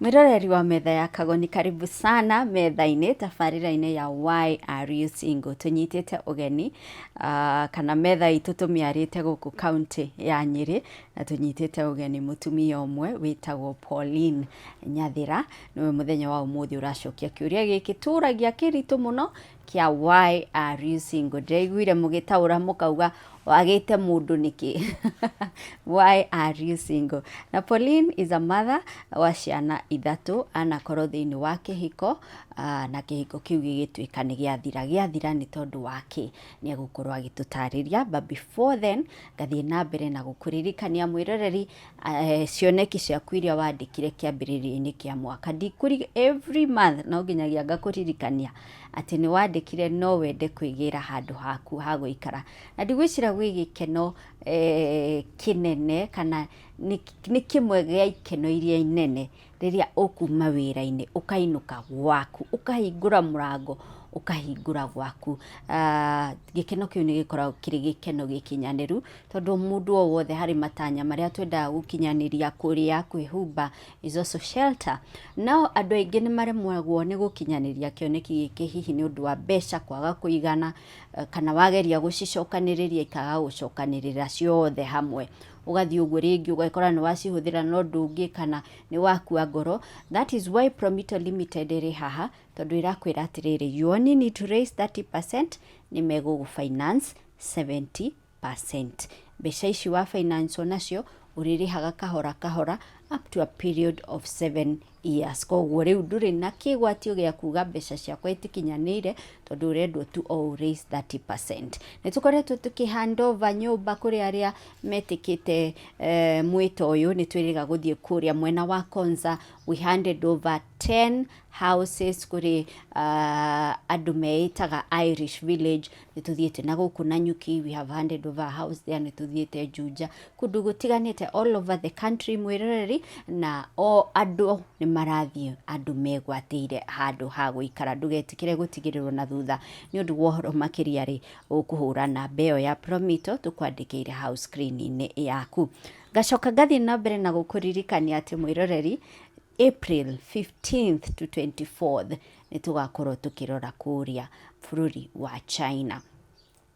Mwĩroreri wa Metha ya Kagoni, karibu sana metha-inĩ, tabarĩra-inĩ ya Why Are You Single? Tũnyitĩte ũgeni kana metha itũ tũmĩarĩte gũkũ kaunti ya Nyĩrĩ, na tũnyitĩte ũgeni mũtumia ũmwe wĩtagwo Pauline Nyathĩra. Nĩwe mũthenya wa ũmũthĩ ũracokia kĩũria gĩkĩ tũragia kĩritũ mũno kĩa Why Are You Single? Ndĩraiguire mũgĩtaũra mũkauga wagĩte mũndũ nĩkĩ? Why are you single? Na Pauline is a mother wa ciana ithatũ, anakorwo thĩinĩ wa kĩhiko na kĩhiko kĩu gĩgĩtuĩka nĩ gĩathira. Gĩathira nĩ tondũ wa kĩ? Nĩ egũkorwo agĩtũtarĩria, but before then ngathiĩ na mbere na gũkũririkania, mwĩroreri, cioneki ciaku iria wandĩkire kĩambĩrĩria-inĩ kĩa mwaka. Ndikũri every month no nginyagia ngakũririkania atĩ nĩ wandĩkire no wende kwĩgĩra handũ haku ha gũikara. Na ndigwĩciria gwĩ gĩkeno kĩnene kana nĩ kĩmwe gĩa ikeno iria inene rĩrĩa ũkuma wĩra-inĩ ũkainũka gwaku, ũkahingũra mũrango ũkahingũra gwaku. Gĩkeno kĩu nĩ gĩkoragwo kĩrĩ gĩkeno gĩkinyanĩru, tondũ mũndũ o wothe harĩ matanya marĩa twendaga gũkinyanĩria, kũrĩa, kwĩhumba is also shelter. No andũ aingĩ nĩ maremagwo nĩ gũkinyanĩria kĩoneki gĩkĩ, hihi nĩ ũndũ wa mbeca kwaga kũigana, kana wageria gũcicokanĩrĩria ikaga gũcokanĩrĩra ciothe hamwe. Ũgathiĩ ũguo rĩngĩ ũgakora nĩ wacihũthĩra na ũndũ ũngĩ kana nĩ wakua ngoro. That is why Promito Limited ĩrĩ haha, tondũ ĩrakwĩra atĩrĩrĩ, you only need to raise 30%, nĩ megũgũ finance 70%. Mbeca ici wa finance nacio ũrĩrĩhaga kahora kahora up to a period of 7 years. Koguo rĩu ndũrĩ na kĩgwatio gĩa kuga mbeca ciakwa itikinyanĩire, tondũ ũrendwo tu o raise 30%. Nĩ tũkoretwo tũkĩ hand over nyũmba kũrĩ arĩa metĩkĩte mwĩto ũyũ. Nĩ twĩrĩga gũthiĩ kũrĩa mwena wa Konza, we handed over 10 houses kũrĩ andũ meĩtaga Irish Village. Nĩ tũthiĩte na gũkũ Nanyuki, we have handed over a house there. Nĩ tũthiĩte Juja, kũndũ gũtiganĩte all over the country, mwĩroreri, na o andũ nĩ marathiĩ andũ megwatĩire handũ ha gũikara. Ndũgetĩkĩre gũtigĩrĩrwo na thutha. Nĩ ũndũ wa ũhoro makĩria rĩ, ũkũhũra namba ĩyo ya Promito tũkwandĩkĩire hau screen-inĩ yaku. Ngacoka ngathiĩ na mbere na gũkũririkania atĩ, mwĩroreri, April 15th to 24th nĩ tũgakorwo tũkĩrora kũrĩa bũrũri wa China.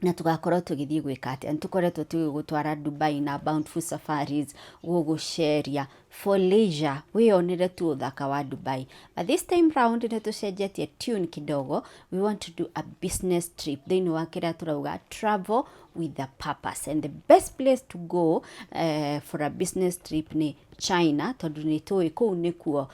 Na tũgakorwo tũgĩthiĩ gwĩka atĩa? Nĩ tũkoretwo tũgĩgũtwara Dubai na Bountiful Safaris gũgũceria for leisure, wĩyonere tu ũthaka wa Dubai, but this time round nĩ tũcenjetie tune kidogo. We want to do a business trip thĩinĩ wa kĩrĩa tũrauga travel with a purpose, and the best place to go for a business trip nĩ China, tondũ nĩ tũĩ kũu nĩkuo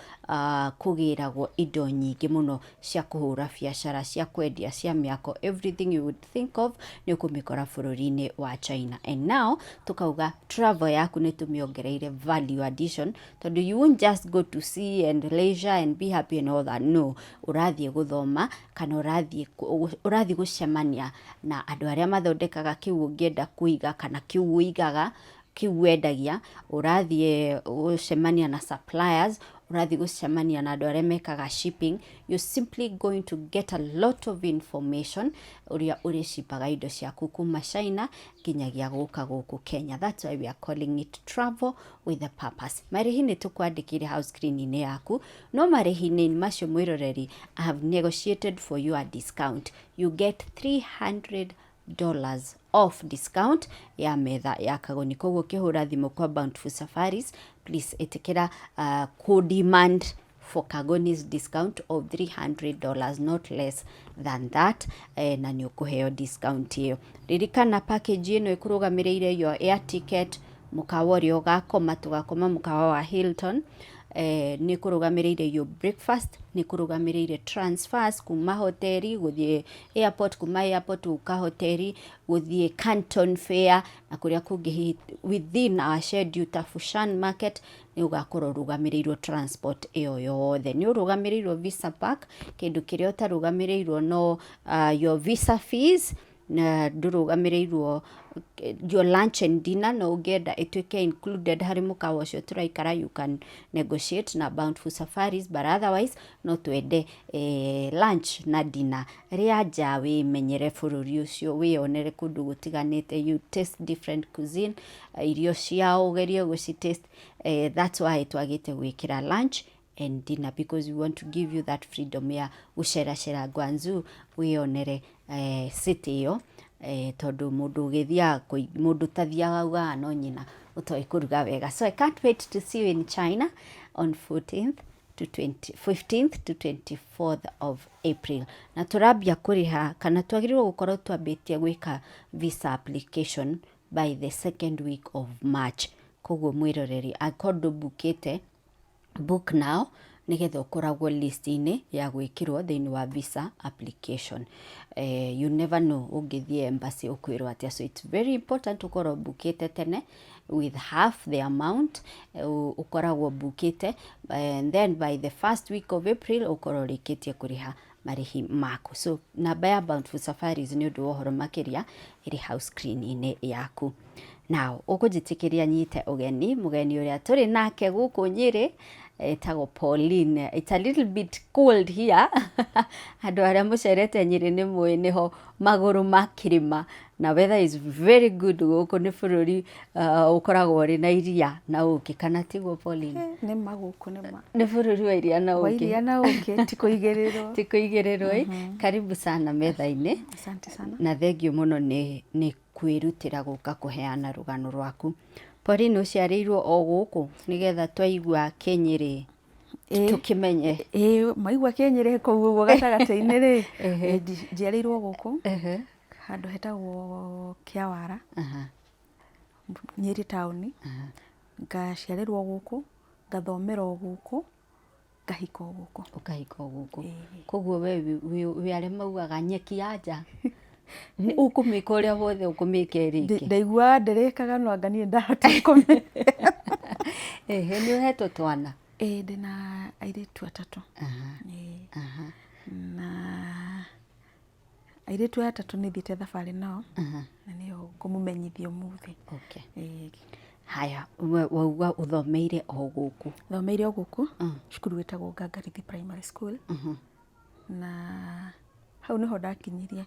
kũgĩragwo indo nyingĩ mũno cia kũhũra biacara, cia kwendia, cia mĩako. Everything you would think of nĩ ũkũmĩkora bũrũri-inĩ wa China. And now tukauga travel yaku nĩ tũmĩongereire value addition, tondũ you won't just go to see and leisure and be happy and all that. No ũrathiĩ gũthoma kana ũrathiĩ gũcemania na andũ arĩa mathondekaga kĩu ũngĩenda kũiga kana kĩu ũigaga, kĩu wendagia. Ũrathiĩ gũcemania na suppliers, ũrathiĩ gũcemania na andũ arĩa mekaga shipping. You're simply going to get a lot of information ũrĩa ũrĩcipaga indo ciaku kuma China nginyagia gũka gũkũ Kenya. That's why we are calling it travel with a purpose. Marĩhi nĩ tũkwandĩkĩire hau screen-inĩ yaku, no marĩhi-inĩ macio, mwĩroreri, I have negotiated for you a discount. You get $300 off discount ya Metha ya Kagoni. Koguo ũkĩhũra thimũ kwa Bountiful Safaris, please ĩtĩkĩra ku demand for Kagoni's discount of $300, not less than that, na nĩ ũkũheo discount ĩyo. Ririkana package ĩno ĩkũrũgamĩrĩire your air ticket, mũkawa ũrĩa ũgakoma, tũgakoma mũkawa wa Hilton, nĩ kũrũgamĩrĩire your breakfast, nĩ kũrũgamĩrĩire transfers kuma hoteri gũthiĩ airport, kuma airport gũka hoteri, gũthiĩ Canton Fair na kũrĩa kũngĩ hihi within our schedule ta Fushan Market. Nĩ ũgakorwo ũrũgamĩrĩirwo transport ĩyo yothe, nĩ ũrũgamĩrĩirwo visa park. Kĩndũ kĩrĩa ũtarũgamĩrĩirwo no your visa fees, na ndũrũgamĩrĩirwo your lunch and dinner. No ũngĩenda ĩtuĩke included harĩ mũkawa ũcio tũraikara, you can negotiate na Bountiful Safaris, but otherwise no twende lunch na dinner. Rĩa nja, wĩmenyere bũrũri ũcio, wĩyonere kũndũ gũtiganĩte, you taste different cuisine, irio ciao ũgerie gũci taste. That's why twagĩte gwĩkĩra lunch. and dinner, because we want to give you that freedom ya gũceracera Guangzhou wĩyonere city ĩyo, tondũ mũndũ ũgĩthiaga, mũndũ ũtathiaga augaga no nyina ũtoĩ kũruga wega. So I can't wait to see you in China on 14th to 20, 15th to 24th of April. Na tũrambia kũrĩha kana twagĩrĩirwo gũkorwo twambĩtie gwĩka visa application by the second week of March. Koguo mwĩroreri, angĩkorwo ndũbukĩte, book now nĩgetha ũkoragwo list-inĩ ya gwĩkĩrwo thĩinĩ wa visa application. You never know ũngĩthiĩ embassy ũkwĩrwo atĩa, so it's very important ũkorwo bukĩte tene with half the amount ũkoragwo bukĩte, and then by the first week of April ũkorwo ũrĩkĩtie kũrĩha marĩhi maku. So namba ya Bountiful Safaris nĩ ũndũ wa ũhoro makĩria ĩrĩ hau screen-inĩ yaku. Now ũkũnjĩtĩkĩria nyite ũgeni mũgeni ũrĩa tũrĩ nake gũkũ Nyĩrĩ, etagwo Pauline. It's a little bit cold here. Andũ arĩa mũcerete Nyĩrĩ nĩ mũĩ nĩho magũrũ ma kĩrĩma, na weather is very good gũkũ. Nĩ bũrũri ũkoragwo ũrĩ na iria na ũkĩ, kana tiguo, Pauline? Nĩ ma, gũkũ nĩ ma. Nĩ bũrũri wa iria na wa ũkĩ. Iria na ũkĩ, ti kũigĩrĩrwo. Ti kũigĩrĩrwo ĩ. Karibu sana metha-inĩ. Asante sana. Na thengiũ mũno nĩ kwĩrutĩra gũka kũheana rũgano rwaku. Pauline, ũciarĩirwo o gũkũ, nĩgetha twaigua Kĩnyĩrĩ tũkĩmenye? Ĩĩ, maigua Kĩnyĩrĩ kũu ũguo gatagatĩ-inĩ rĩ, njiarĩirwo gũkũ handũ hetagwo Kĩawara, Nyĩrĩ taũni. Ngaciarĩrwo gũkũ, ngathomera o gũkũ, ngahika o gũkũ. Ũkahika o gũkũ? Ĩĩ. Koguo we wĩ arĩa maugaga nyeki ya nja ũkũmĩka ũrĩa wothe ũkũmĩka ĩrĩke. Ndaiguaga ndĩrĩkaga, no anga niĩ ndahotire kũmĩ Ehe, nĩ ũhetwo twana? Ĩĩ, ndĩna airĩtu atatũ. Ĩĩ. Na airĩtu aya atatũ nĩ thiĩte thabarĩ nao, na nĩo ngũmũmenyithia ũmũthĩ. Okay. Ĩĩ. Haya, wauga ũthomeire o gũkũ? Thomeire o gũkũ, cukuru wĩtagwo Ngangarithi Primary School, na hau nĩho ndakinyirie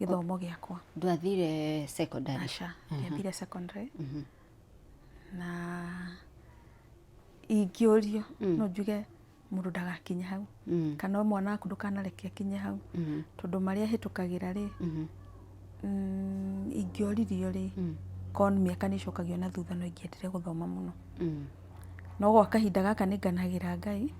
gĩthomo gĩakwa. Ndwathire secondary? Aca, ndiathire secondary. Na ingĩũrio no njuge mũndũ ndagakinye hau, kana mwana waku ndũkanareke akinye hau, tondũ marĩa ahĩtũkagĩra rĩ, ingĩoririo rĩ, korwo mĩaka nĩ ĩcokagio na thutha, no ingĩendire gũthoma mũno. No gwa kahinda gaka nĩ nganagĩra Ngai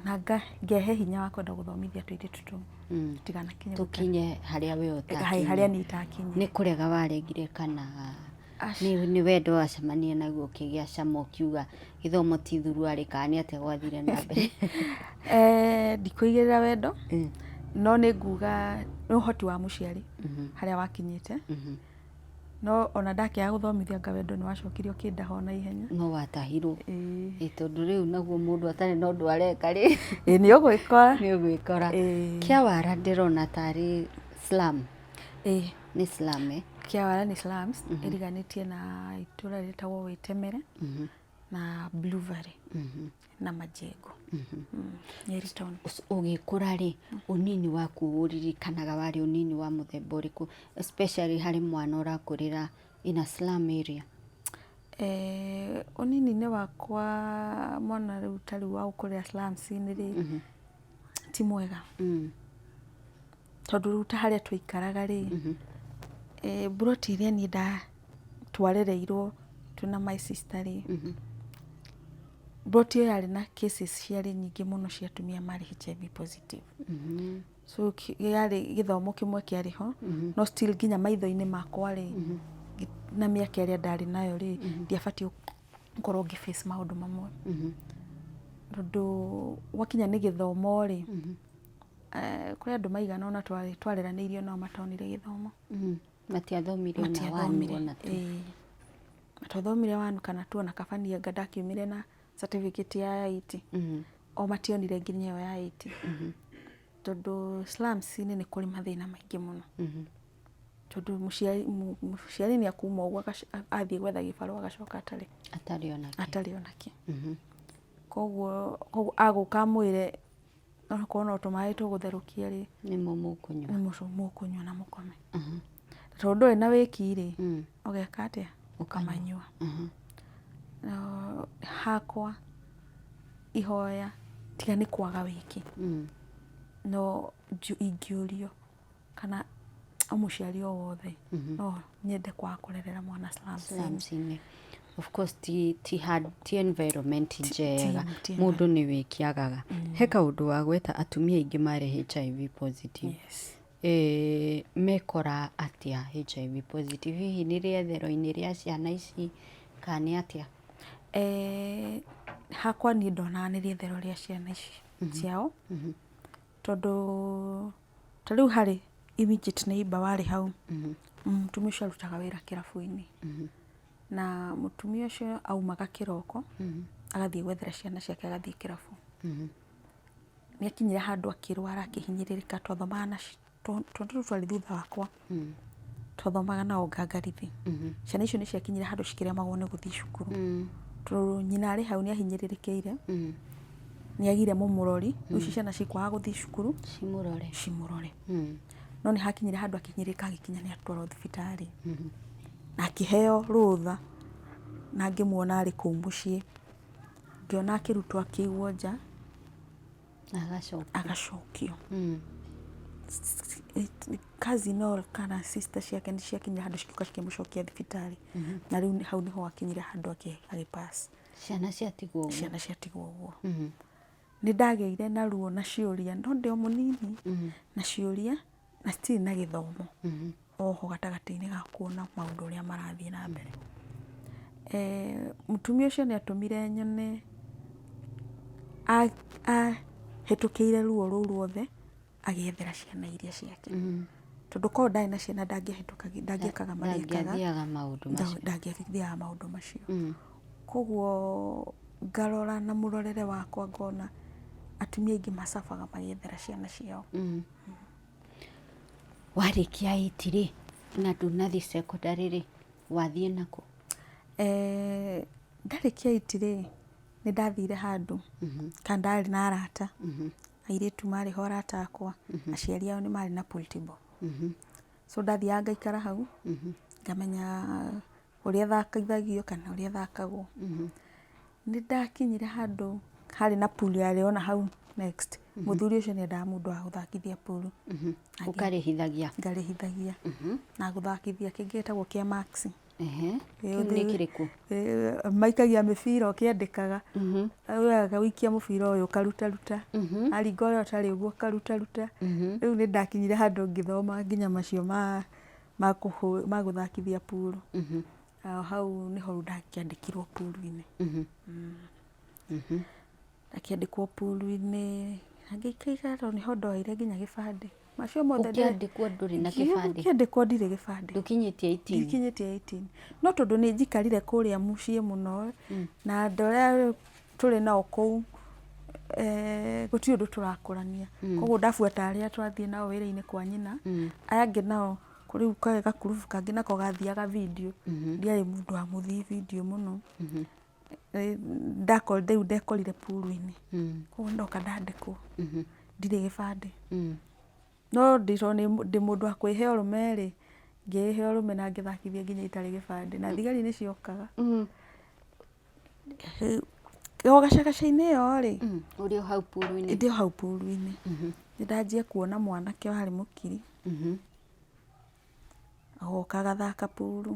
na ngehe hinya wa kwenda gũthomithia tũirĩtu tũu tũtiganakinye tũkinye harĩa we ũtakinya. Harĩa niĩ itakinya. Nĩ kũrega waregire kana Aca. nĩ wendo wacemania naguo ũkĩgĩa cama ũkiuga gĩthomo ti thuruarĩ, kana nĩ atĩa gwathire na mbere? Ndikũigĩrĩra wendo, no nĩ nguga nĩ ũhoti wa mũciari harĩa wakinyĩte. No ona ndakĩaga gũthomithia, anga wendo nĩ wacokire ũkĩndaha o na ihenya. No watahirwo? Ĩĩ. Ĩ, tondũ rĩu naguo mũndũ atarĩ na ũndũ areka rĩ, Ĩĩ, nĩ ũgwĩkora. Nĩ ũgwĩkora. Ĩĩ. Kĩawara ndĩrona tarĩ slum. Ĩĩ. Nĩ slum, eh? Kĩawara nĩ slums ĩriganĩtie na itũra rĩtagwo Wĩtemere na Blue Valley na Majengo. Nyeri town. Ũgĩkũra rĩ, ũnini waku ũririkanaga warĩ ũnini wa mũthemba ũrĩkũ, especially harĩ mwana ũrakũrĩra in a slum area? Ũnini-inĩ wakwa, mwana rĩu ta rĩu wa gũkũrĩra slums-inĩ rĩ, ti mwega, tondũ rĩu ta harĩa twaikaraga rĩ, mburoti ĩrĩa niĩ twarereirwo twĩna my sister rĩ, mburoti ĩyo yarĩ na cases ciarĩ nyingĩ mũno cia atumia marĩ HIV positive. So yarĩ gĩthomo kĩmwe kĩarĩ ho, no still nginya maitho-inĩ makwa rĩ, na mĩaka ĩrĩa ndarĩ nayo rĩ, ndiabatiĩ gũkorwo ngĩ face maũndũ mamwe, tondũ gwakinya nĩ gĩthomo rĩ, kũrĩ andũ maigana ũna twareranĩirio nao matonire gĩthomo. Matiathomire ona one? Matiathomire. Ona two? Ĩĩ. Matiathomire one kana two, ona kaba niĩ anga ndakiumire na certificate ya 80. O mationire nginya ĩyo ya 80, tondũ slums-inĩ nĩ kũrĩ mathĩna maingĩ mũno, tondũ mũciari nĩ akuma ũguo athiĩ gwetha gĩbarũa, agacoka atarĩ atarĩ onake. Atarĩ onake. Koguo agũka amwĩre onakorwo no tũmaĩ tũgũtherũkia rĩ, nĩmo mũkũnyua. Nĩmo mũkũnyua na mũkome, tondũ ndũrĩ na wĩki rĩ, ũgeka atĩa? Ũkamanyua. No, hakwa ihoya Tiga nĩ kwaga wĩki. No ingĩũrio kana o mũciari o wothe, no nyende kwaga kũrerera mwana slums-inĩ. Slums-inĩ. Of course ti environment njega, ti mũndũ nĩ wĩki agaga. He kaũndũ wagweta, atumia aingĩ marĩ HIV positive. Yes. Mekora atĩa HIV positive? Hihi nĩ rĩethero-inĩ rĩa ciana ici kana nĩ atĩa? Hakwa niĩ ndonaga nĩ rĩethero rĩa ciana ici ciao, tondũ ta rĩu harĩ immediate neighbor warĩ hau, mũtumia ũcio arutaga wĩra kĩrabu-inĩ, na mũtumia ũcio aumaga kĩroko agathiĩ gwethera ciana ciake, agathiĩ kĩrabu. Nĩ akinyire handũ akĩrwara, akĩhinyĩrĩrĩka. Twathomaga na tondũ rĩu twarĩ thutha wakwa, twathomaga nao ngangarithi. Ciana icio nĩ ciakinyire handũ cikĩremagwo nĩ gũthiĩ cukuru, tondũ nyina arĩ hau nĩ ahinyĩrĩrĩkĩire, nĩ agire mũmũrori. Rĩu ici ciana cikwaga gũthiĩ cukuru cimũrore. Cimũrore. No nĩ hakinyire handũ akinyĩrĩka, agĩkinya nĩ atwarwo thibitarĩ na akĩheo rũtha, na ngĩmuona arĩ kũu mũciĩ, ngĩona akĩrutwo, akĩigwo nja. Na agacokio. Agacokio. Cousin or kana sister ciake nĩ ciakinyire handũ cikiuga cikĩmũcokia thibitarĩ, na rĩu hau nĩho akinyire handũ agĩ pass. Ciana ciatigwo ũguo. Ciana ciatigwo ũguo. Nĩ ndagĩire na ruo na ciũria, no ndĩ o mũnini, na ciũria na citirĩ na gĩthomo oho gatagatĩ-inĩ ga kuona maũndũ ũrĩa marathiĩ na mbere. Mũtumia ũcio nĩ atũmire nyone ahĩtũkĩire ruo rũu ruothe agĩethera ciana iria ciake, tondũ korwo ndarĩ na ciana ndangĩahĩtũkagĩra, ndangĩekaga marĩa ekaga. Ndangĩathiaga maũndũ macio. Ndangĩathiaga maũndũ macio. Koguo ngarora na mũrorere wakwa, ngona atumia aingĩ macabaga magĩethera ciana ciao. Warĩkia eight rĩ, na ndũnathiĩ secondary rĩ, wathiĩ nakũ? Ndarĩkia eight rĩ, nĩ ndathire handũ kana ndarĩ na arata airĩtu, marĩ ho arata akwa, aciari ao nĩ marĩ na pool table. So ndathiaga ngaikara hau, ngamenya ũrĩa thakithagio kana ũrĩa thakagwo. Nĩ ndakinyire handũ harĩ na pool yarĩ ona hau next. Mũthuri ũcio nĩ endaga mũndũ wa gũthakithia pool. Ũkarĩhithagia? Ngarĩhithagia na gũthakithia kĩngĩ gĩtagwo kĩa max. Kĩu nĩ kĩrĩkũ? Maikagia mĩbira ũkĩandĩkaga, ũgaikia mũbira ũyũ ũkarutaruta, aringa ũrĩa ũtarĩ ũguo ũkarutaruta. Rĩu nĩ ndakinyire handũ ngĩthoma nginya macio ma gũthakithia pool. Hau nĩho rĩu ndakĩandĩkirwo pool-inĩ. Ndakĩandĩkwo pool-inĩ na ngĩikaikara, tondũ nĩho ndoeire nginya gĩbandĩ. Macio mothe Ũkĩandĩkwo ndũrĩ na kĩbandĩ? Ngĩandĩkwo ndirĩ gĩbandĩ. Ndũkinyĩtie 18? Ndikinyĩtie 18, no tondũ nĩ njikarire kũrĩa mũciĩ mũno na andũ arĩa tũrĩ nao kũu, gũtirĩ ũndũ tũrakũrania. Koguo ndabuata arĩa twathiĩ nao wĩra-inĩ kwa nyina, aya angĩ nao rĩu karĩ gakurubu kangĩ nako gathiaga video. Ndiarĩ mũndũ wa mũthii video mũno. Rĩu ndekorire pool-inĩ. Koguo ndoka ndandĩkwo ndirĩ gĩbandĩ, no tondũ ndĩ mũndũ wa kwĩhe ũrũme rĩ, ngĩĩhe ũrũme na ngĩthakithia nginya itarĩ gĩbandĩ, na thigari nĩ ciokaga. O gacagaca-inĩ ĩyo rĩ, Ũrĩ o hau pool-inĩ? Ndĩ o hau pool-inĩ, nĩ ndanjia kuona mwanake warĩ mũkiri, agoka agathaka pool.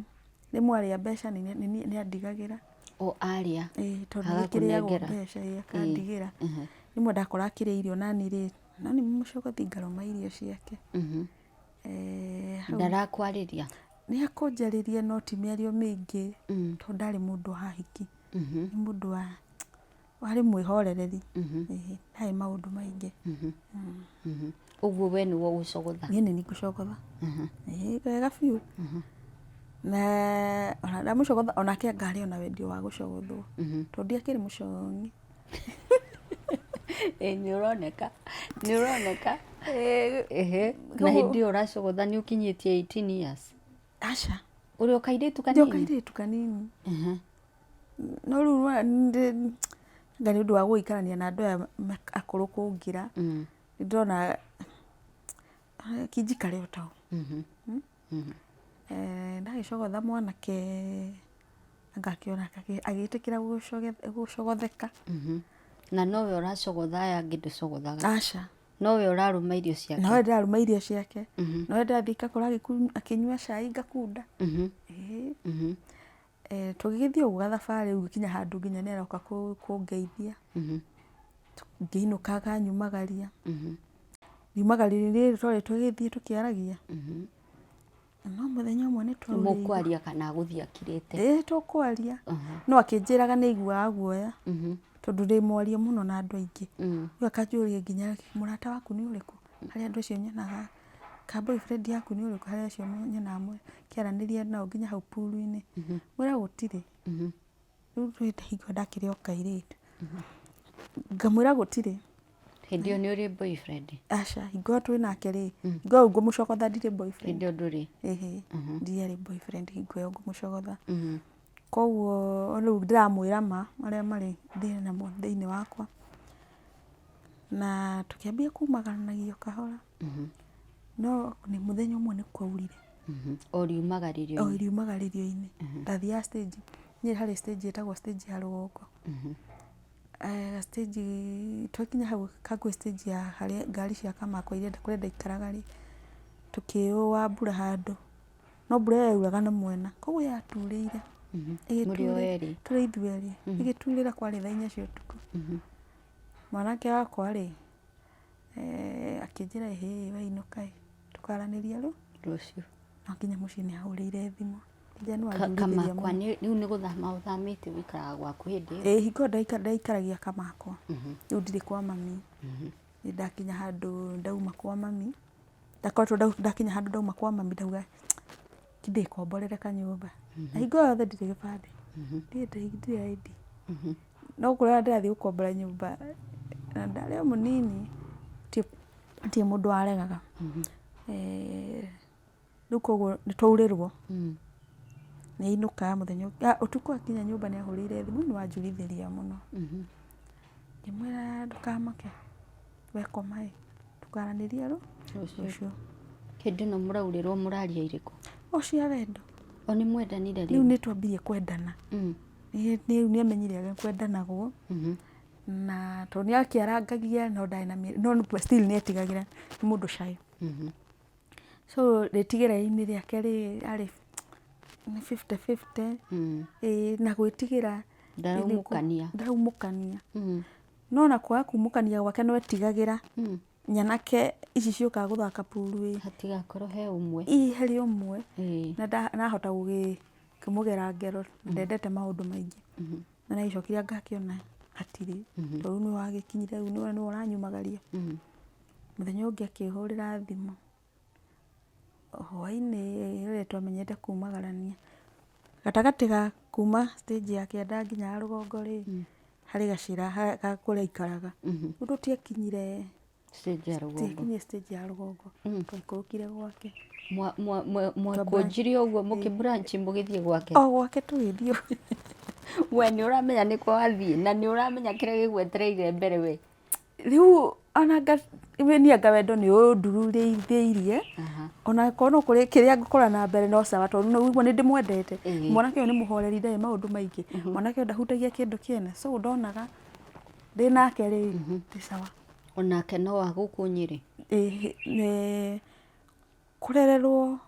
Rĩmwe arĩa mbeca nĩ andigagĩra. O arĩa? Ĩĩ, tondũ nĩ kĩrĩagwo. Agakũnengera? Mbeca, ĩĩ, akandigĩra. Rĩmwe ndakora akĩrĩa irio nani rĩ, no nĩ mũcogothi, ngarũma irio ciake. Ndarakwarĩria? Nĩ akũnjarĩria, no ti mĩario mĩingĩ, tondũ ndarĩ mũndũ wa hiki, nĩ mũndũ wa warĩ mwĩhorereri. Ĩĩ, ndarĩ maũndũ maingĩ. Ũguo we nĩwe ũgũcogotha? Niĩ nĩ niĩ ngũcogotha. Ĩĩ, wega biũ. Na ona ndamũcogotha, onake anga arĩ ona wendi wa gũcogothwo, tondũ ndiakĩrĩ mũcong'i. Ĩĩ, nĩ ũroneka, nĩ ũroneka. Ehe, na hĩndĩ ĩyo ũracogotha nĩ ũkinyĩtie 18 years? Aca. Ũrĩ o kairĩtu Ndĩ o kanini? Kairĩtu kanini. No rĩu anga nĩ ũndũ wa gũikarania na andũ aya akũrũ kũngĩra, nĩ ndĩrona kinjikare o tao. Ndagĩcogotha mwanake, anga akĩona agĩtĩkĩra gũcogotheka. Na nowe ũracogotha aya angĩ ndũcogothaga? Aca. Nowe ũrarũma irio ciake? Nowe ndĩrarũma irio ciake. Nowe ndĩrathiĩ ngakora akĩnyua cai ngakunda. Ĩĩ. Tũgĩgĩthiĩ ũguo gathabarĩ rĩu nginya handũ nginya nĩ aroka kũngeithia. Ngĩinũka akanyumagaria. Riumagario rĩrĩ twarĩ tũgĩthiĩ tũkĩaragia. No mũthenya ũmwe nĩ twaurĩirwo. Mũkwaria kana agũthiĩ akirĩte? Ĩĩ tũkwaria. No akĩnjĩraga nĩ aiguaga guoya tondũ ndĩ mwaria mũno na andũ aingĩ. Rĩu akanjũria nginya mũrata waku nĩ ũrĩkũ harĩ andũ acio nyonaga, kana boyfriend yaku nĩ ũrĩkũ harĩ acio nyonaga mũkĩaranĩria nao nginya hau pool -inĩ. Ngĩmwĩra gũtirĩ. Rĩu hingo ĩyo ndakĩrĩ o kairĩtu. Ngamwĩra gũtirĩ. Hĩndĩ ĩyo nĩ ũrĩ boyfriend? Aca, hingo ĩyo twĩ nake rĩ, hingo ĩyo ngũmũcogotha ndirĩ boyfriend. Hĩndĩ ĩyo ndũrĩ? Ĩhĩ, ndiarĩ boyfriend hingo ĩyo ngũmũcogotha. Koguo rĩu ndĩramwĩra ma marĩa marĩ namo thĩinĩ wakwa. Na tũkĩambia kumagaranagia o kahora, no nĩ mũthenya ũmwe nĩ kwaurire. O riumagarĩrio-inĩ? O riumagarĩrio-inĩ. Ndathiaga stage, niĩ harĩ stage ĩtagwo stage ya rũgongo. Stage twakinya hau hakuhĩ stage ya harĩa ngari cia Kamakwa iria kũrĩa ndaikaraga rĩ, tũkĩũa mbura handũ, no mbura ĩyo yauraga na mwena, koguo yaturĩire, Mũrĩ o erĩ? Tũrĩ ithuerĩ, ĩgĩturĩra kwarĩ thaa inya cia ũtukũ. Mwanake wakwa rĩ, akĩnjĩra ĩhĩ we inũka ĩ, tũkaranĩria rũciũ. No nginya mũciĩ nĩ ahũrĩire thimũ. Kamakwa rĩu nĩ gũthama ũthamĩte ũikaraga gwaku hĩndĩ ĩyo? Ĩĩ hingo ĩyo ndaikaragia Kamakwa, rĩu ndirĩ kwa mami. Nĩ ndakinya handũ ndauma kwa mami, ndakoretwo ndakinya handũ ndauma kwa mami ndauga ti ndĩkomborere kanyũmba. Na hingo ĩyo yothe ndirĩ gĩbandĩ, ndirĩ ID. No kũrĩa ndĩrathiĩ gũkombora nyũmba na ndarĩ o mũnini, gũtirĩ mũndũ waregaga. Rĩu koguo nĩ twaurĩrwo, nĩ ainũka mũthenya ũngĩ, ũtukũ akinya nyũmba nĩ ahũrĩire thimũ nĩ wanjurithĩria mũno. Ngĩmwĩra ndũkamake, we koma ĩ, tũkaranĩria rũciũ. Hĩndĩ ĩno mũraurĩrwo mũraria irĩkũ? O cia wendo. O nĩ mwendanire rĩu? Rĩu nĩ twambirie kwendana. Rĩu nĩ amenyire ũrĩa kwendanagwo, na tondũ nĩ akĩarangagia no ndarĩ na, no still nĩ etigagĩra, nĩ mũndũ shy. So rĩtigĩra-inĩ rĩake rĩ, arĩ nĩ fifty fifty, ĩĩ na gwĩtigĩra. Ndaraumũkania. Ndaraumũkania. No ona kwaga kumũkania gwake no etigagĩra nyanake ici ciũkaga gũthaka pool ĩ. Hatigakorwo he ũmwe. Ĩ harĩ ũmwe. Na ndahota gũkĩmũgera ngero, ndendete maũndũ maingĩ. Na nĩ agĩcokire anga akĩona hatirĩ, tondũ rĩu nĩwe wagĩkinyire rĩu nĩwe ũranyumagaria. Mũthenya ũyũ ũngĩ akĩhũrĩra thimũ, hwainĩ rĩrĩa twamenyete kumagarania, gatagatĩ ga kuma stage ya kĩanda nginya ya rũgongo rĩ, harĩ gacĩra ga kũrĩa aikaraga. Rĩu tũtiakinyire Stage ya rũgongo. Tũtiakinyire stage ya rũgongo, twaikũrũkire gwake. Mwakũnjire ũguo mũkĩ branch mũgĩthiĩ gwake? O gwake tũgĩthiĩ. We nĩ ũramenya nĩkũ wathiĩ na nĩ ũramenya kĩrĩa gĩgwetereire mbere we? Rĩu ona anga niĩ anga wendo nĩ ũndururĩirie, ona akorwo no kũrĩ kĩrĩa ngũkora na mbere no sawa tondũ nĩ ũguo nĩ ndĩmwendete. Mwanake ũyũ nĩ mũhoreri ndarĩ maũndũ maingĩ, mwanake ũyũ ndahutagia kĩndũ kĩene, so ndonaga ndĩ nake rĩ, ndĩ sawa. Onake no wa gũkũ Nyĩrĩ? Ĩĩ kũrererwo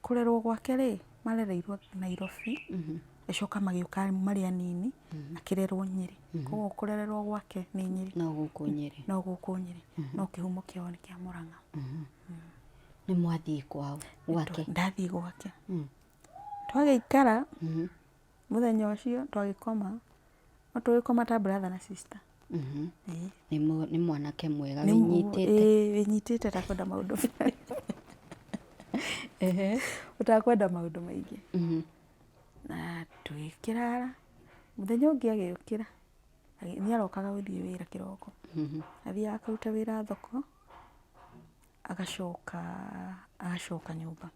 Kũrerwo gwake rĩ, marereirwo Nairobi, magĩcoka magĩũka marĩ anini, akĩrerwo Nyĩrĩ. Koguo kũrererwo gwake nĩ Nyĩrĩ. No gũkũ Nyĩrĩ. No gũkũ Nyĩrĩ, no kĩhumo kĩao nĩ kĩa Mũrang'a. Nĩ mwathiĩ kwao, gwake? Ndathiĩ gwake. Twagĩikara, Mũthenya ũcio twagĩkoma, no tũgĩkoma ta brother na sister. Ĩĩ. Nĩ mwanake mwega wĩnyitĩte. Ĩĩ wĩnyitĩte ũtakwenda maũndũ ũtakwenda maũndũ maingĩ. Na tũgĩkĩrara, mũthenya ũngĩ agĩũkĩra, nĩ arokaga gũthiĩ wĩra kĩroko. Athiaga akaruta wĩra thoko, agacoka agacoka nyũmba.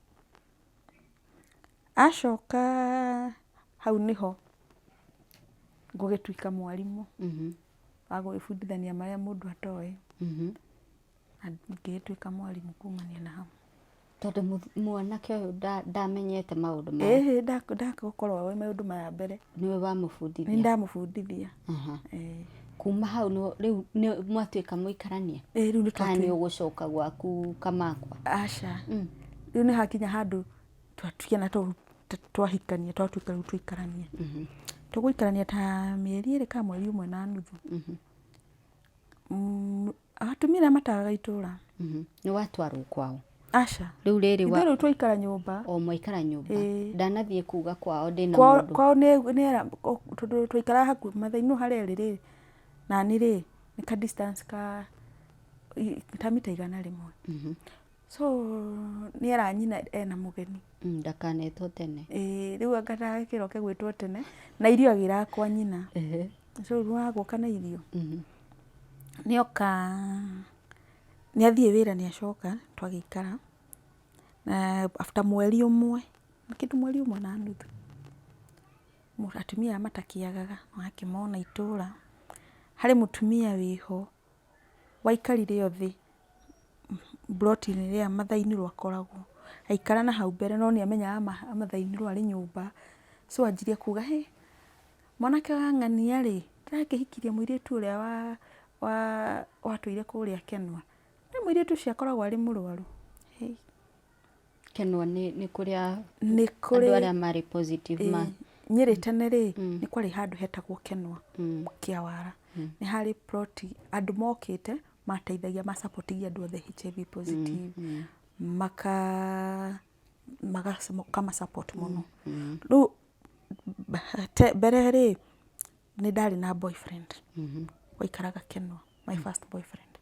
Acoka hau nĩho ngũgĩtuĩka mwarimũ wa gũgĩbundithania marĩa mũndũ atoĩ. Na ngĩgĩtuĩka mwarimũ kumania na hau. Tondũ mwanake ũyũ ndamenyete maũndũ maya? Ĩhĩ ndagũkorwo oĩ maũndũ maya mbere. Nĩwe wamũbundithia? Nĩ ndamũbundithia. Kuma hau rĩu nĩ mwatuĩka mũikarania? Ĩĩ, rĩu nĩ Kana nĩ twatuĩka. Ũgũcoka gwaku Kamakwa? Aca. Rĩu nĩ hakinya handũ twatuĩka twahikania, twatuĩka rĩu tũikaranie. Tũgũikarania ta mĩeri 2 kana mweri 1.5. Atumia arĩa matagaga itũra. Nĩ watwarwo kwao? Aca. Rĩu rĩrĩ Ithuĩ rĩu twaikara nyũmba. O mwaikara nyũmba? Ĩĩ. Ndanathiĩ kuga kwao ndĩna Kwao mũndũ? Kwao nĩ tondũ twaikaraga hakuhĩ Mathai-inĩ harĩa ĩrĩ rĩ, nani rĩ, nĩ ka distance ka ta mita 100. So nĩ era nyina ena mũgeni. Ndakanetwo tene. Ĩĩ, rĩu anga ndagakĩroke gwĩtwo tene na irio agĩraga kwa nyina. So rĩu wagũka na irio. Nĩoka, nĩathiĩ wĩra, nĩacoka, twagĩikara na after mweri ũmwe, kĩndũ mweri 1.5, atumia aya matakĩagaga wakĩmona itũra, harĩ mũtumia wĩho waikarire o thĩ mburoti-inĩ ĩrĩa Mathai-inĩ rwakoragwo, aikara na hau mbere no nĩamenyaga Mathai-inĩ rwarĩ nyũmba, so anjirie kuga, hĩ, mwanake wa ng'ania rĩ, ndĩrakĩhikirie mũirĩtu ũrĩa watũire kũrĩa Kenwa, nĩ mũirĩtu ũcio akoragwo arĩ mũrwaru. Hĩ. Kenwa nĩ kũrĩa Nĩ kũrĩ andũ arĩa marĩ positive ma Nyĩrĩ tene rĩ, nĩ kwarĩ handũ hetagwo Kenwa, Kĩawara. Nĩ harĩ plot andũ mokĩte mateithagia, ma support andũ othe HIV positive, maka makama support mũno. Rĩu mbere rĩ, nĩ ndarĩ na boyfriend waikaraga Kenwa, my first boyfriend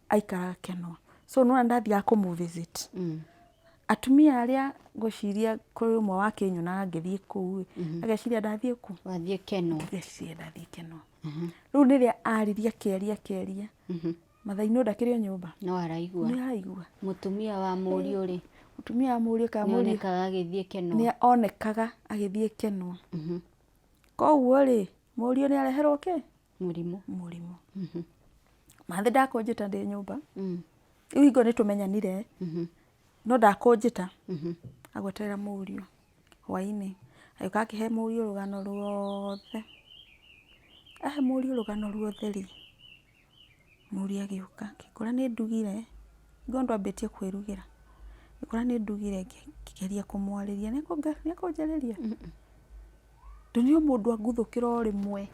aikaraga Kenwa. So nĩwona ndathiaga kũmũ visit. Atumia arĩa ngwĩciria kũrĩ ũmwe wakĩnyonaga ngĩthiĩ kũu ĩ, ageciria ndathiĩ kũ? Wathiĩ Kenwa. Ageciria ndathiĩ Kenwa. Rĩu rĩrĩa aririe, akĩaria, akĩaria, Mathai-inĩ ndakĩrĩ o nyũmba. No araigua. Nĩ araigua. Mũtumia wa mũriũ rĩ? Mũtumia wa mũriũ kana mũriũ nĩonekaga agĩthiĩ Kenwa. Nĩ onekaga agĩthiĩ Kenwa. Koguo rĩ, mũriũ nĩ areherwo kĩ? Mũrimũ. Mũrimũ. Mathĩ ndakũnjĩta ndĩ nyũmba. Rĩu hingo nĩ tũmenyanire, no ndakũnjĩta, agweterera mũriũ hwainĩ. Agĩũka akĩhe mũriũ rũgano ruothe. Ahe mũriũ rũgano ruothe rĩ, mũriũ agĩũka akĩngora nĩ ndugire, hingo ndwambĩtie kwĩrugĩra. Ngĩkora nĩ ndugire, ngĩgeria kũmwarĩria, nĩ ekũnjarĩria? Ndonire mũndũ anguthũkĩra o rĩmwe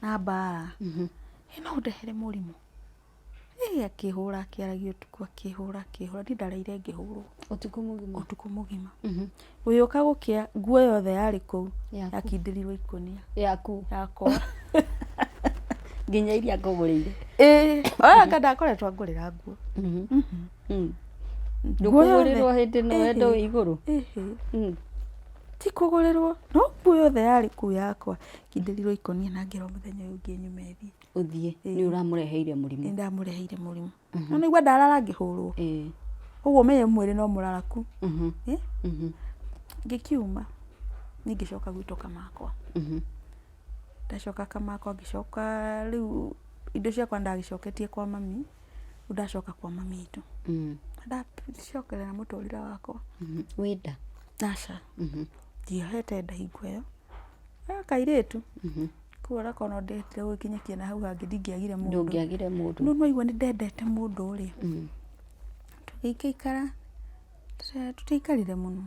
na mbara. Ĩ no ũndehere mũrimũ? Ĩ akĩhũra, akĩaragia ũtukũ, akĩhũra, akĩhũra, niĩ ndaraire ngĩhũrwo. Ũtukũ mũgima? Ũtukũ mũgima. Gũgĩũka gũkĩa, nguo yothe yarĩ kũu Yaku. Yakindĩrirwo ikũnia. Yaku? Yakwa. Nginya iria ngũgũrĩire? Ĩĩ, anga ndakoretwo angũrĩra nguo. Nguo yothe. Ndũkũgũrĩrwo hĩndĩ ĩno wendo wĩ igũrũ? Ĩhĩ. Ti kũgũrĩrwo, no nguo yothe yarĩ kũu yakwa kindĩrirwo ikũnia na ngĩrwo mũthenya ũyũ ũngĩ nyume thiĩ. Ũthiĩ, nĩ ũramũreheire mũrimũ. Nĩ ndamũreheire mũrimũ. No nĩigua ndarara ngĩhũrwo. Koguo ũmenye mwĩrĩ no mũraraku. Ĩ? Ngĩkiuma, niĩ ngĩcoka gwitũ Kamakwa. Ndacoka Kamakwa, ngĩcoka rĩu indo ciakwa ndagĩcoketie kwa mami, rĩu ndacoka kwa mami witũ. Ndacokerera mũtũrĩre wakwa. Wĩ nda? Aca. Ndiohete nda hingo ĩyo. Kairĩtu. Koguo onakorwo no ndehotire gũgĩkinyũkia na hau hangĩ, ndingĩagire mũndũ. Ndũngĩagire mũndũ. No nĩwaigua nĩ ndendete mũndũ rĩ, tũgĩikaikara, tũtiaikarire mũno,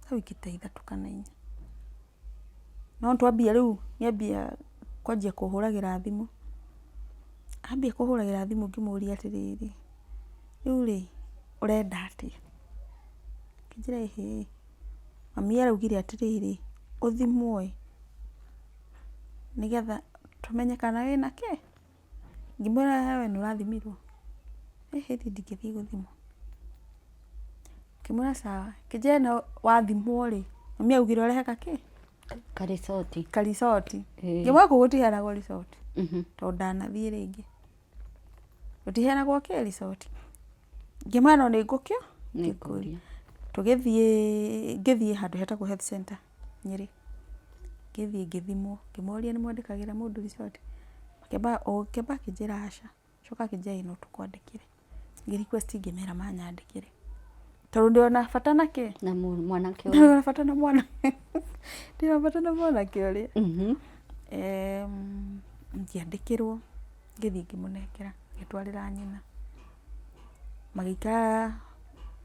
ta wiki ta 3 kana 4. No twambia rĩu nĩambia kwanjia kũhũragĩra thimũ. Ambia kũhũragĩra thimũ ngĩmũria atĩrĩrĩ, rĩu rĩ, ũrenda atĩa? Akĩnjĩra ĩhĩ, mami araugire atĩrĩrĩ, ũthimwo ĩ, nĩgetha tũmenye kana wĩna kĩ. Ngĩmwĩra we nĩ ũrathimirwo? Ĩhĩ niĩ ndingĩthiĩ gũthimwo. Ngĩmwĩra sawa. Akĩnjĩra no wathimwo rĩ, mami augire ũrehe gakĩ? Karisoti. Karisoti. Ngĩmwĩra kũu gũtiheanagwo risoti, tondũ ndanathiĩ rĩngĩ. Gũtiheanagwo kĩ? Risoti. Ngĩmwĩra no nĩ ngũkĩo? Nĩngũria. Tũgĩthiĩ, ngĩthiĩ handũ hetagwo health center Nyĩrĩ. Ngĩthiĩ ngĩthimwo, ngĩmoria nĩ mwandĩkagĩra mũndũ risoti? Akĩamba akĩnjĩra aca, acoka akĩnjĩra ĩĩ no tũkwandĩkĩre. Ngĩ request ngĩmera manyandĩkĩre. Tondũ ndĩ ona bata na kĩ? Na mwanake Ndĩ ũrĩa. ona bata na mwana. Ndĩ na bata na mwanake ũrĩa. Ngĩandĩkĩrwo. Ngĩthiĩ ngĩmũnengera, ngĩtwarĩra nyina. Magĩikara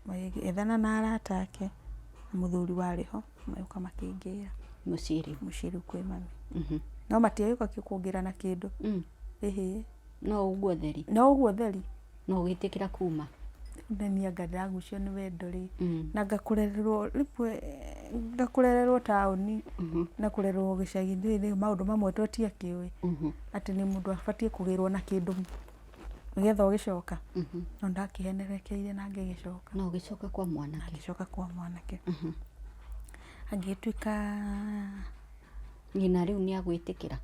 magĩethana na arata ake na mũthuri warĩ ho, magĩũka makĩngĩra. Mũciĩ rĩu? Mũciĩ rĩu kwĩ mami. No matiagĩũka kũngĩra na kĩndũ. Ĩhĩ. No ũguo ũtheri? No ũguo ũtheri. Na ũgĩtĩkĩra kuma? Rĩu niĩ anga ndĩragucio nĩ wendo rĩ, na ngakũrererwo rĩmwe ngakũrererwo taũni na kũrererwo gĩcagi-inĩ rĩ, maũndũ mamwe tũtiakĩũĩ, atĩ nĩ mũndũ abatiĩ kũgĩrwo na kĩndũ nĩgetha ũgĩcoka. No ndakĩhenerekeire na ngĩgĩcoka. Na ũgĩcoka kwa mwanake? Ngĩcoka kwa mwanake. Agĩtuĩka Nyina rĩu nĩ agwĩtĩkĩra?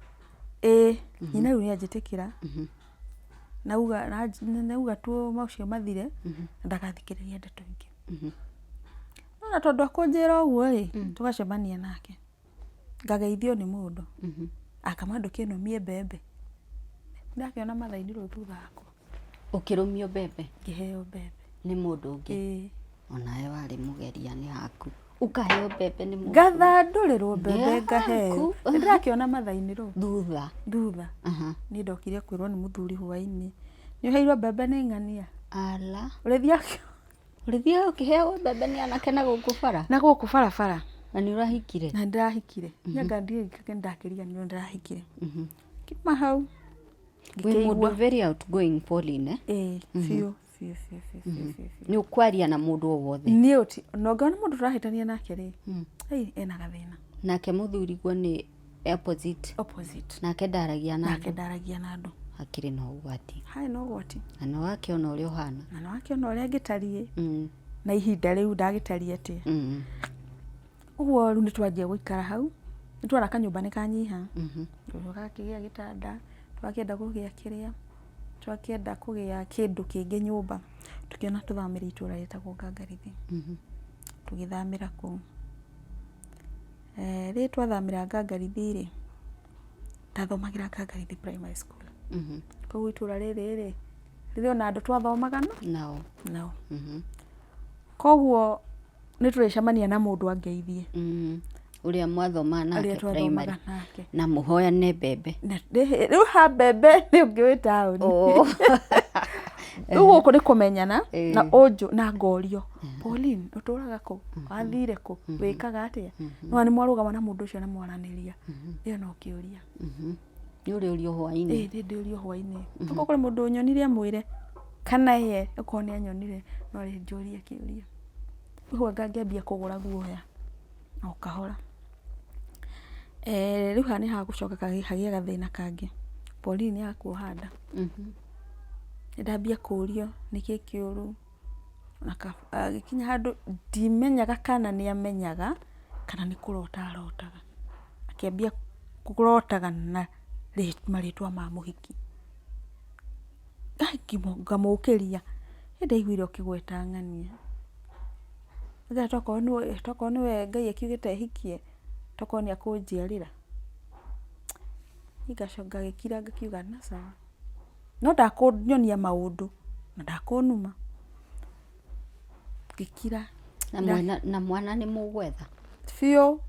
Ĩĩ, nyina rĩu nĩ anjĩtĩkĩra. Nauga nauga tu macio mathire, na ndagathikĩrĩria ndeto ingĩ. No na tondũ akũnjĩra ũguo rĩ, tũgacemania nake, ngageithio nĩ mũndũ, akama ndũkĩnũmie mbembe. Ndakĩona mathainĩ rĩu thutha wakwa. Ũkĩrũmio mbembe? Ngĩheo mbembe. Nĩ mũndũ ũngĩ? Ĩĩ. Onawe warĩ mũgeria nĩ haku. Ũkaheo mbembe nĩ mũndũ? Ngathandũrĩrwo mbembe ngaheo. Nĩ ndĩrakĩona mathainĩ rĩu. Thutha? Thutha. Niĩ ndokire kwĩrwo nĩ mũthuri hwainĩ, nĩ ũheirwo mbembe nĩ ng'ania? Ala. Ũrĩthiaga Ũrĩthiaga ũkĩheagwo mbembe nĩ anake na gũkũ bara? Na gũkũ barabara. Na nĩ ũrahikire? Na nĩ ndĩrahikire. Niĩ anga ndiĩ ndakĩriganĩrwo nĩ ndĩrahikire. Ngiuma hau. Wĩ mũndũ very outgoing Pauline, eh? Ĩĩ, biũ biũ biũ biũ biũ biũ. Nĩ ũkwaria na mũndũ o wothe? Niĩ ũti, na ũngĩona mũndũ tũrahĩtania nake rĩ, hei, ena gathĩna. Nake mũthuriguo nĩ opposite. Opposite. Nake ndaragia na andũ. Nake ndaragia na andũ. Hakĩrĩ na ũgwati. Harĩ na ũgwati. Na nĩ wakĩona ũrĩa ũhana. Na nĩ wakĩona ũrĩa ngĩtariĩ. Na ihinda rĩu ndagĩtariĩ atĩa. Ũguo rĩu nĩ twanjia gũikara hau, nĩ tuona kanyũmba nĩ kanyiha, tũgakĩgĩa gĩtanda, twakĩenda kũgĩa kĩrĩa, twakĩenda kũgĩa kĩndũ kĩngĩ nyũmba, tũkĩona tũthamĩre itũra rĩtagwo Ngangarithi, tũgĩthamĩra kũu. Rĩrĩa twathamĩra Ngangarithi rĩ, ndathomagĩra Ngangarithi Primary School. Koguo itũra rĩrĩ rĩ, rĩrĩ ona andũ twathomaga nao. Nao. Koguo nĩ tũrĩcemania na mũndũ angeithie. Ũrĩa mwathomaga nake Ũrĩa primary. twathomaga nake. Na mũhoyane mbembe. Rĩu ha mbembe nĩ ũngĩ wĩ taũni. Rĩu gũkũ nĩ kũmenyana na ũnjũ na ngorio. Pauline, ũtũraga kũ? Wathire kũ? Wĩkaga atĩa? Nĩwona nĩ mwarũgama na mũndũ ũcio na mwaranĩria. Ĩyo no kĩũria. Nĩ ũrĩũrio hwainĩ? Ĩĩ nĩ ndĩũrio hwainĩ. Okorwo kũrĩ mũndũ ũnyonire amwĩre, kana ye okorwo nĩ anyonire no anjũrie kĩũria. Rĩu anga ngĩambia kũgũra guoya o kahora. Rĩu haha nĩ hagũcoka hagĩe gathĩna kangĩ, Pauline nĩ akuoha nda. Nĩ ndambia kũrio nĩkĩ kĩũru, agĩkinya handũ ndimenyaga kana nĩ amenyaga kana nĩ kũrota arotaga. Akĩambia kũrotaga na marĩtwa ma mũhiki. Ngamũkĩria, ĩ ndaiguire ũkĩgweta ng'ania. Tokorwo nĩwe Ngai akiugĩte hikie, tokorwo nĩ akũnjiarĩra. Niĩ ngacoka ngagĩkira ngakiuga nĩ sawa. No ndakũnyonia maũndũ na ndakũnuma. Ngĩkira. Na mwana nĩ mũgwetha? Biũ.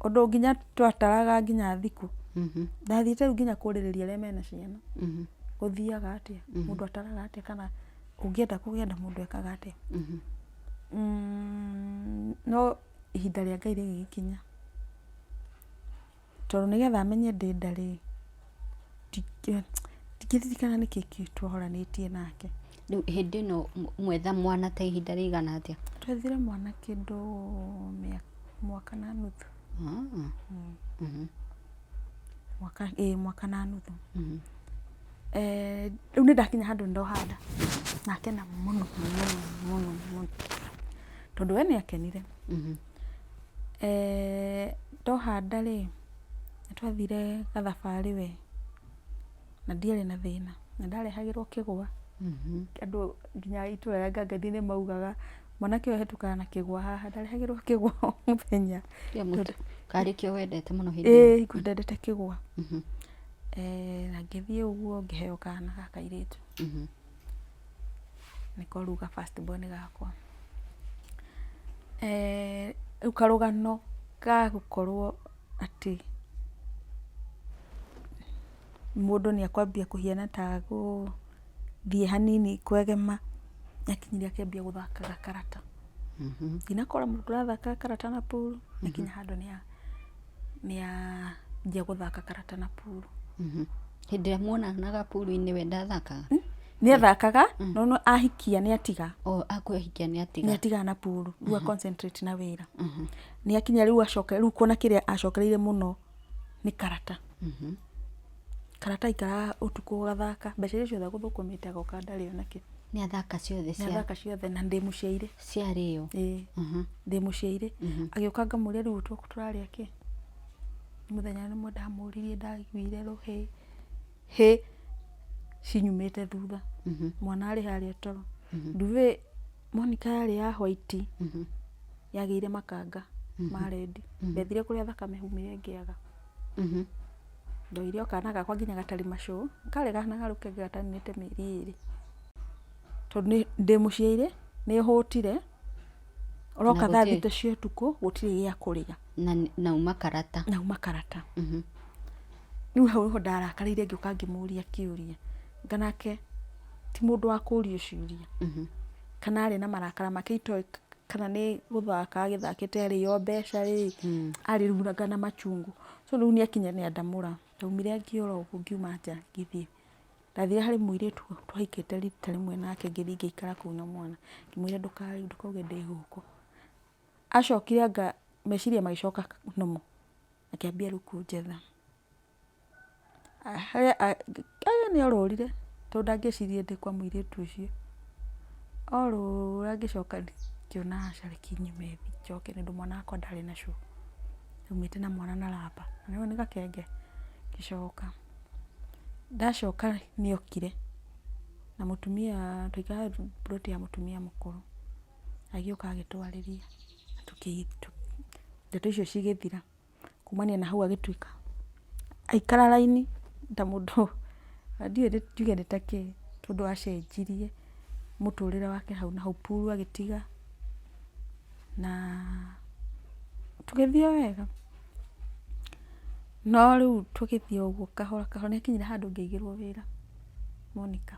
Ũndũ nginya twataraga nginya thikũ. Ndathiĩte rĩu nginya kũrĩrĩria arĩa mena ciana. Gũthiaga atĩa? Mũndũ ataraga atĩa kana ũngĩenda kũgĩa nda mũndũ ekaga atĩa? No ihinda rĩa Ngai rĩgĩgĩkinya. Tondũ nĩgetha amenye ndĩ nda rĩ, ndingĩririkana nĩkĩ twahoranĩtie nake. Rĩu hĩndĩ ĩno mwetha mwana ta ihinda rĩigana atĩa? Twethire mwana kĩndũ mwaka na nuthu. Mwaka, ĩĩ mwaka na nuthu. Rĩu nĩ ndakinya handũ nĩ ndoha nda, na akena mũno mũno mũno mũno, tondũ we nĩ akenire. Ndoha nda rĩ, nĩ twathire gathabarĩ we, na ndiarĩ na thĩna, na ndarehagĩrwo kĩgwa. Andũ nginya itũra rĩa Ngang'athi nĩ maugaga mwanake ũyũ ahĩtũkaga na kĩgwa haha, ndarehagĩrwo kĩgwa o mũthenya. Karĩ kĩo wendete mũno hĩndĩ ĩyo? Ĩĩ ndendete kĩgwa. Na ngĩthiĩ ũguo ngĩheo kana ga kairĩtu. Nĩko rĩu ga first born gakwa. Rĩu karũgano ga gũkorwo atĩ Mũndũ nĩ akwambia kũhiana ta agũthiĩ hanini kwegema, nĩ akinyire akĩambia gũthakaga karata. Ndinakora mũndũ ũrathaka karata na pool, akinya handũ nĩ anjia gũthaka karata na pool. Hĩndĩ ĩrĩa muonanaga pool-inĩ we ndathakaga? Nĩ athakaga, no no ahikia nĩ atiga. O akũhikia nĩ atiga. Nĩ atiga na pool, rĩu a concentrate na wĩra. Nĩ akinya rĩu acoke, rĩu kuona kĩrĩa acokereire mũno nĩ karata. Karata aikaraga ũtukũ agathaka, mbeca iria ciothe agũthũkũmĩte agoka ndarĩ ona kĩ. Nĩ athaka ciothe Nĩ cia athaka ciothe na ndĩ mũciaire. Ciarĩo. Ĩĩ, ndĩ mũciaire. Agĩũka ngamũria rĩu tũrarĩa kĩ? Mũthenya ũmwe ndamũririe ndaiguire rũhĩ hĩ cinyumĩte thutha. Mwana arĩ harĩa toro. Nduve Monica yarĩ ya white, yagĩire makanga ma red. Ndethire kũrĩa thakame humire ngĩaga. Ndoire o kana gakwa nginya gatarĩ macũ, karĩ kana garũke gataninĩte mĩeri 2. Tondũ ndĩ mũciaire, nĩ hũtire, ũroka thaa 6 cia ũtukũ gũtirĩ gĩa kũrĩa. Na uma karata. Na uma karata. Rĩu hau nĩho ndarakarĩire ngĩũka ngĩmũria kĩũria. Anga nake ti mũndũ wa kũrio ciũria. Kana arĩ na marakara make itoĩ kana nĩ gũthaka agĩthakĩte arĩo mbeca rĩ, arĩ rĩu anga na machungu. So rĩu nĩ akinya nĩ andamũra. Ndaumire ngĩũra ũguo ngiuma nja ngĩthiĩ. Ndathire harĩ mũirĩtu twahikĩte rita rĩmwe nake ngĩthiĩ ngĩikara kũu na mwana. Ngĩmwĩra ndũkauge ndĩ gũkũ. Acokire anga meciria magĩcoka normal, akĩambia rĩu kũnjetha. Nĩ orũrire tondũ ndangĩeciririe ndĩ kwa mũirĩtu ũcio. Orũra ngĩcoka ngĩona aca reke nyume thiĩ njoke nĩ ũndũ mwana wakwa ndarĩ na cũũ. Ndaumĩte na mwana na raba, na nĩũĩ nĩ gakenge. Ngĩcoka, ndacoka nĩ okire na mũtumia, twaikaraga mburoti ya mũtumia mũkũrũ. Agĩũka agĩtwarĩria, ndeto icio cigĩthira. Kumania na hau agĩtuĩka aikara raini ta mũndũ, ndiũĩ njuge nĩ ta kĩ, tondũ acenjirie mũtũrĩre wake hau na hau, pool agĩtiga na tũgĩthiĩ o wega. No rĩu tũgĩthiĩ o ũguo kahora kahora, nĩ hakinyire handũ ngĩigĩrwo wĩra Monica.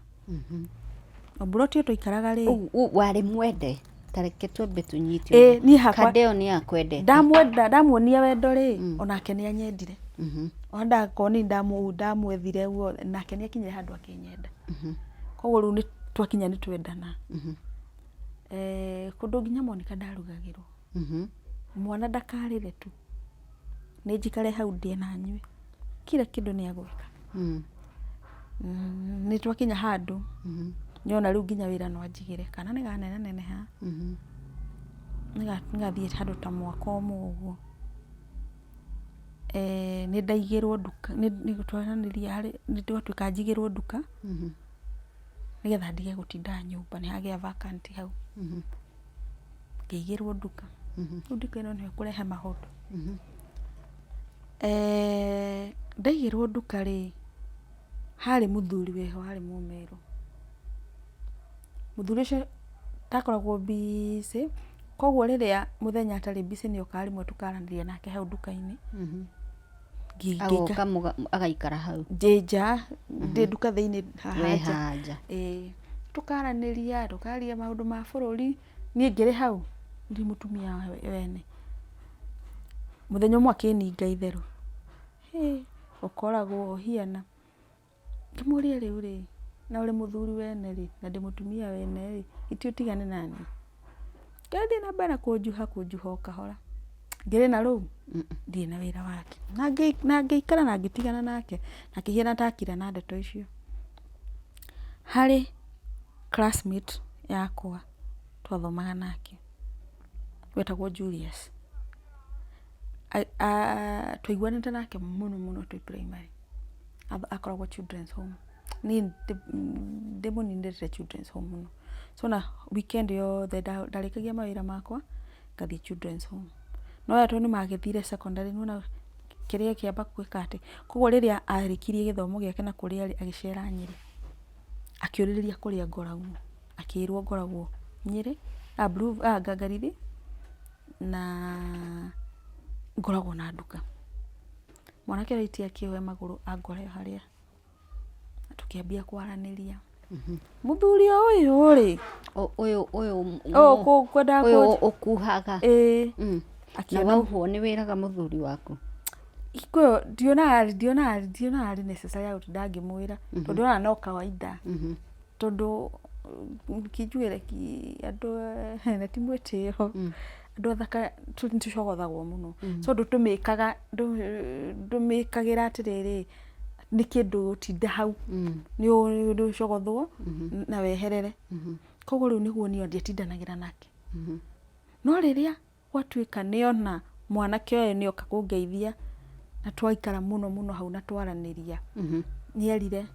O mburoti ĩyo twaikaraga rĩ, Warĩ mwende? Ta reke twambe tũnyite. Ĩĩ, niĩ hakwa Kandeo nĩ akwendete? Ndamwenda, ndamuonia wendo rĩ, onake nĩ anyendire. Ona ndakorwo nĩ ndamwethire ũguo, nake nĩ akinyire handũ akĩnyenda. Koguo rĩu nĩ twakinya nĩ twendana. Kũndũ nginya Monica ndarugagĩrwo. Mwana ndakarĩre tu, nĩ njikare hau ndĩe na nyue. Kila kĩndũ nĩ agwĩka. Nĩ twakinya handũ, nĩona rĩu nginya wĩra no anjigĩre. Kana nĩ kanenaneneha, nĩ gathiĩ handũ ta mwaka ũmwe ũguo. Nĩ ndaigĩrwo nduka, nĩ twaranĩria harĩ, nĩ twatuĩka njigĩrwo nduka, nĩgetha ndige gũtindaga nyũmba, nĩ hagĩa vacant hau. Ngĩigĩrwo nduka. Rĩu nduka ĩno nĩyo ĩkũrehe maũndũ. Ndaigĩrwo nduka rĩ, harĩ mũthuri wĩho harĩ Mũmĩrũ. Mũthuri ũcio ndakoragwo busy, koguo rĩrĩa mũthenya atarĩ busy nĩ okaga rĩmwe tũkaranĩria nake hau nduka-inĩ. Agoka agaikara hau? Ndĩ nja, ndĩ nduka thĩinĩ haha We nja. Haha nja. Ĩĩ, tũkaranĩria, tũkaria maũndũ ma bũrũri, niĩ ngĩrĩ hau, ndĩ mũtumia wene. Mũthenya ũmwe akĩninga itherũ, hĩ, ũkoragwo ũhiana. Ngĩmũria rĩu rĩ, na ũrĩ mũthuri wene rĩ, na ndĩ mũtumia wene rĩ, gĩtĩ ũtigane naniĩ. Ngĩthiĩ na mbere na kũnjuha kũnjuha o kahora. Ngĩrĩ na rũu, ndirĩ na wĩra wake. Na ngĩikara na ngĩtigana nake, na akĩhiana ta akira na ndeto icio. Harĩ classmate yakwa twathomaga nake, wetagwo Julius. Twaiguanĩte nake mũno mũno twĩ primary. Akoragwo children's home. Niĩ ndĩ mũnini ndendete children's home mũno. So na weekend yothe ndarĩkagia mawĩra makwa, ngathiĩ children's home. No aya tondũ nĩ magĩthire secondary, nĩ wona kĩrĩa kĩamba gwĩka atĩ, koguo rĩrĩa arĩkirie gĩthomo gĩake na kũrĩa arĩ agĩcera Nyĩrĩ, akĩũrĩrĩria kũrĩa ngoragwo, akĩrwo ngoragwo Nyĩrĩ, Ngangarithi, na ngoragwo na nduka. Mwanake ũyũ aitia akĩoya magũrũ angore harĩa. Na tũkĩambia kwaranĩria. Mũthuri ũyũ rĩ, Ũyũ ũyũ ũyũ kwendaga ũyũ ũkuhaga. Ĩĩ. Na Akĩona wauhwo nĩ wĩraga mũthuri waku? Hingo ĩyo ndionaga arĩ necessary ya gũtinda ngĩmwĩra, tondũ ndionaga no kawaida. Tondũ kinjuĩre ki andũ na ti mwĩtĩo, andũ athaka nĩ tũcogothagwo mũno. So ndũtũmĩkaga, ndũmĩkagĩra atĩrĩrĩ, nĩ kĩndũ ũgũtinda hau, nĩ ũcogothwo na weherere. Koguo rĩu nĩguo niĩ ndiatindanagĩra nake. No rĩrĩa gwatuĩka nĩona mwanake ũyũ nĩoka kũngeithia na twaikara mũno mũno hau na twaranĩria, nĩerire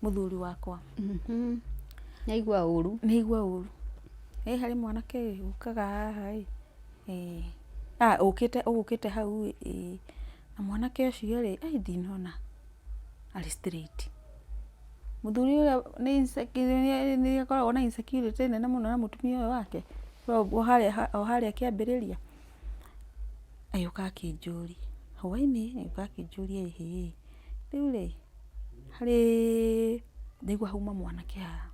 mũthuri wakwa. Nĩaigua ũru. Nĩaigua ũru. Ĩ harĩ mwanake ĩ ũkaga haha ĩ, ĩ ũkĩte ũgũkĩte hau ĩ, ĩ na mwanake ũcio rĩ, ai ndinona arĩ straight. Mũthuri ũrĩa nĩ akoragwo na insecurity nene mũno na mũtumia ũyũ wake, o harĩa kĩambĩrĩria. Agĩũka akĩnjũria, hwainĩ agĩũka akĩnjũria, ĩhĩ, rĩu rĩ, harĩ ndaigua hauma mwanake haha,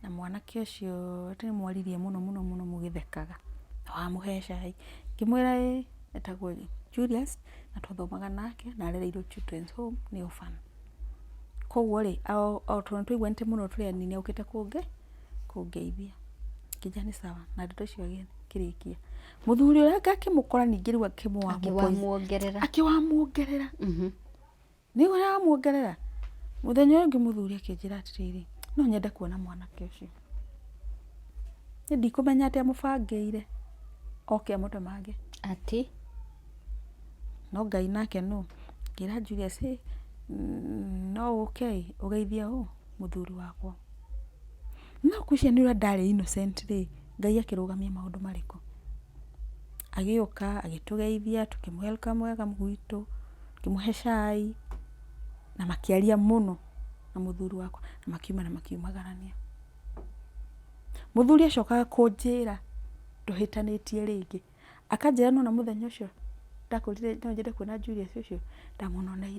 na mwanake ũcio atĩ nĩ mwaririe mũno mũno mũno mũgĩthekaga, na wamũhe cai. Ngĩmwĩra ĩĩ, etagwo Julius na twathomaga nake na arereirwo Children's Home, nĩ orphan. Koguo rĩ, o tondũ nĩ twaiguanĩte mũno tũrĩ anini okĩte kũngeithia. Ngĩnjĩra nĩ sawa, na ndeto icio akĩrĩkia. Mũthuri ũrĩa akĩmũkora ningĩ rĩu Akĩwamuongerera. Akĩwamuongerera. Nĩ ũrĩa wamuongerera. Mũthenya ũyũ ũngĩ mũthuri akĩnjĩra atĩrĩrĩ, no nyende kuona mwanake ũcio. Niĩ ndikũmenya atĩ amũbangĩire oke amũtemange. Atĩ? No Ngai nake nũ? Ngĩra Julius, ĩ no ũke ĩ ũgeithie ũ? Mũthuri wakwa. No ngwĩciria nĩ ũrĩa ndarĩ innocent rĩ, Ngai akĩrũgamia maũndũ marĩkũ? Agĩũka agĩtũgeithia, tũkĩmũ welcome wega gwitũ, tũkĩmũhe cai na makĩaria mũno na mũthuri wakwa na makiuma na makiumagarania. Mũthuri acokaga kũnjĩra tũhĩtanĩtie rĩngĩ, akanjĩra nĩwona mũthenya ũcio ndakwĩrire no nyende kuona Julius ũcio,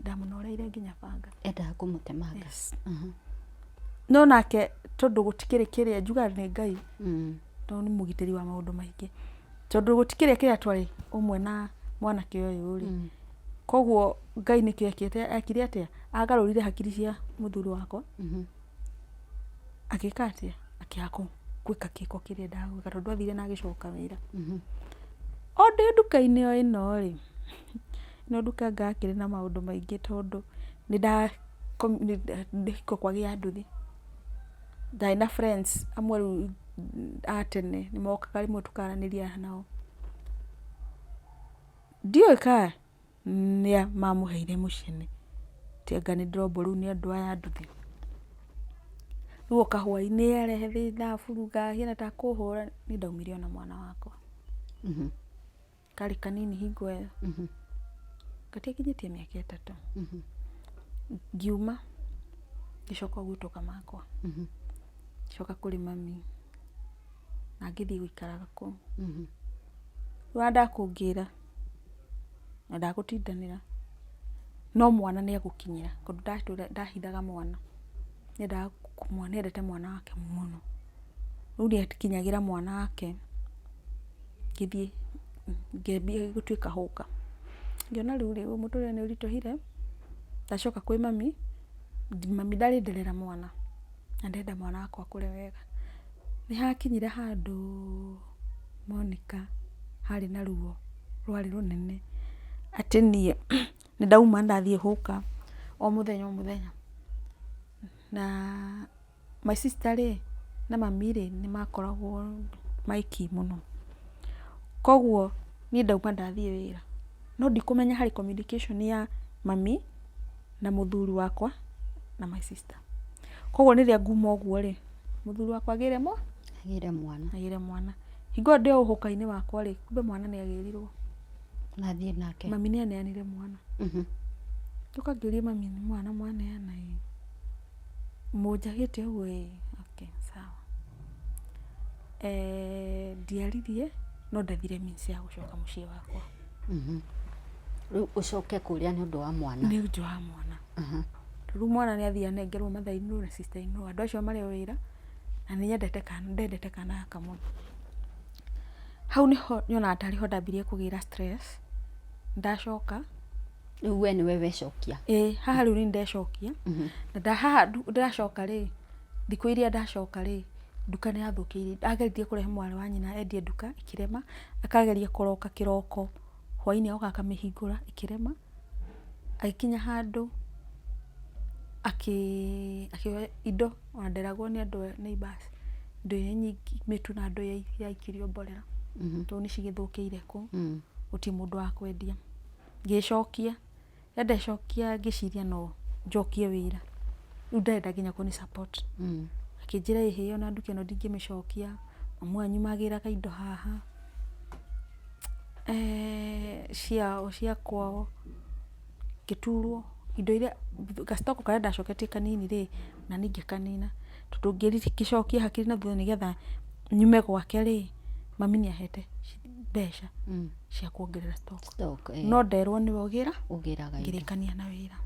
ndamũnoreire nginya banga. Endaga kũmũtemanga. Yes. No nake tondũ gũtikĩrĩ kĩrĩa njugaga nĩ Ngai, tondũ nĩ mũgitĩri wa maũndũ maingĩ, tondũ gũtikĩrĩ kĩrĩa twarĩ ũmwe na mwanake ũyũ rĩ, koguo Ngai nĩkĩo ekĩte, ekire atĩa, agarũrire hakiri cia mũthuri wakwa, agĩka atĩa, akĩaga gwĩka gĩko kĩrĩa endaga gwĩka tondũ athire na agĩcoka wĩra. O ndĩ nduka-inĩ o ĩno rĩ, ĩno nduka anga yakĩrĩ na maũndũ maingĩ tondũ nĩ kwagĩa nduthi, ndarĩ na friends amwe rĩu a tene nĩ mokaga rĩmwe tũkaranĩria nao. Ndiũĩ kana nĩa mamũheire mũcene, atĩ anga nĩ ndĩrombwo rĩu nĩ andũ aya a nduthi. Rĩu oka hwainĩ arehe thĩna aburuga ahiana ta akũhũra, niĩ ndaumire ona mwana wakwa. Karĩ kanini hingo ĩyo, gatiakinyĩtie mĩaka 3. Ngiuma ngĩcoka gwitũ Kamakwa, ngĩcoka kũrĩ mami na ngĩthiĩ gũikaraga kũu. Rĩu ona ndakũngĩra na ndagũtindanĩra, no mwana nĩ egũkinyĩra tondũ ndahithaga mwana, nĩendete mwana wake mũno. Rĩu nĩ akinyagĩra mwana wake, ngĩthiĩ ngĩambia gũtuĩka hũka. Ngĩona rĩu rĩ, mũtũrĩre nĩ ũritũhire, ndacoka kwĩ mami, mami ndarĩ nderera mwana, na ndĩrenda mwana wakwa akũre wega. Nĩ hakinyire handũ Monica harĩ na ruo rwarĩ rũnene, atĩ niĩ nĩ ndauma ndathiĩ hũka o mũthenya o mũthenya. Na my sister rĩ, na mami rĩ, nĩ makoragwo maiki mũno. Koguo niĩ ndauma ndathiĩ wĩra, no ndikũmenya harĩ communication ya mami na mũthuri wakwa na my sister. Koguo rĩrĩa nguma ũguo rĩ, mũthuri wakwa agĩre Agĩre mwana. Agĩre mwana. Hingo ĩyo ndĩ o ũhũka-inĩ wakwa rĩ, kumbe mwana nĩ agĩrirwo. Na athiĩ nake. Mami nĩ aneanire mwana. Ngĩũka ngĩũria mami nĩ mwana mwaneana ĩ? Mũnjagĩte ũguo ĩ? Okay, sawa. Ndiaririe no ndathire means ya gũcoka mũciĩ wakwa. Rĩu ũcoke kũrĩa nĩ ũndũ wa mwana? Nĩ ũndũ wa mwana. Rĩu mwana nĩ athiĩ anengerwo mother in law na sister in law, andũ acio marĩ o wĩra na nĩ nyendete kana, ndendete kana gaka mũno. Hau nĩho nyonaga tarĩ ho ndambirie kũgĩra stress, ndacoka. Rĩu we nĩwe wecokia? Ĩĩ, haha rĩu nĩ ndecokia. Na haha ndacoka rĩ, thikũ iria ndacoka rĩ, nduka nĩ yathũkĩire. Ageririe kũrehe mwarĩ wa nyina endie nduka ĩkĩrema, akageria kũroka kĩroko, hwainĩ agoka akamĩhingũra ĩkĩrema. Agĩkinya handũ akĩoya indo ona nderagwo nĩ andũ a neighbours, indo iria nyingĩ mĩtu na ndũ yaikirio mborera, tondũ nĩ cigĩthũkĩire kũu, gũtirĩ mũndũ wa kwendia. Ngĩcokia, rĩrĩa ndecokia ngĩciria no njokie wĩra, rĩu ndarenda nginya kũnĩ support. Akĩnjĩra ĩhĩ ona nduka ĩno ndingĩmĩcokia, mamu wanyu magĩraga indo haha ciao cia kwao, ngĩturwo indo iria ga stock karĩa ndacoketie kanini rĩ, ona niĩ ngĩkanina, tondũ ngĩcokia hakiri na thutha nĩgetha nyume gwake rĩ, mami nĩ ahete mbeca cia kuongerera stock. Stock, eh. No nderwo nĩwe ũgĩra, Ũgĩraga indo. Ngĩrĩkania na wĩra.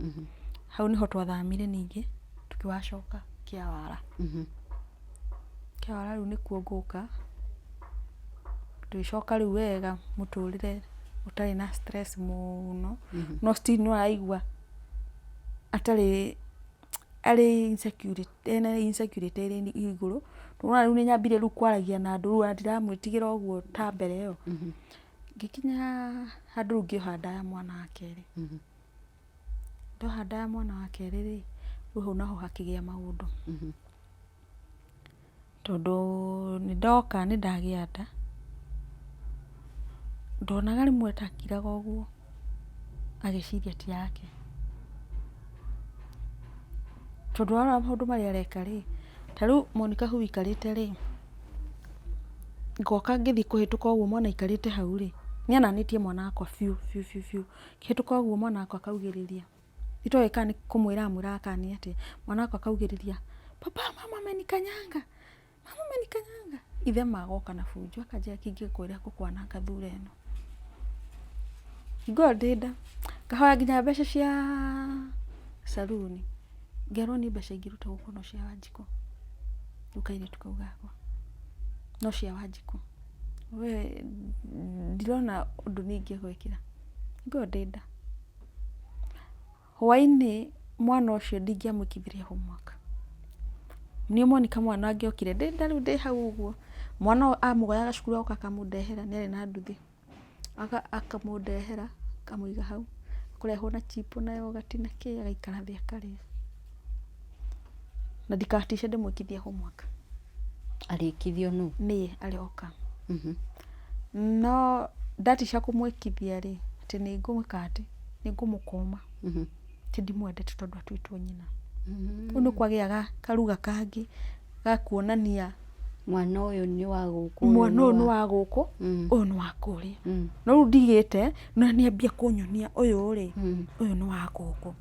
Hau nĩho twathamire ningĩ tũkĩwacoka Kĩawara. Kĩawara rĩu nĩkuo ngũka, tũgĩcoka rĩu wega mũtũrĩre ũtarĩ na stress mũno, no still nĩ ũraigua atarĩ arĩ insecurity, ena insecurity ĩrĩ igũrũ. Nĩwona rĩu nĩ nyambirie rĩu kwaragia na andũ rĩu ona ndiramwĩtigĩra ũguo ta mbere ĩyo. Ngĩkinya handũ rĩu ngĩoha nda ya mwana wa kerĩ. Ndoha nda ya mwana wa kerĩ rĩ, rĩu hau naho hakĩgĩa maũndũ. Tondũ nĩ ndoka nĩ ndagĩa nda, ndonaga rĩmwe ta akiraga ũguo agĩciria ti yake. Tondũ warora maũndũ marĩa areka rĩ, ta rĩu Monica hau ũikarĩte rĩ, ngoka ngĩthiĩ kũhĩtũka ũguo mwana aikarĩte hau rĩ, nĩ ananĩtie mwana wakwa biũ biũ biũ biũ. Ngĩhĩtũka ũguo mwana wakwa akaugĩrĩria, itoĩ kana nĩ kũmwĩra amwĩraga kana nĩ atĩa, mwana wakwa akaugĩrĩria, baba mama amenikanyanga, mama amenikanyanga. Ithe magoka na bunjo akanjĩra kĩngĩkwĩra ngũkwananga thura ĩno. Hingo ĩyo ndĩ nda, ngahoya nginya mbeca cia saruni, ngerwo niĩ mbeca ingĩruta gũkũ no cia Wanjikũ, rĩu kairĩtu kau gakwa, no cia Wanjikũ. We ndirona ũndũ niĩ ingĩgwĩkĩra, hingo ĩyo ndĩ nda. Hwainĩ mwana ũcio ndingĩamwĩkithirie homework. Niĩ Monica mwana angĩokire ndĩ nda rĩu ndĩ hau ũguo, mwana ũyũ amũgoyaga cukuru agoka akamũndehera nĩ arĩ na nduthi, akamũndehera akamũiga hau, kũrehwo na chipo na yogati na kĩ agaikara thĩ akarĩa. Na ndikatice ndĩmwĩkithie homework. Arĩkithio nũ? Niĩ arĩoka. No ndatica kũmwĩkithia rĩ, atĩ nĩ ngũmwĩka atĩ, nĩ ngũmũkũma. Ti ndimwendete tondũ atuĩtwo nyina. Rĩu nĩ kwagĩaga karuga kangĩ ga kuonania mwana ũyũ nĩ wa gũkũ, mwana ũyũ nĩ wa gũkũ, ũyũ nĩ wa kũrĩa. No rĩu ndigĩte na nĩ ambia kũnyonia ũyũ rĩ, ũyũ nĩ wa gũkũ.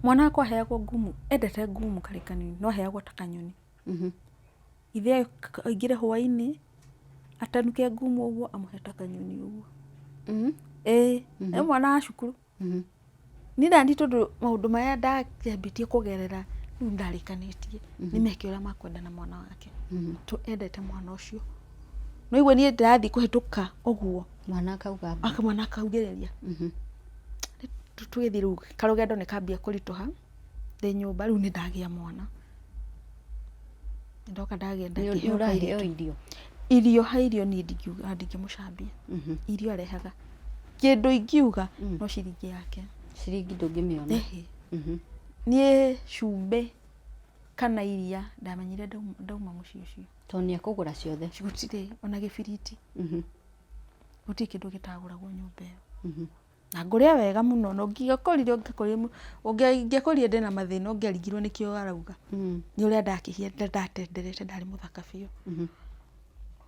Mwana wakwa aheagwo ngumu, endete ngumu karĩ kanini, no aheagwo ta kanyoni. Ithe aingĩre hwainĩ, atanuke ngumu ũguo amũhe ta kanyoni ũguo. Ĩĩ, nĩ mwana wa cukuru. Niĩ nani tondũ maũndũ marĩa ndakĩambĩtie kũgerera rĩu ndarĩkanĩtie nĩ meke ũrĩa makwenda na mwana wake. To endete mwana ũcio. No igua niĩ ndĩrathiĩ kũhĩtũka ũguo. Mwana akauga mbu. Aka mwana akaugĩrĩria. Tũgĩthiĩ rĩu karũgendo nĩ kambia kũritũha ndĩ nyũmba rĩu nĩ ndagĩa mwana. Ndoka ndagĩa nda Nĩ ngĩheo ũraheo kairĩtu. irio? Irio he irio niĩ ndingiuga ndingĩmũcambia. Irio arehaga. Kĩndũ ingiuga no ciringi yake. Ciringi ndũngĩmĩona? Ĩhĩ. Niĩ cumbĩ kana iria ndamenyire ndauma mũciĩ ũcio. Tondũ nĩ ekũgũra ciothe. Gũtirĩ ona gĩbiriti. Gũtirĩ kĩndũ gĩtagũragwo nyũmba ĩyo. Na ngũrĩa wega mũno na ũngĩakorire ũngĩakorire ndĩna mathĩna ũngĩarigirwo nĩkĩo arauga. Nĩ ũrĩa ndatenderete ndarĩ mũthaka biũ.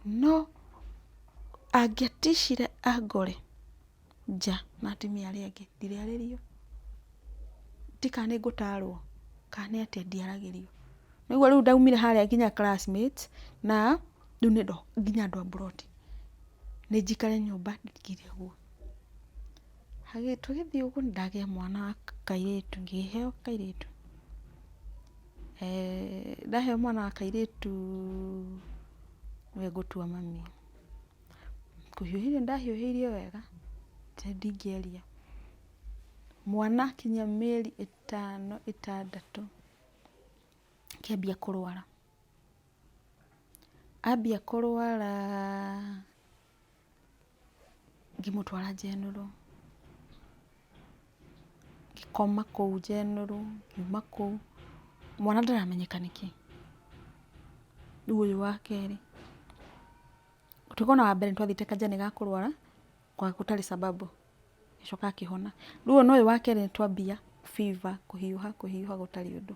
No angĩaticire angore nja na atumia arĩa angĩ ndirĩarĩrio. Ti kana nĩ ngũtarwo kana nĩ atĩa ndiaragĩrio. Nĩguo rĩu ndaumire harĩa nginya classmates na rĩu nĩ nginya andũ a mburoti. Nĩ njikare nyũmba ngire ũguo. Tũgĩthiĩ ũguo nĩ ndagĩa mwana wa kairĩtu, ngĩheo kairĩtu. Ndaheo mwana wa kairĩtu nĩwe ngũtua mami. Kũhiũhĩrio nĩ ndahiũhĩirio wega, ndingĩaria. Mwana akinyia mĩeri ĩtano ĩtandatũ, akĩambia kũrwara. Ambia kũrwara ngĩmũtwara General, ngĩkoma kũu General, ngiuma kũu, mwana ndaramenyeka nĩkĩ. Rĩu ũyũ wa kerĩ, tũkona wa mbere nĩ twathiĩte ka journey ga kũrwara gũtarĩ sababu, agĩcoka akĩhona. Rĩu ona ũyũ wa kerĩ nĩ twambia fever, kũhiũha kũhiũha gũtarĩ ũndũ.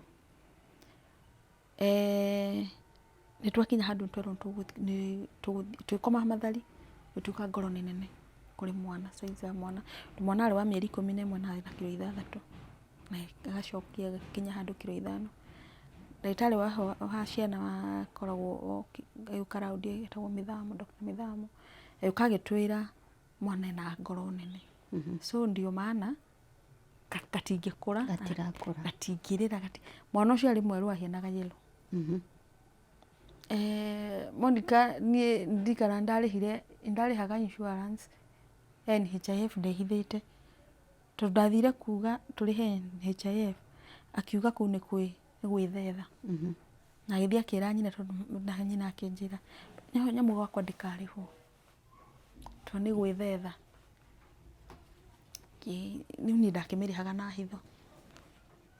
Nĩ twakinya handũ twerwo tũgĩkoma mathari gũtuĩka ngoro nĩ nene kũrĩ mwana, size ya mwana. Mwana arĩ wa mĩeri 11 na arĩ na kiro 6 na agacokia agakinya handũ kiro 5. Ndagĩtarĩ wa ciana akoragwo agĩũka round etagwo Mĩthamo, Doctor Mĩthamo, agĩũka agĩtwĩra mwana ena ngoro nene. So ndio maana gatingĩkũra, Gatirakũra. Gatingĩrĩra. Mwana ũcio arĩ mwerũ ahianaga yellow. Monica, niĩ ndirikanaga ndarĩhire, ndarĩhaga insurance ya NHIF ndĩhithĩte, tondũ ndathire kuga tũrĩhe NHIF, akiuga kũu nĩ gwĩthetha. Na agĩthiĩ akĩra nyina, tondũ na nyina akĩnjĩra nyamũ gwakwa ndĩkarĩhwo tondũ nĩ gwĩthetha. Rĩu niĩ ndakĩmĩrĩhaga na hitho.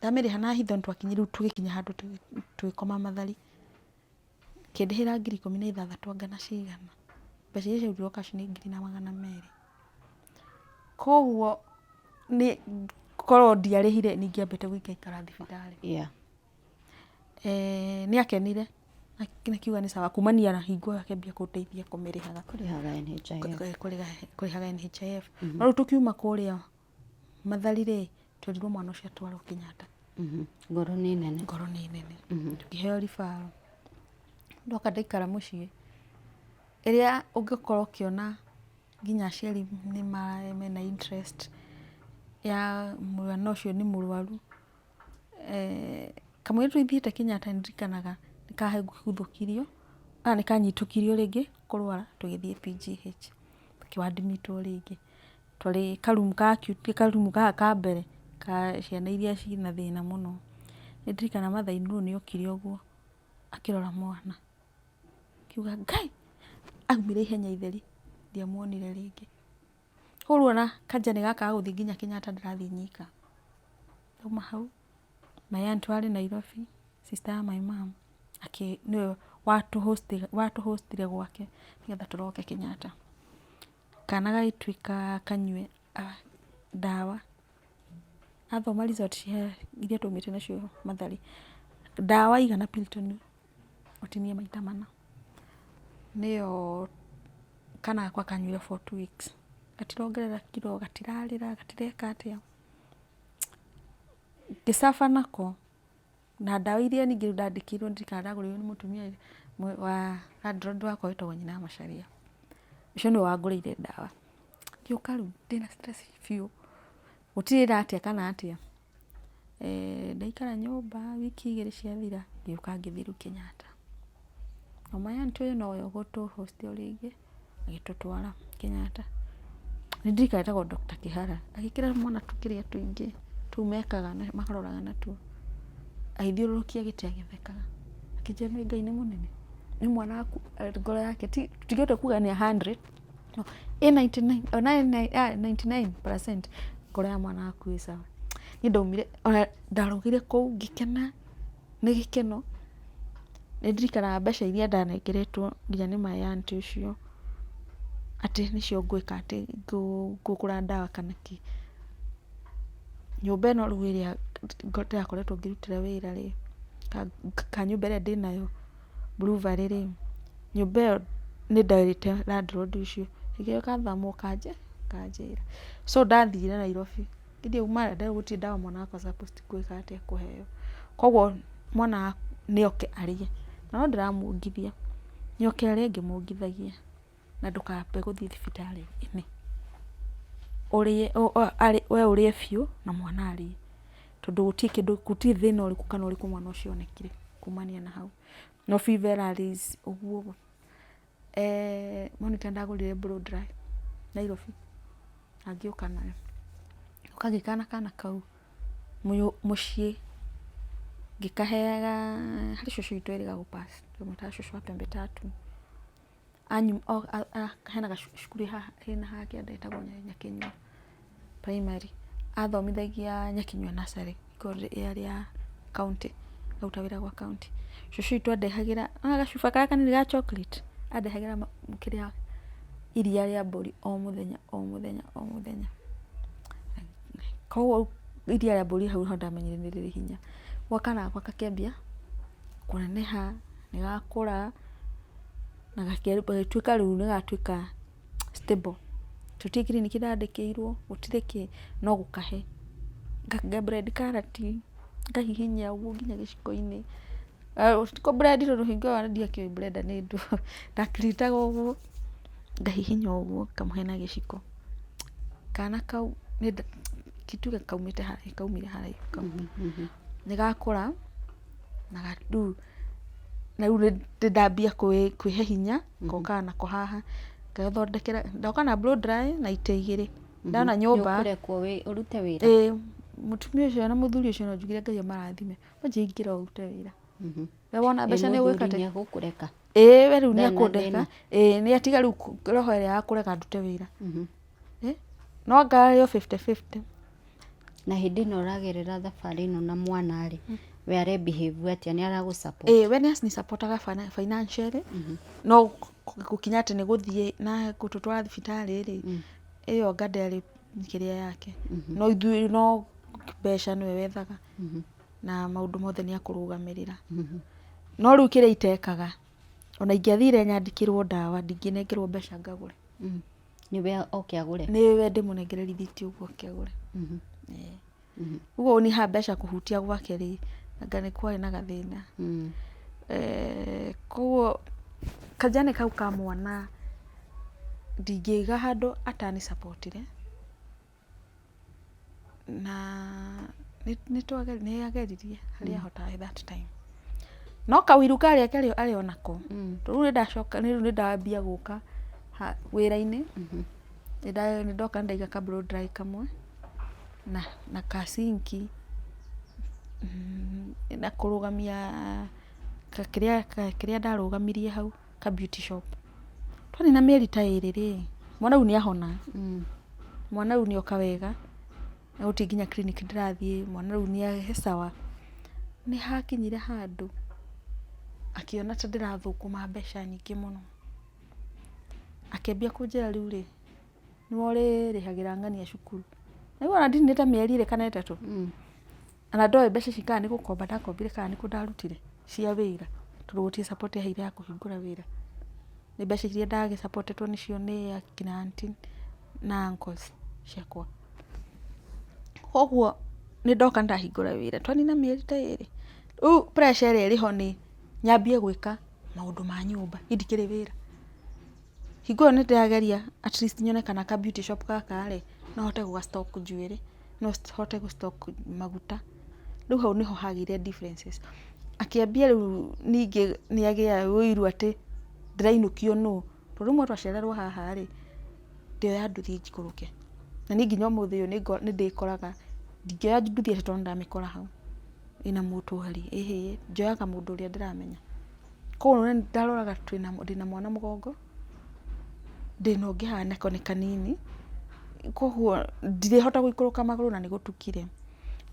Ndamĩrĩha na hitho nĩ twakinyire rĩu tũgĩkinya handũ tũgĩkoma mathari. Akĩndĩhĩra ngiri 16 anga na cigana. Mbeca iria ciarutirwo cash nĩ ngiri na magana merĩ. Koguo nĩ korwo ndiarĩhire nĩ ingĩambĩte gũikaikara thibitarĩ. Nĩ akenire akiuga nĩ sawa kumania na hingo ĩyo akĩambia kũndeithia kũmĩrĩhaga. Kũrĩhaga NHIF. Kũrĩhaga NHIF. No rĩu tũkiuma kũrĩa Mathari rĩ, twerirwo mwana ũcio atwarwo Kenyatta. Ngoro nĩ nene. Ngoro nĩ nene. Tũkĩheo referral. Ndoka ndaikara mũciĩ, ĩrĩa ũngĩkorwo ũkĩona nginya aciari nĩ mena interest ya mwana ũcio nĩ mũrwaru. Kamũira tũthiĩte Kenyatta nĩ ndirikanaga nĩ kaguthũkirio, nĩ kanyitũkirio rĩngĩ kũrwara tũgĩthiĩ PGH, tũkĩ admit wo rĩngĩ. Twarĩ karumu ka acute, karumu gaka ka mbere ka ciana iria ciĩna thĩna mũno. Nĩ ndirikanaga mother in law nĩ okire ũguo akĩrora mwana, akiuga Ngai, aumire ihenya itheri, ndiamuonire rĩngĩ. Koguo rĩu ona ka journey gaka ga gũthiĩ nginya Kenyatta ndĩrathiĩ nyika. Ndauma hau, my aunt warĩ Nairobi, sister ya my mom, nĩwe watũ host ire gwake nĩgetha tũroke Kenyatta. Kana gagĩtuĩka kanyue ndawa, athoma result cia iria twaumĩte nacio Mathari, ndawa igana pill tũnini ũtinie maita mana, nĩyo kana gakwa kanyuire for 2 weeks. Gatirongerera kiro, gatirarĩra, gatireka atĩa. Ngĩ suffer nako na ndawa iria ningĩ ndandĩkĩirwo, ndirikanaga ndagũrĩirwo nĩ mũtumia wa landlord wakwa wĩtagwo nyina wa Macharia, ũcio nĩwe wangũrĩire ndawa. Ngĩũka rĩu ndĩna stress biũ, gũtirĩ atĩa kana atĩa. Ndaikara nyũmba wiki 2 ciathira, ngĩũka ngĩthiĩ rĩu Kenyatta. O my aunt ũyũ nowe ũgũtũ host o rĩngĩ, agĩtũtwara Kenyatta. Nĩ ndirikanaga etagwo Dr. Kĩhara, agĩkĩra mwana tũkĩrĩa tũingĩ, tũu mekaga makaroraga natuo, agĩthiũrũrũkia gĩtĩ agĩthekaga, akĩnjĩra nĩũĩ Ngai nĩ mũnene, nĩ mwana waku ngoro yake tũtingĩhota kuga nĩ a hundred, no ĩ 99% ngoro ya mwana waku ĩ sawa. Niĩ ndaumire, ona ndarũgire kũu ngĩkena nĩ gĩkeno. Nĩ ndirikanaga mbeca iria ndanengeretwo nginya nĩ my aunt ũcio, atĩ nĩcio ngwĩka atĩ ngũgũra ndawa kana kĩ. Nyũmba ĩno rĩu ĩrĩa ndĩrakoretwo ngĩrutĩra wĩra rĩ, ka nyũmba ĩrĩa ndĩnayo Blue Valley rĩ, nyũmba ĩyo nĩ nderĩte landlord ũcio, hĩndĩ ĩrĩa ĩgathamwo kanjĩra. So ndathire Nairobi, ngĩthiĩ nderwo gũtirĩ ndawa mwana wakwa supposed gwĩka atĩa, kũheo. Koguo mwana nĩ oke arĩe, na no ndĩramuongithia, nĩ oke arĩe ngĩmuongithagia, na ndũkambe gũthiĩ thibitarĩ ĩnĩ. Ũrĩe we ũrĩe biũ na mwana arĩe. Tondũ gũtirĩ kĩndũ, gũtirĩ thĩna ũrĩkũ kana ũrĩkũ mwana ũcio onekire kumania na hau. No fever rallies ũguo ũguo. Monica ndagũrire blow dry Nairobi na ngĩũka nayo. Ngĩũka ngĩikara na kana kau mũciĩ ngĩkaheaga, harĩ cũcũ witũ erĩga gũ pass twamwĩtaga cũcũ wa pembe tatu. Hena gacukuru hena haha kĩanda getagwo Nyakinyua Primary. Athomithagia Nyakinyua Nursery yarĩ ya county, aruta wĩra gwa county. Cũcũ witũ andehagĩra, nĩwona gacuba karĩa kanini ga chocolate, andehagĩra kĩrĩa iria rĩa mbũri o mũthenya o mũthenya o mũthenya. Koguo iria rĩa mbũri hau nĩho ndamenyire nĩ rĩrĩ hinya. Koguo kana gakwa gakĩambia kũneneha, nĩ gakũra na gagĩtuĩka rĩu nĩ gatuĩka stable. Tũtirĩ kiriniki ndandĩkĩirwo, gũtirĩ kĩ, no gũkahe. Nga blend karati, ngahihinya ũguo nginya gĩciko-inĩ. Ti kũ blend tondũ hingo ĩyo ndiakĩũĩ blender nĩ ndũ, ndakiritaga ũguo, ngahihinya ũguo ngamũhe na gĩciko. Kana kau tuge kaumĩte kaumire haraihu kau. Nĩ gakũra na rĩu na rĩu nĩ ndambia kwĩhe hinya ngokaga nako haha ngethondekera, ndoka na blow dry na itĩ igĩrĩ. Ndona nyũmba. Nĩũkũrekwo ũrute wĩra? Ĩĩ, mũtumia ũcio na mũthuri ũcio no njugire Ngai amarathime, wanjia ingĩra ũrute wĩra. We wona mbeca nĩ ũgwĩka atĩa? Nĩ egũkũreka? Ĩĩ we rĩu nĩ ekũndeka, ĩĩ nĩ atiga rĩu roho ĩrĩa ya kũreka ndute wĩra. No anga arĩ o fifty fifty. Na hĩndĩ ĩno ũragerera thabarĩ ĩno na mwana rĩ, we are behave atĩa? Nĩ aragũ support? Ĩĩ we nĩ supportaga financially, no gũkinya atĩ nĩ gũthiĩ na gũtũtwara thibitarĩ rĩ, ĩyo anga ndĩarĩ kĩrĩa yake. No ithuĩ no mbeca nĩwe wethaga na maũndũ mothe nĩ akũrũgamĩrĩra. No rĩu kĩrĩa itekaga, ona ingĩathire nyandĩkĩrwo ndawa ndingĩnengerwo mbeca ngagũre. Nĩwe oke agũre? Nĩwe ndĩmũnengere rithiti ũguo oke agũre. Ũguo niĩ haha mbeca kũhutia gwake rĩ, anga nĩ kwarĩ na gathĩna. Koguo ka journey kau ka mwana ndingĩiga handũ atani support ire, na nĩ ageririe harĩa ahotaga that time. No kaũiru karĩa kerĩ arĩ onako, tondũ rĩu nĩndacoka rĩu nĩndambia gũka wĩra-inĩ, nĩndoka ndaiga ka blow dry kamwe na ka sink na kũrũgamia kĩrĩa ndarũgamirie hau ka beauty shop. Twanina mĩeri ta ĩrĩ rĩ, mwana rĩu nĩ ahona, mwana rĩu nĩ oka wega, na gũtirĩ nginya clinic ndĩrathiĩ, mwana rĩu nĩ e sawa. Nĩ hakinyire handũ akĩona ta ndĩrathũkũma mbeca nyingĩ mũno, akĩambia kũnjĩra rĩu rĩ, nĩwe ũrĩrĩhagĩra ng'ania cukuru. Rĩu ona ndininĩte mĩeri ĩrĩ kana ĩtatũ, ona ndoĩ mbeca ici kana nĩ gũkomba ndakombire kana nĩ kũ ndarutire cia wĩra, tondũ gũtirĩ support aheire ya kũhingũra wĩra. Nĩ mbeca iria ndagĩ support etwo nĩcio nĩ akina aunty na uncles ciakwa. Koguo nĩ ndoka nĩ ndahingũra wĩra, twanina mĩeri ta ĩrĩ, rĩu pressure ĩrĩa ĩrĩho nĩ nyambie gwĩka maũndũ ma nyũmba, niĩ ndikĩrĩ wĩra. Hingo ĩyo nĩ ndĩrageria at least nyone kana ka beauty shop gaka rĩ, no hote gũga stock njuĩrĩ, no hote gũ stock maguta. Rĩu hau nĩho hagĩire differences. Akĩambia rĩu ningĩ nĩ agĩa ũiru atĩ ndĩrainũkio nũ, tondũ rĩmwe twacererwo haha rĩ, ndĩoya nduthi njikũrũke. Na niĩ nginya ũmũthĩ ũyũ nĩ ndĩkoraga ndingĩoya nduthi atĩ tondũ nĩ ndamĩkora hau ĩna mũtwari, ĩhĩ, njoyaga mũndũ ũrĩa ndĩramenya. Koguo ndaroraga ndĩna mwana mũgongo, ndĩna ũngĩ haha nako nĩ kanini, koguo ndirĩhota gũikũrũka magũrũ na nĩ gũtukire.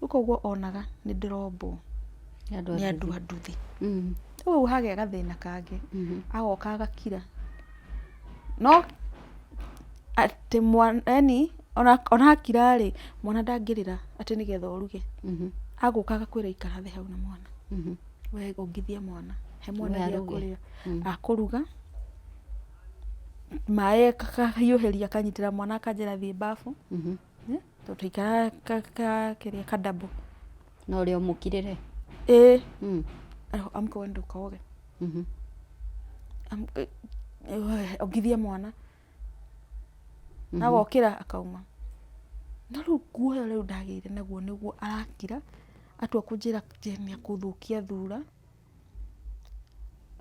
Rĩu koguo onaga nĩ ndĩrombwo nĩ andũ a nduthi. Rĩu hagĩa gathĩna kangĩ, agoka agakira. No atĩ mwana yaani ona akira rĩ, mwana ndangĩrĩra atĩ nĩgetha ũruge. Agũka agakwĩra ikara thĩ hau na mwana, we ongithia mwana, he mwana gĩa kũrĩa. Akũruga, maĩ akahiũhĩria akanyitĩra mwana akanjĩra thiĩ bafu, tondũ twaikaraga kĩrĩa ka double. Na ũrĩa ũmũkirĩre? Ĩĩ. Amka uende ukaoge. Ongithia mwana. Agokĩra akauma. No rĩu guoya ũrĩa rĩu ndagĩire naguo nĩguo arakira, atua kũnjĩra nĩ ekũthũkia thura,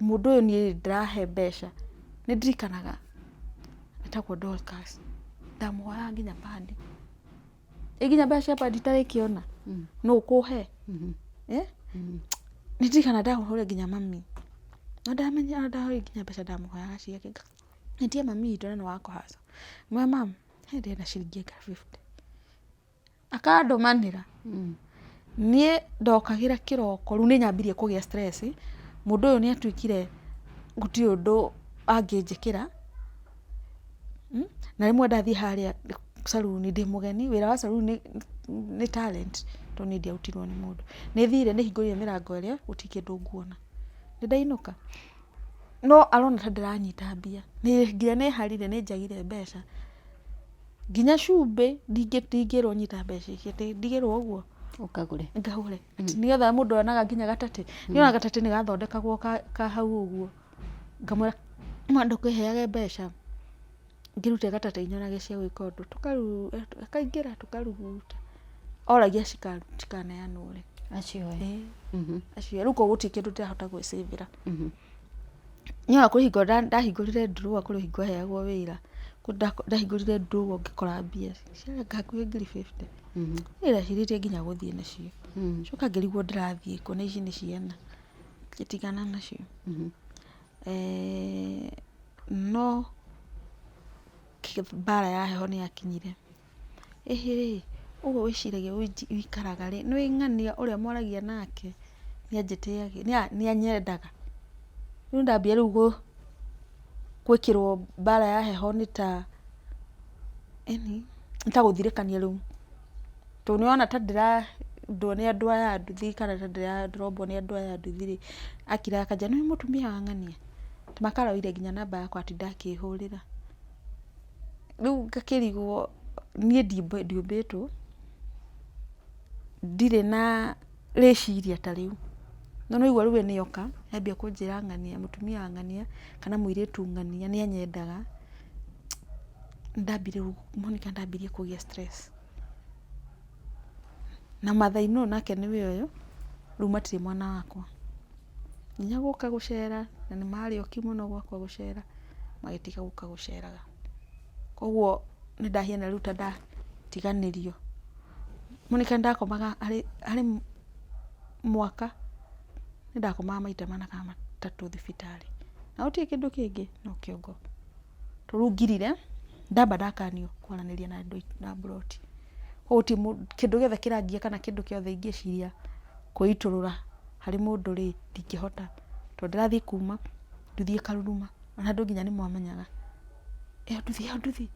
mũndũ ũyũ niĩ ndĩrahe mbeca, nĩ ndirikanaga etagwo Dorcas, ndamũhoyaga nginya pad. Ĩ nginya mbeca cia pad itarĩkĩona, nũ ũkũhe? Nĩ ndirikanaga ndahũrĩire nginya mami, no ndamenya ndahũrĩire nginya mbeca ndamũhoyaga ciake, ngetia mami witũ na nĩ wa kũhaca, ngĩmwĩra mum, he ndĩrenda ciringi anga fifty. Akandũmanĩra, niĩ ndokagĩra kĩroko, rĩu nĩ nyambirie kũgĩa stress, mũndũ ũyũ nĩ atuĩkire gũtirĩ ũndũ angĩnjĩkĩra, na rĩmwe ndathiĩ harĩa caruni ndĩ mũgeni, wĩra wa caruni nĩ talent tondũ niĩ ndiarutirwo nĩ mũndũ. Nĩ thire nĩ hingũrire mĩrango ĩrĩa gũtirĩ kĩndũ nguona, nĩ ndainũka, no arona ta ndĩranyita mbia, nginya nĩ harire nĩ njagire mbeca. Nginya cumbĩ ndingĩrwo nyita mbeca ici atĩ ndigĩrwo ũguo. Ũkagũre. Ngagũre. Atĩ nĩgetha mũndũ onaga nginya gatatĩ. Niĩ ona gatatĩ nĩ gathondekagwo ka hau ũguo. Ngamwĩra ma ndũkĩheage mbeca ngĩrute gatatĩ nyonage cia gwĩka ũndũ. Akaingĩra tũkaruta. Oragia cikaneanwo rĩ. Acioe. Ĩĩ. Acioe. Rĩu koguo gũtirĩ kĩndũ ndĩrahota gwĩ save ĩra. Niĩ ona kwĩ hingo ndahingũrire drawer kũrĩ hingo heagwo wĩra, ndahingũrire drawer ngĩkora mbia ciarĩ anga hakuhĩ ngiri fifty. Niĩ ndecirĩtie nginya gũthiĩ nacio, ngĩcoka ngĩrigwo ndĩrathiĩ kũ na ici nĩ ciana, ngĩtigana nacio. No mbara ya heho nĩ yakinyire, ĩhĩ rĩ, ũguo wĩciragia ũikaraga rĩ, nĩ ũĩ ng'ania ũrĩa mwaragia nake nĩ anyendaga. Rĩu ndambia rĩu gwĩkĩrwo mbara ya heho nĩ ta yaani nĩ ta gũthirĩkania rĩu. Tondũ nĩ ũrona ta ndĩrendwo nĩ andũ aya a nduthi kana ta ndĩrombwo nĩ andũ aya a nduthi rĩ, akira akanjĩra nĩ ũĩ mũtumia wa ng'ania? Makaroire nginya namba yakwa atinda akĩhũrĩra. Rĩu ngakĩrigwo niĩ ndiũmbĩtwo, ndirĩ na rĩciria ta rĩu. No nĩ waigua rĩu we nĩoka, nĩambia kũnjĩra ng'ania, mũtumia wa ng'ania, kana mũirĩtu ng'ania nĩ anyendaga, nĩndambirie Monica nĩndambirie kũgĩa stress. Na mother in law nake nĩwe ũyũ, rĩu matirĩ mwena wakwa. Nginya gũka gũcera, na nĩ marĩ oki mũno gwakwa gũcera, magĩtiga gũka gũceraga. Koguo nĩ ndahiana rĩu ta ndatiganĩrio. Monica nĩ ndakomaga harĩ mwaka, nĩ ndakomaga maita mana kana matatũ thibitarĩ. Na gũtirĩ kĩndũ kĩngĩ no kĩongo. Tondũ rĩu ngirire, ndamba ndakanio kwaranĩria na andũ a mburoti. Koguo gũtirĩ mũndũ, kĩndũ gĩothe kĩrangia kana kĩndũ gĩothe ingĩciria kwĩitũrũra harĩ mũndũ rĩ, ndingĩhota. Tondũ ndĩrathiĩ kuma, nduthi ĩkaruruma, ona andũ nginya nĩ mamenyaga. Ĩyo nduthi, ĩyo nduthi.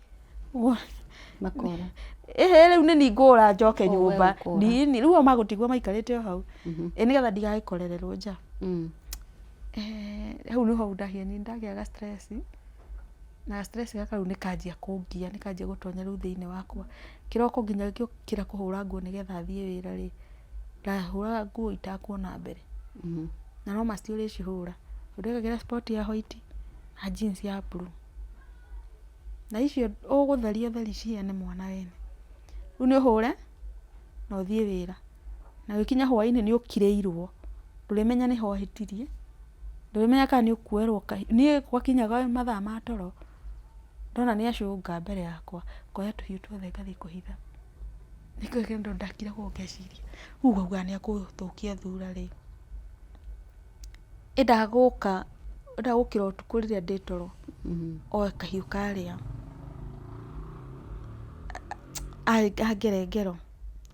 Makora. Ĩhĩ rĩu nĩ niĩ ngũra njoke Oh, we nyũmba. ũkũra. Ĩni, rĩu o magũtigwo maikarĩte o hau. Ĩ nĩgetha ndigagĩkorererwo nja. Hau nĩho ndahianire, nĩndagĩaga stress, na stress gaka rĩu nĩkanjia kũngia, nĩkanjia gũtonya rĩu thĩiniĩ wakwa. Kĩroko nginya ngĩũkĩra kũhũra nguo nĩgetha thiĩ wĩra rĩ, ndahũraga nguo itakuona mbere. Na no must ũrĩcihũra. Tondũ ndekagĩra sport ya white na jeans ya blue. Na icio ũgũtheria ũtheri cihane mwana wene. Rĩu nĩ ũhũre na ũthiĩ wĩra. Na ũgĩkinya hwainĩ nĩ ũkirĩirwo, ndũrĩmenya nĩho ũhĩtirie, ndũrĩmenya kana nĩ ũkuoerwo kahiũ. Niĩ gwakinyaga mathaa ma toro, ndona nĩ acũnga mbere yakwa, ngoya tũhiũ tuothe ngathiĩ kũhitha. Nĩkĩo kĩndũ ndakiragwo ngeciria, rĩu augaga nĩ egũthũkia thura rĩ, endaga gũka, endaga gũkĩra ũtukũ rĩrĩa ndĩ toro, oe kahiũ karĩa, angere ngero.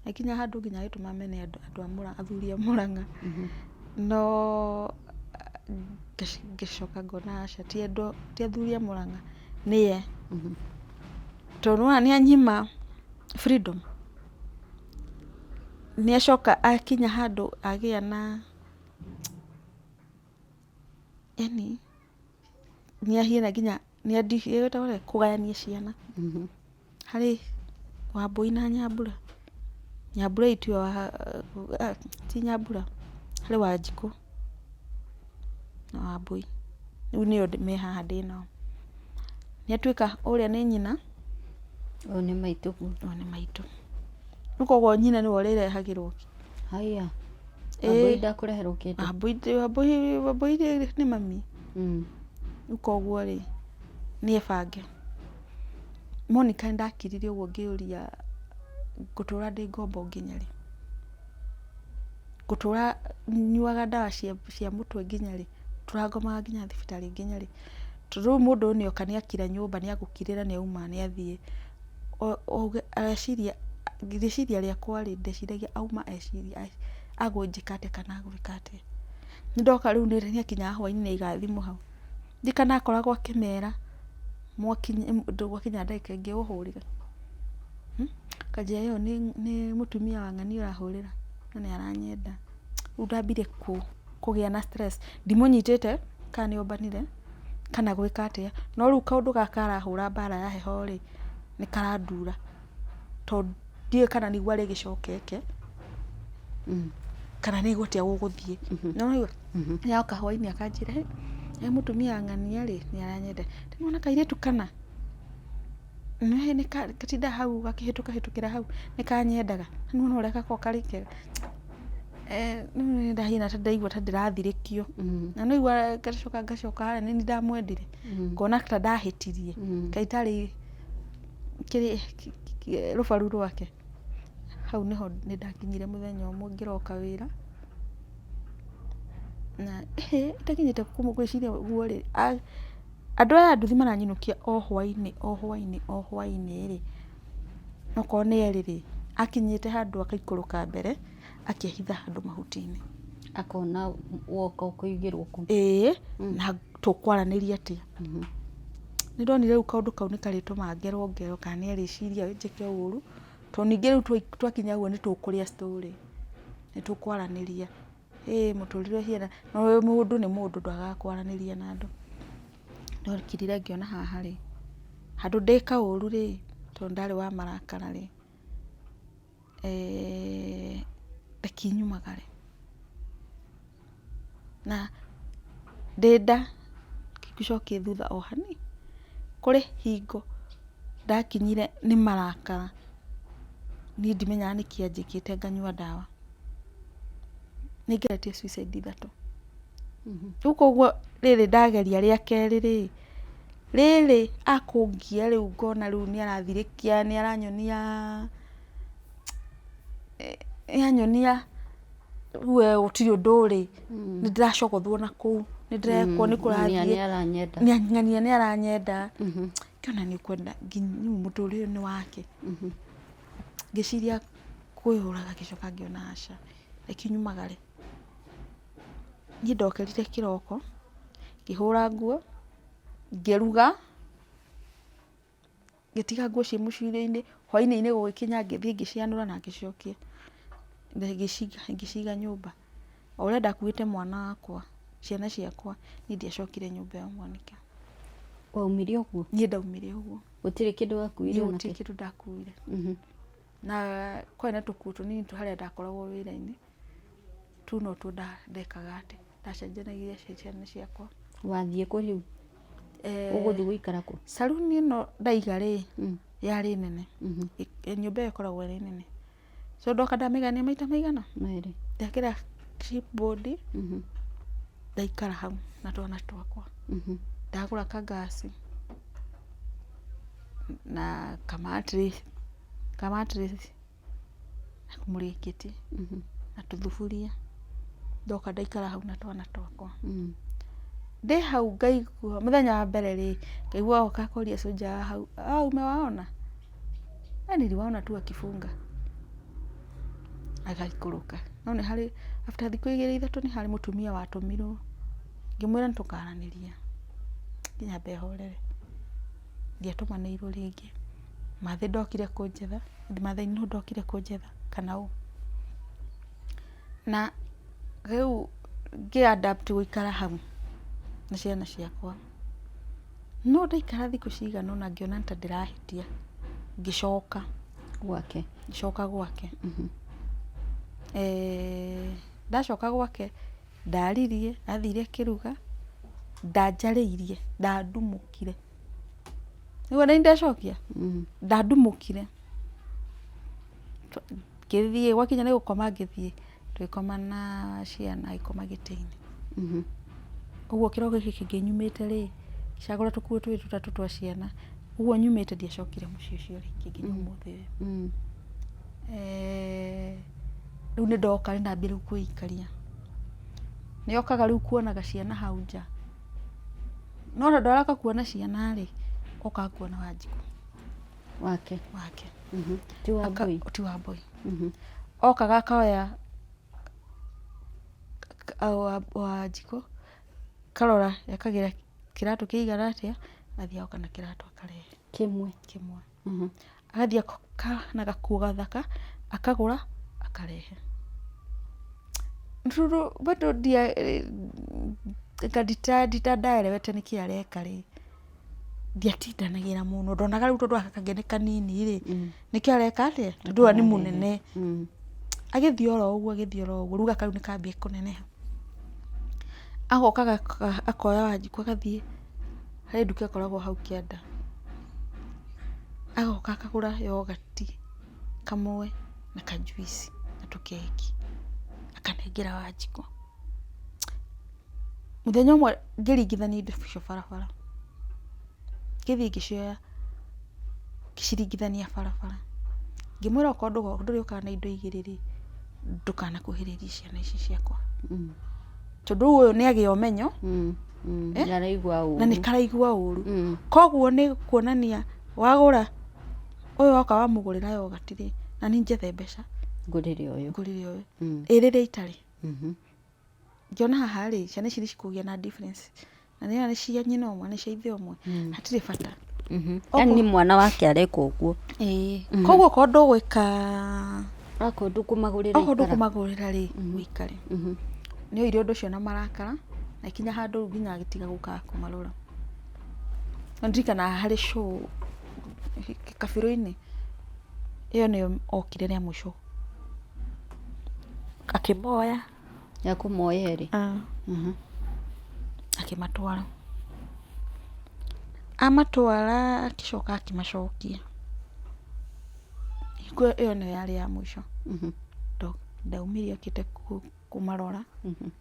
Agĩkinya handũ nginya agĩtũma mene andũ a Mũrang'a, athuri a Mũrang'a. No ngĩcoka ngona aca ti andũ, ti athuri a Mũrang'a, nĩye. Tondũ nĩwona nĩ anyima freedom. Nĩ acoka akinya handũ agĩa na yaani nĩ ahiana nginya kũgayania ciana. Harĩ Wambũi na Nyambura. Nyambura tiwe wa, ti Nyambura, harĩ Wanjikũ na Wambũi. Rĩu nĩo me haha ndĩnao. Nĩ atuĩka ũrĩa nĩ nyina. Ũyũ nĩ maitũguo. Ũyũ nĩ maitũ. Rĩu koguo nyina nĩwe ũrĩrehagĩrwo. Haiya. Ĩĩ. Wambũi ndakũreherwo kĩndũ. Wambũi Wambũi Wambũi nĩ mami. Rĩu koguo rĩ, nĩ ebange. Monica nĩ ndakirire ũguo ngĩũria ngũtũra ndĩ ngombo nginya rĩ? Ngũtũra nyuaga ndawa cia cia mũtwe nginya rĩ? Ngũtũra ngomaga nginya thibitarĩ nginya rĩ? Tondũ rĩu mũndũ ũyũ nĩoka nĩakira nyũmba nĩagũkirĩra nĩauma nĩathiĩ. Eciria, rĩciria rĩakwa rĩ, ndeciragia auma eciria agũnjĩka atĩa kana agwĩka atĩa. Nĩndoka rĩu nĩakinyaga hwainĩ nĩaiga thimũ hau. Ndiũĩ kana akoragwo akĩmera gwakinya ndagĩka ĩngĩ ũhũrĩre. Akanjĩra ĩyo nĩ mũtumia wa ng'ania ũrahũrĩra na nĩ aranyenda. Rĩu ndambire kũgĩa na stress, ndimũnyitĩte kana nĩ ombanire kana gwĩka atĩa, no rĩu kaũndũ gaka arahũra mbara ya heho rĩ, nĩ karandura tondũ ndiũĩ kana nĩguo arĩgĩcoka eke, kana nĩ gũtĩa gũgũthiĩ. Nĩ ũraigua? Nĩ oka hwainĩ akanjĩra hĩ mũtumia wa ng'ania rĩ, nĩ aranyenda. Nĩwona kairĩtu kana, nĩ gatindaga hau gakĩhĩtũka hĩtũkĩra hau, nĩ kanyendaga. Nĩwona ũrĩa gakoragwo karĩ kega. Rĩu nĩ ndahana ta ndaigua ta ndĩrathirĩkio. Na nĩ waigua ngacoka ngacoka harĩa nĩ niĩ ndamwendire, ngona ta ndahĩtirie, kaĩ itarĩ rũbaru rwake. Hau nĩho nĩ ndakinyire mũthenya ũmwe ngĩroka wĩra, na itakinyĩte gwĩciria ũguo rĩ, andũ aya a nduthi maranyinũkia o hwainĩ o hwainĩ o hwainĩ rĩ, okorwo nĩ erĩ rĩ, akinyĩte handũ agaikũrũka mbere, akehitha handũ mahuti-inĩ. Akona woka ũkũigĩrwo kũu. Ĩĩ, na tũkwaranĩria atĩa. Nĩ ndonire rĩu kaũndũ kau nĩ karĩtũma ngerwo ngero kana nĩ arĩciria njĩke ũru, tondũ ningĩ rĩu twakinya ũguo nĩ tũkũrĩa story, nĩ tũkwaranĩria. Ĩĩ mũtũrĩre ũhiana, na mũndũ nĩ mũndũ ndwagaga kwaranĩria na andũ. Ndokire ngĩona haha rĩ, handũ ndĩka ũru rĩ, tondũ ndarĩ wa marakara rĩ, reke nyumagare. Na ndĩ nda, ngĩcokia thutha o hanini, kũrĩ hingo ndakinyire nĩ marakara, niĩ ndimenyaga nĩkĩ anjĩkĩte nganyua ndawa. Nĩ ngeretie suicide ithatũ. Rĩu koguo rĩrĩ ndageria rĩa kerĩ rĩ, rĩrĩ akũngia rĩu ngona rĩu nĩ arathirĩkia, nĩ aranyonia, nĩ aranyonia rĩu we gũtirĩ ũndũ ũrĩ, nĩ ndĩracogothwo na kũu, nĩ ndĩrekwo nĩ kũrathiĩ, ng'ania nĩ aranyenda, ngĩona nĩ ũkwenda nginya mũtũrĩre ũyũ nĩ wake. Ngĩciria kwĩyũraga ngĩcoka ngĩona aca, reke nyumagare. Niĩ ndokĩrire kĩroko, ngĩhũra nguo, ngĩruga, ngĩtiga nguo ciĩ mũcurio-inĩ, hwainĩ-inĩ gũgĩkinya ngĩthiĩ ngĩcianũra na ngĩcicokia, ngĩciga nyũmba. O ũrĩa ndakuĩte mwana wakwa, ciana ciakwa, niĩ ndiacokire nyũmba ĩyo Monica. Waumire ũguo? Niĩ ndaumire ũguo. Gũtirĩ kĩndũ wakuire Niĩ ona gũtirĩ kĩ? kĩndũ ndakuire. Na kwarĩ na tũkuo tũnini harĩa ndakoragwo wĩra-inĩ, tũu no tuo ndekaga atĩ, ndacenjanagia ciana ciakwa. Wathiĩ kũ rĩu? Ũgũthiĩ gũikara kũ? Caruni ĩno ndaiga rĩ, yarĩ nene. Nyũmba ĩyo ĩkoragwo ĩrĩ nene. So ndoka ndamĩgayania maita maigana? Merĩ. Ndekĩra chipboard, ndaikara hau na twana twakwa. Ndagũra kangasi na kamattress, kamattress na kamũrĩngĩti na tũthuburia. Ndoka ndaikara hau na twana twakwa. Ndĩ hau ngaigua, mũthenya wa mbere rĩ, ngaigua oka akoria soldier wa hau, "Hao umewaona?" Yaani niliwaona tu akifunga agaikũrũka. No nĩ harĩ after thikũ igĩrĩ ithatũ nĩ harĩ mũtumia watũmirwo, ngĩmwĩra nĩ tũkaranĩria, nyambe horere. Ndiatũmanĩirwo rĩngĩ. Mathĩ ndokire kũnjetha, Mathai nũ ndokire kũnjetha kana ũ. Na rĩu ngĩ adapt gũikara hau na ciana ciakwa. No ndaikara thikũ cigana ũna ngĩona ta ndĩrahĩtia, ngĩcoka. Gwake? Ngĩcoka gwake. Ndacoka gwake, ndaririe, athire akĩruga, ndanjarĩirie, ndandumũkire. Nĩguo nĩ ndacokia? Ndandumũkire. Akĩthiĩ, gwakinya nĩ gũkoma ngĩthiĩ, tũgĩkoma na ciana agĩkoma gĩtĩ-inĩ. Ũguo kĩroko gĩkĩ kĩngĩ nyumĩte rĩ, ngĩcagũra tũkuo twĩrĩ tũtatũ twa ciana, ũguo nyumĩte ndiacokire mũciĩ ũcio rĩngĩ nginya ũmũthĩ ũyũ. Rĩu nĩ ndoka nĩ ndambia rĩu kwĩikaria. Nĩ okaga rĩu kuonaga ciana hau nja, no tondũ aroka kuona ciana rĩ, okaga kuona Wanjikũ. Wake. Wake. Ti Wambũi? Ti Wambũi. Okaga akoya Wanjikũ, akarora ekagĩra kĩratũ kĩigana atĩa, agathiĩ agoka na kĩratũ akarehe. Kĩmwe? Kĩmwe. Agathiĩ agoka na gakuo gathaka, akagũra, akarehe. Rĩu bado anga ndaerewete nĩkĩ areka rĩ, ndiatindanagĩra mũno, ndonaga rĩu tondũ gaka kangĩ nĩ kanini rĩ, nĩkĩo areka atĩa, tondũ ũrĩa nĩ mũnene. Agĩthiĩ oro ũguo agĩthiĩ oro ũguo, rĩu gaka rĩu nĩ kambia kũneneha. Agoka akoya Wanjikũ agathiĩ harĩ nduka ĩkoragwo hau kĩanda, agoka akagũra yogati kamwe na kajuici na tũkeki, akanengera Wanjikũ. Mũthenya ũmwe ngĩringithania indo icio barabara, ngĩthiĩ ngĩcioya ngĩciringithania barabara, ngĩmwĩra okorwo ndũrĩũkaga na indo igĩrĩ rĩ, ndũkanakuhĩrĩrie ciana ici ciakwa. Tondũ rĩu ũyũ nĩ agĩa ũmenyo, na nĩ karaigua ũru. Koguo nĩ kuonania wagũra, ũyũ woka wamũgũrĩra yogati rĩ, na niĩ njethe mbeca ngũrĩre ũyũ, ngũrĩre ũyũ. Ĩ rĩrĩa itarĩ. Ngĩona haha rĩ, ciana ici nĩ cikũgĩa na difference. Na nĩ nĩ cia nyina ũmwe, nĩ cia ithe ũmwe, hatirĩ bata. Yaani mwana wake areka ũguo. Ĩĩ. Koguo okorwo ndũgwĩka, okorwo ndũkũmagũrĩra okorwo ndũkũmagũrĩra rĩ, ũikare. Nĩ oire ũndũ ũcio na marakara, na ĩkinya handũ rĩu nginya agĩtiga gũkaga kũmarora. Na ndirikanaga harĩ show kabirũ-inĩ, ĩyo nĩyo okire rĩa mũico akĩmoya. Ya kũmoya erĩ? Akĩmatwara. Amatwara akĩcoka akĩmacokia. Hingo ĩyo nĩyo yarĩ ya mũico. Ndaumire okĩte kũmarora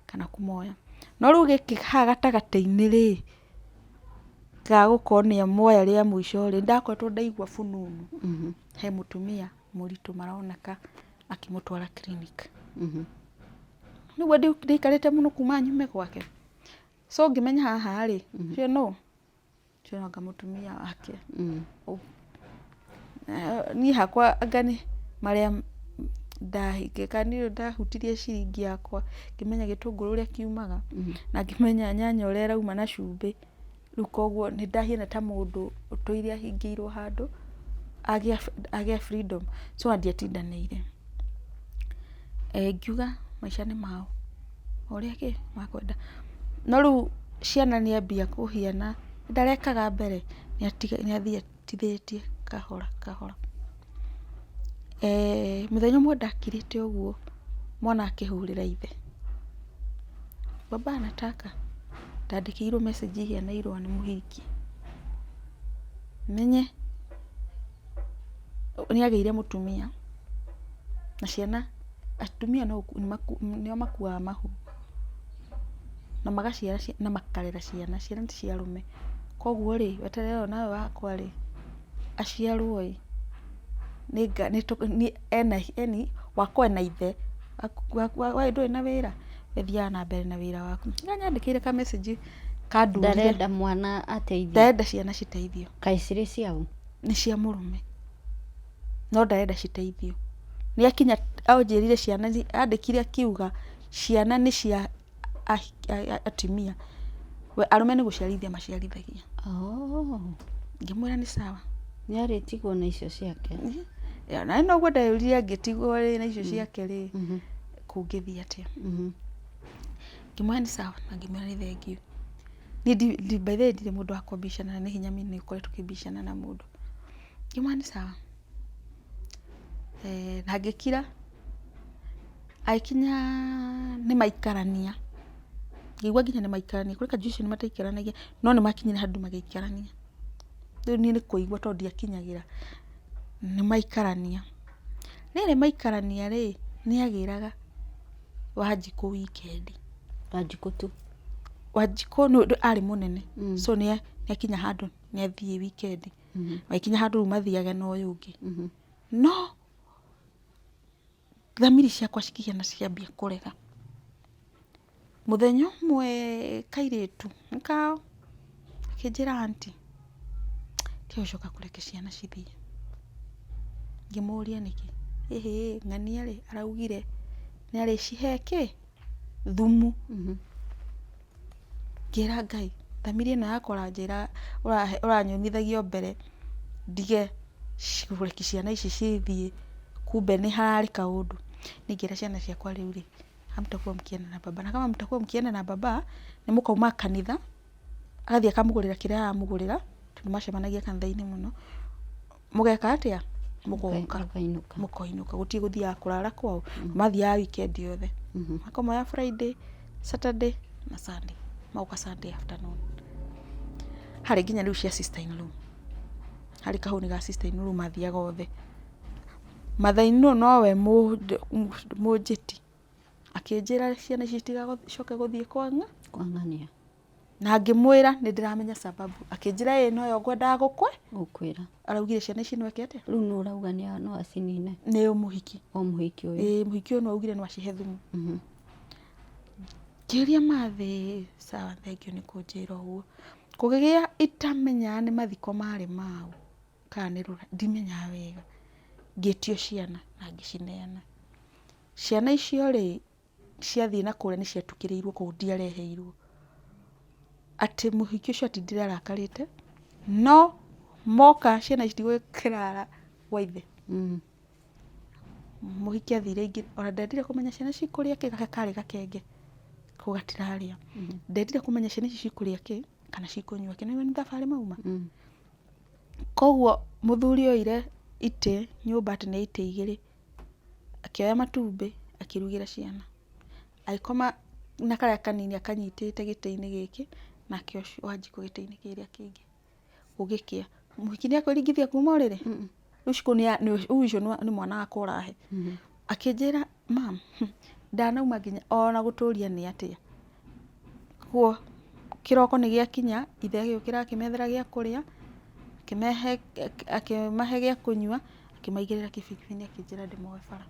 kana kũmoya. No rĩu gĩkĩ haha gatagatĩ-inĩ rĩ, ga gũkorwo nĩ amoya rĩa mũico rĩ, nĩndakoretwo ndaigua fununu he mũtumia mũritũ maroneka akĩmũtwara clinic. Nĩguo ndĩikarĩte mũno kuma nyume gwake. So ngĩmenya haha rĩ, ũcio nũ? Ũcio no anga mũtumia wake. Niĩ hakwa anga nĩ marĩa niĩ ndahutirie ciringi yakwa ngĩmenya gĩtũngũrũ ũrĩa kiumaga, na ngĩmenya nyanya ũrĩa ĩrauma na cumbĩ. Rĩu koguo nĩ ndahiana ta mũndũ ũtũire ahingĩirwo handũ, agĩa freedom. So ona ndiatindanĩire. Ngiuga maica nĩ mao, o ũrĩa kĩ, makwenda. No rĩu ciana nĩ ambia kũhiana, ndarekaga mbere, nĩ athiĩ atithĩtie kahora kahora. Mũthenya ũmwe ndakirĩte ũguo, mwana akĩhũrĩra ithe, baba anataka, ndandĩkĩirwo message ihiana irũa nĩ mũhiki. Menye nĩ agĩire mũtumia na ciana, atumia nĩo makuaga mahu na magaciara na makarera ciana, ciana ti cia arũme. Koguo rĩ, weterere ona ũyũ wakwa rĩ, aciarwo ĩ, wakwa ena ithe, we ndũrĩ na wĩra, we thiaga na mbere na wĩra waku. Nĩ anyandĩkĩire ka message kandurire. Ndarenda mwana ateithio. Ndarenda ciana citeithio. Kaĩ cirĩ ciaũ? Nĩ cia mũrũme, no ndarenda citeithio. Nĩ akinya anjĩrire ciana, andĩkire akiuga ciana nĩ cia atumia, we arũme nĩ gũciarithia maciarithagia. Oh. Ngĩmwĩra nĩ sawa. Nĩ arĩtigwo na icio ciake. Na noguo ndeyũririe angĩtigwo rĩ na icio ciake rĩ, kũngĩthiĩ atĩa. Ngĩmwĩra nĩ sawa na ngĩmwĩra nĩ thengiũ. Niĩ by the way ndirĩ mũndũ wa kũmbicana na nĩ hinya mũno ũkore tũkĩmbicana na mũndũ. Ngĩmwĩra nĩ sawa. Na ngĩkira, agĩkinya nĩ maikarania, ngĩigua nginya nĩ maikarania, kũrĩ kanjũ icio mataikaranagia, no nĩ makinyire handũ magĩikarania. Rĩu niĩ nĩ kũigua tondũ ndiakinyagĩra, nĩ maikarania. Rĩrĩ maikarania rĩ, nĩ agĩraga Wanjikũ wikendi. Wanjikũ tu. Wanjikũ nĩ arĩ mũnene so nĩ akinya handũ nĩ athiĩ wikendi. Magĩkinya handũ rĩu mathiage na ũyũ ũngĩ. No thamiri ciakwa cikĩgĩa ciambia kũrega. Mũthenya ũmwe kairĩtu nĩ kao gakĩnjĩra aunty, tiga gũcoka kũreka ciana cithiĩ. Ngĩmũria nĩkĩ, ĩhĩ ng'ania rĩ araugire nĩ arĩcihe kĩ? Thumu. Ngĩra Ngai thamiri ĩno yakwa ũranjĩra ũranyonithagia o mbere ndige kũrekia ciana ici cithiĩ kumbe nĩ hararĩ kaũndũ. Niĩ ngĩra ciana ciakwa rĩu rĩ, hamtakuwa mkienda na baba na kama mtakuwa mkienda na baba nĩ mũkauma kanitha, agathiĩ akamũgũrĩra kĩrĩa aramũgũrĩra tondũ macemanagia kanitha-inĩ mũno, mũgeka atĩa? Mũgoka mũkoinũka gũtirĩ gũthiaga kũrara kwao, mathiaga weekend yothe, makomoya Friday, Saturday na Sunday, magoka Sunday afternoon. Harĩ nginya rĩu cia sister in law, harĩ kahũni ga sister in law mathiaga othe. Mother in law nowe mũnjĩti, akĩnjĩra ciana ici citigacoke gũthiĩ kwa ng'ania. Na ngĩmwĩra nĩ ndĩramenya sababu, akĩnjĩra ĩĩ noyo ngwendaga gũkwĩra. Araugire ciana ici no eke atĩa? Rĩu nũ ũrauga no acinine? Nĩ mũhiki. O mũhiki ũyũ? Ĩĩ mũhiki ũyũ nĩwe augire no acihe thumu. Ngĩũria mathĩ, sawa thengiũ nĩ kũnjĩra ũguo. Kũgĩgĩa itamenyaga nĩ mathiko marĩ mau kana nĩ rũracio ndimenyaga wega. Ngĩtio ciana na ngĩcineana. Ciana icio rĩ, ciathiĩ na kũrĩa nĩ ciatukĩrĩirwo kũu ndiareheirwo. Atĩ mũhiki ũcio atindire arakarĩte, no moka ciana ici itigũkĩrara gwa ithe. Mũhiki athire ona ndendire kũmenya ciana cikũrĩa kĩ, gaka karĩ gakenge kau gatirarĩa. Ndendire kũmenya ciana ici cikũrĩa kĩ kana cikũnyua kĩ, nĩũĩ nĩ thabarĩ mauma. Koguo mũthuri oire itĩ nyũmba atĩ nĩ itĩ igĩrĩ, akĩoya matumbĩ akĩrugĩra ciana. Agĩkoma na karĩa kanini akanyitĩte gĩtĩ-inĩ gĩkĩ, nake ũcio Wanjikũ gĩtĩ-inĩ kĩrĩa kĩngĩ. Gũgĩkĩa, mũhiki nĩ akwĩringithia kuma ũrĩrĩ? Rĩu ũcio nĩ mwana wakwa ũrahe. Akĩnjĩra mum, ndanauma nginya ona gũtũria nĩ atĩa. Koguo kĩroko nĩ gĩakinya, ithe agĩũkĩra akĩmethera gĩa kũrĩa, akĩmahe gĩa kũnyua, akĩmaigĩrĩra kĩbĩkĩbĩ-inĩ akĩnjĩra ndĩmoe bara.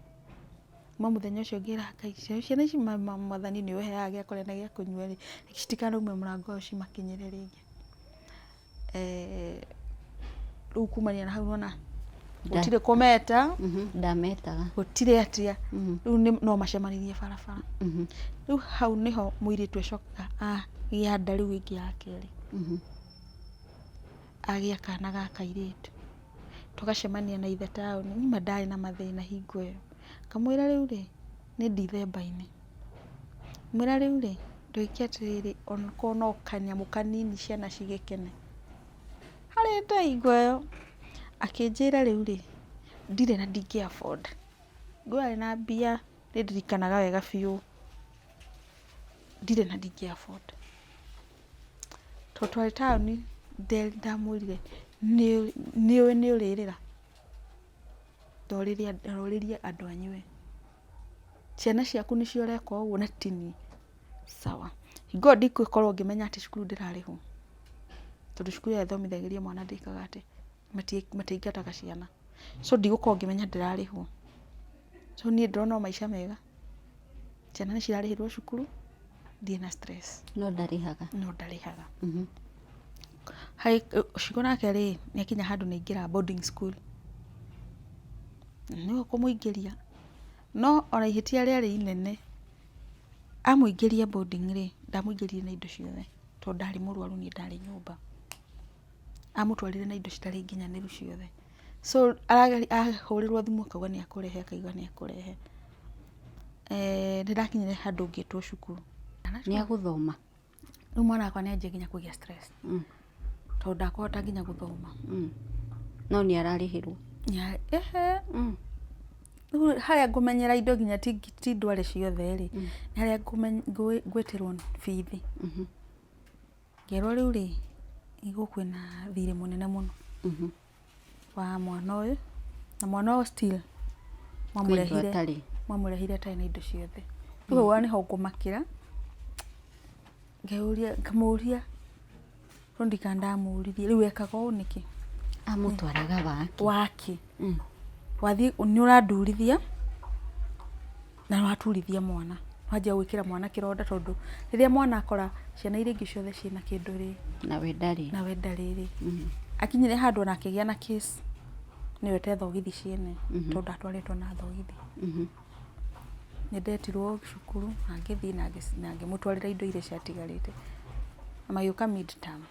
Kuma mũthenya ũcio ngĩra Ngai, ciana ici mwathani nĩ ũheaga gĩa kũrĩa na gĩa kũnyua rĩ, citikanaume mũrango ũyũ cimakinyĩre rĩngĩ. Rĩu kumania na hau nĩwona gũtirĩ kũmeta, Ndametaga. Gũtirĩ atĩa, rĩu no macemanirie barabara. Rĩu hau nĩho mũirĩtu acokaga agĩa nda rĩu ĩngĩ ya kerĩ. Agĩa kana ga kairĩtu. Tũgacemania na ithe taũni, nĩma ndarĩ na mathĩna hingo ĩyo. Ngamwĩra rĩu rĩ, nĩ Ndithemba-inĩ, ngĩmwĩra rĩu rĩ, ndwĩke atĩrĩrĩ onakorwo no kanyamũ kanini ciana cigĩkene. Arĩte hingo ĩyo, akĩnjĩra rĩu rĩ, ndirĩ na ndingĩ afford. Hingo ĩyo arĩ na mbia nĩ ndirikanaga wega biũ, ndirĩ na ndingĩ afford. Tondũ twarĩ taũni ndamwĩrire nĩũĩ nĩ ũrĩrĩra, ta ũrĩrie andũ anyu we. Ciana ciaku nĩcio ũreka ũguo na ti niĩ, sawa. Hingo ĩyo ndigũkorwo ngĩmenya atĩ cukuru ndĩrarĩhwo, tondũ cukuru ĩrĩa ĩthomithagĩria mwana ndĩkaga atĩ, matiaingataga ciana. So ndigũkorwo ngĩmenya ndĩrarĩhwo. So niĩ ndĩrona o maica mega, ciana nĩ cirarĩhĩrwo cukuru, ndirĩ na stress. No ndarĩhaga. No ndarĩhaga. Shiko nake rĩ, nĩ akinya handũ nĩ aingĩra boarding school. Nĩwe ũkũmũingĩria, no ona ihĩtia rĩarĩ inene, amũingĩria boarding rĩ, ndamũingĩririe na indo ciothe, tondũ ndarĩ mũrwaru niĩ ndarĩ nyũmba. Amũtwarire na indo citarĩ nginyanĩru ciothe. So ahũrĩrwo thimũ akauga nĩ akũrehe akauga nĩ akũrehe. Nĩ ndakinyire handũ ngĩtwo cukuru. Nĩ agũthoma? Rĩu mwana wakwa nĩ anjia nginya kũgĩa stress tondũ ndakũhota nginya gũthoma. No nĩ ararĩhĩrwo? Ehe. Rĩu harĩa ngũmenyera indo nginya ti ndware ciothe rĩ, nĩ harĩa ngwĩtĩrwo bithi. Ngĩrwo rĩu rĩ, kwĩna thirĩ mũnene mũno wa mwana ũyũ, na mwana ũyũ still Mamũrehire atarĩ. Mamũrehire atarĩ na indo ciothe. Rĩu hau nĩho ngũmakĩra, ngeyũria, ngamũria, no ndikana ndamũririe rĩu ekaga ũũ nĩkĩ? Amũtwaraga wake? Wake. Wathiĩ nĩ ũrandurithia na nĩ waturithia mwana. Wanjia gwĩkĩra mwana kĩronda tondũ rĩrĩa mwana akora ciana iria ingĩ ciothe ciĩna kĩndũ rĩ, nawe ndarĩ. Nawe ndarĩ rĩ. Akinyire handũ ona akĩgĩa na case nĩwe te thogithi ciene, tondũ ndatwarĩtwo na thogithi. Nĩ ndetirwo cukuru na ngĩthiĩ na ngĩmũtwarĩra indo iria ciatigarĩte. Na magĩũka mid term.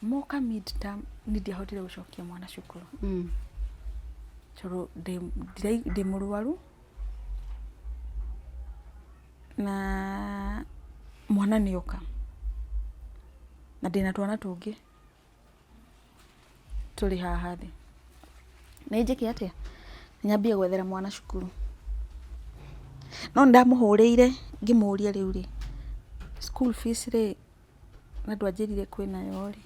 Moka mid term niĩ ndiahotire gũcokia mwana cukuru. Tondũ ndĩ mũrwaru na mwana nĩ oka na ndĩna twana tũngĩ tũrĩ haha thĩ. Nĩ njĩke atĩa? Nyambie gwethera mwana cukuru. No nĩ ndamũhũrĩire ngĩmũria rĩu rĩ, school fees rĩ, na ndwanjĩrire kwĩnayo rĩ,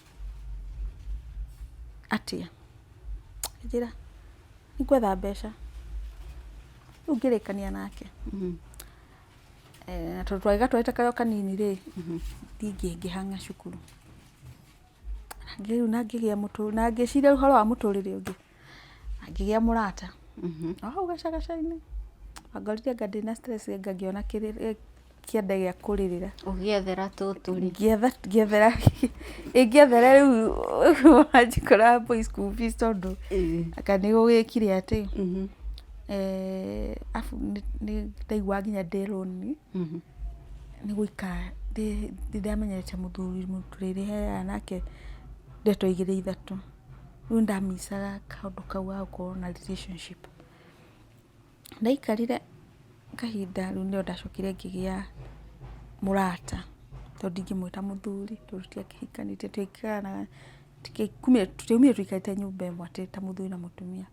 atĩa? Akĩnjĩra nĩ ngwetha mbeca. Rĩu ngĩrĩkania nake. Na tondũ twagĩgatwarĩte karĩ o kanini rĩ, niĩ ngĩhang'a cukuru. Rĩu na ngĩgĩa na ngĩciria ũhoro wa mũtũrĩre ũngĩ, na ngĩgĩa mũrata. O hau gacagaca-inĩ, wangorire anga ndĩna stress anga ngĩona kĩanda gĩa kũrĩrĩra. Ũgĩethera tũtũ rĩ? Ngĩethera, ĩ ngĩethera rĩu wanjikora mbui school fees tondũ anga nĩ gũgĩkire atĩ. Arabu nĩ ndaiguaga nginya ndĩ lonely nĩ gũikara nĩ ndamenyerete mũthuri tũrĩrĩ nake ndeto igĩrĩ ithatũ. Rĩu nĩ ndamicaga kaũndũ kau ga gũkorwo na relationship. Ndaikarire kahinda rĩu nĩrĩo ndacokire ngĩgĩa mũrata, tondũ ndingĩmwĩta mũthuri tondũ tũtiakĩhikanĩtie, tũtiaumire tũikarĩte nyũmba ĩmwe atĩ ta mũthuri na mũtumia.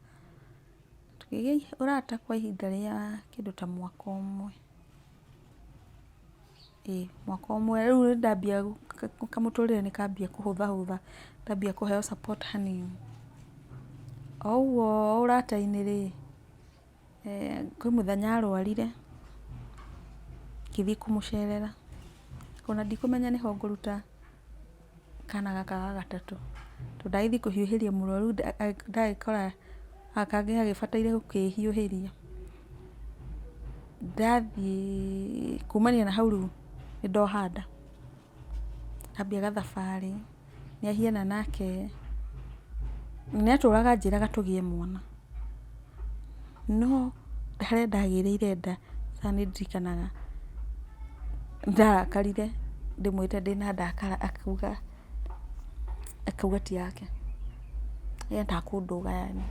Tũkĩgĩa ũrata kwa ihinda rĩa kĩndũ ta mwaka ũmwe. Ĩĩ mwaka ũmwe. Rĩu nĩ ndambia kamũtũrĩre nĩ kambia kũhũthahũtha, ndambia kũheo support hanini. O ũguo ũrata-inĩ rĩ, kwĩ mũthenya arwarire, ngĩthiĩ kũmũcerera, ona ndikũmenya nĩho ngũruta kana gaka ga gatatũ, tondũ ndagĩthiĩ kũhiũhĩria mũrwaru ndagĩkora gaka kangĩ gagĩbataire gũkĩhiũhĩria. Ndathiĩ kumania na hau rĩu nĩ ndoha nda, ndambia gathabarĩ, nĩ ahiana nake, nĩ atũraga anjĩraga tũgĩe mwana, no harĩa ndagĩrĩire nda nĩ ndirikanaga ndarakarire ndĩmwĩte ndĩna nda akauga ti yake, endaga kũndũga yani.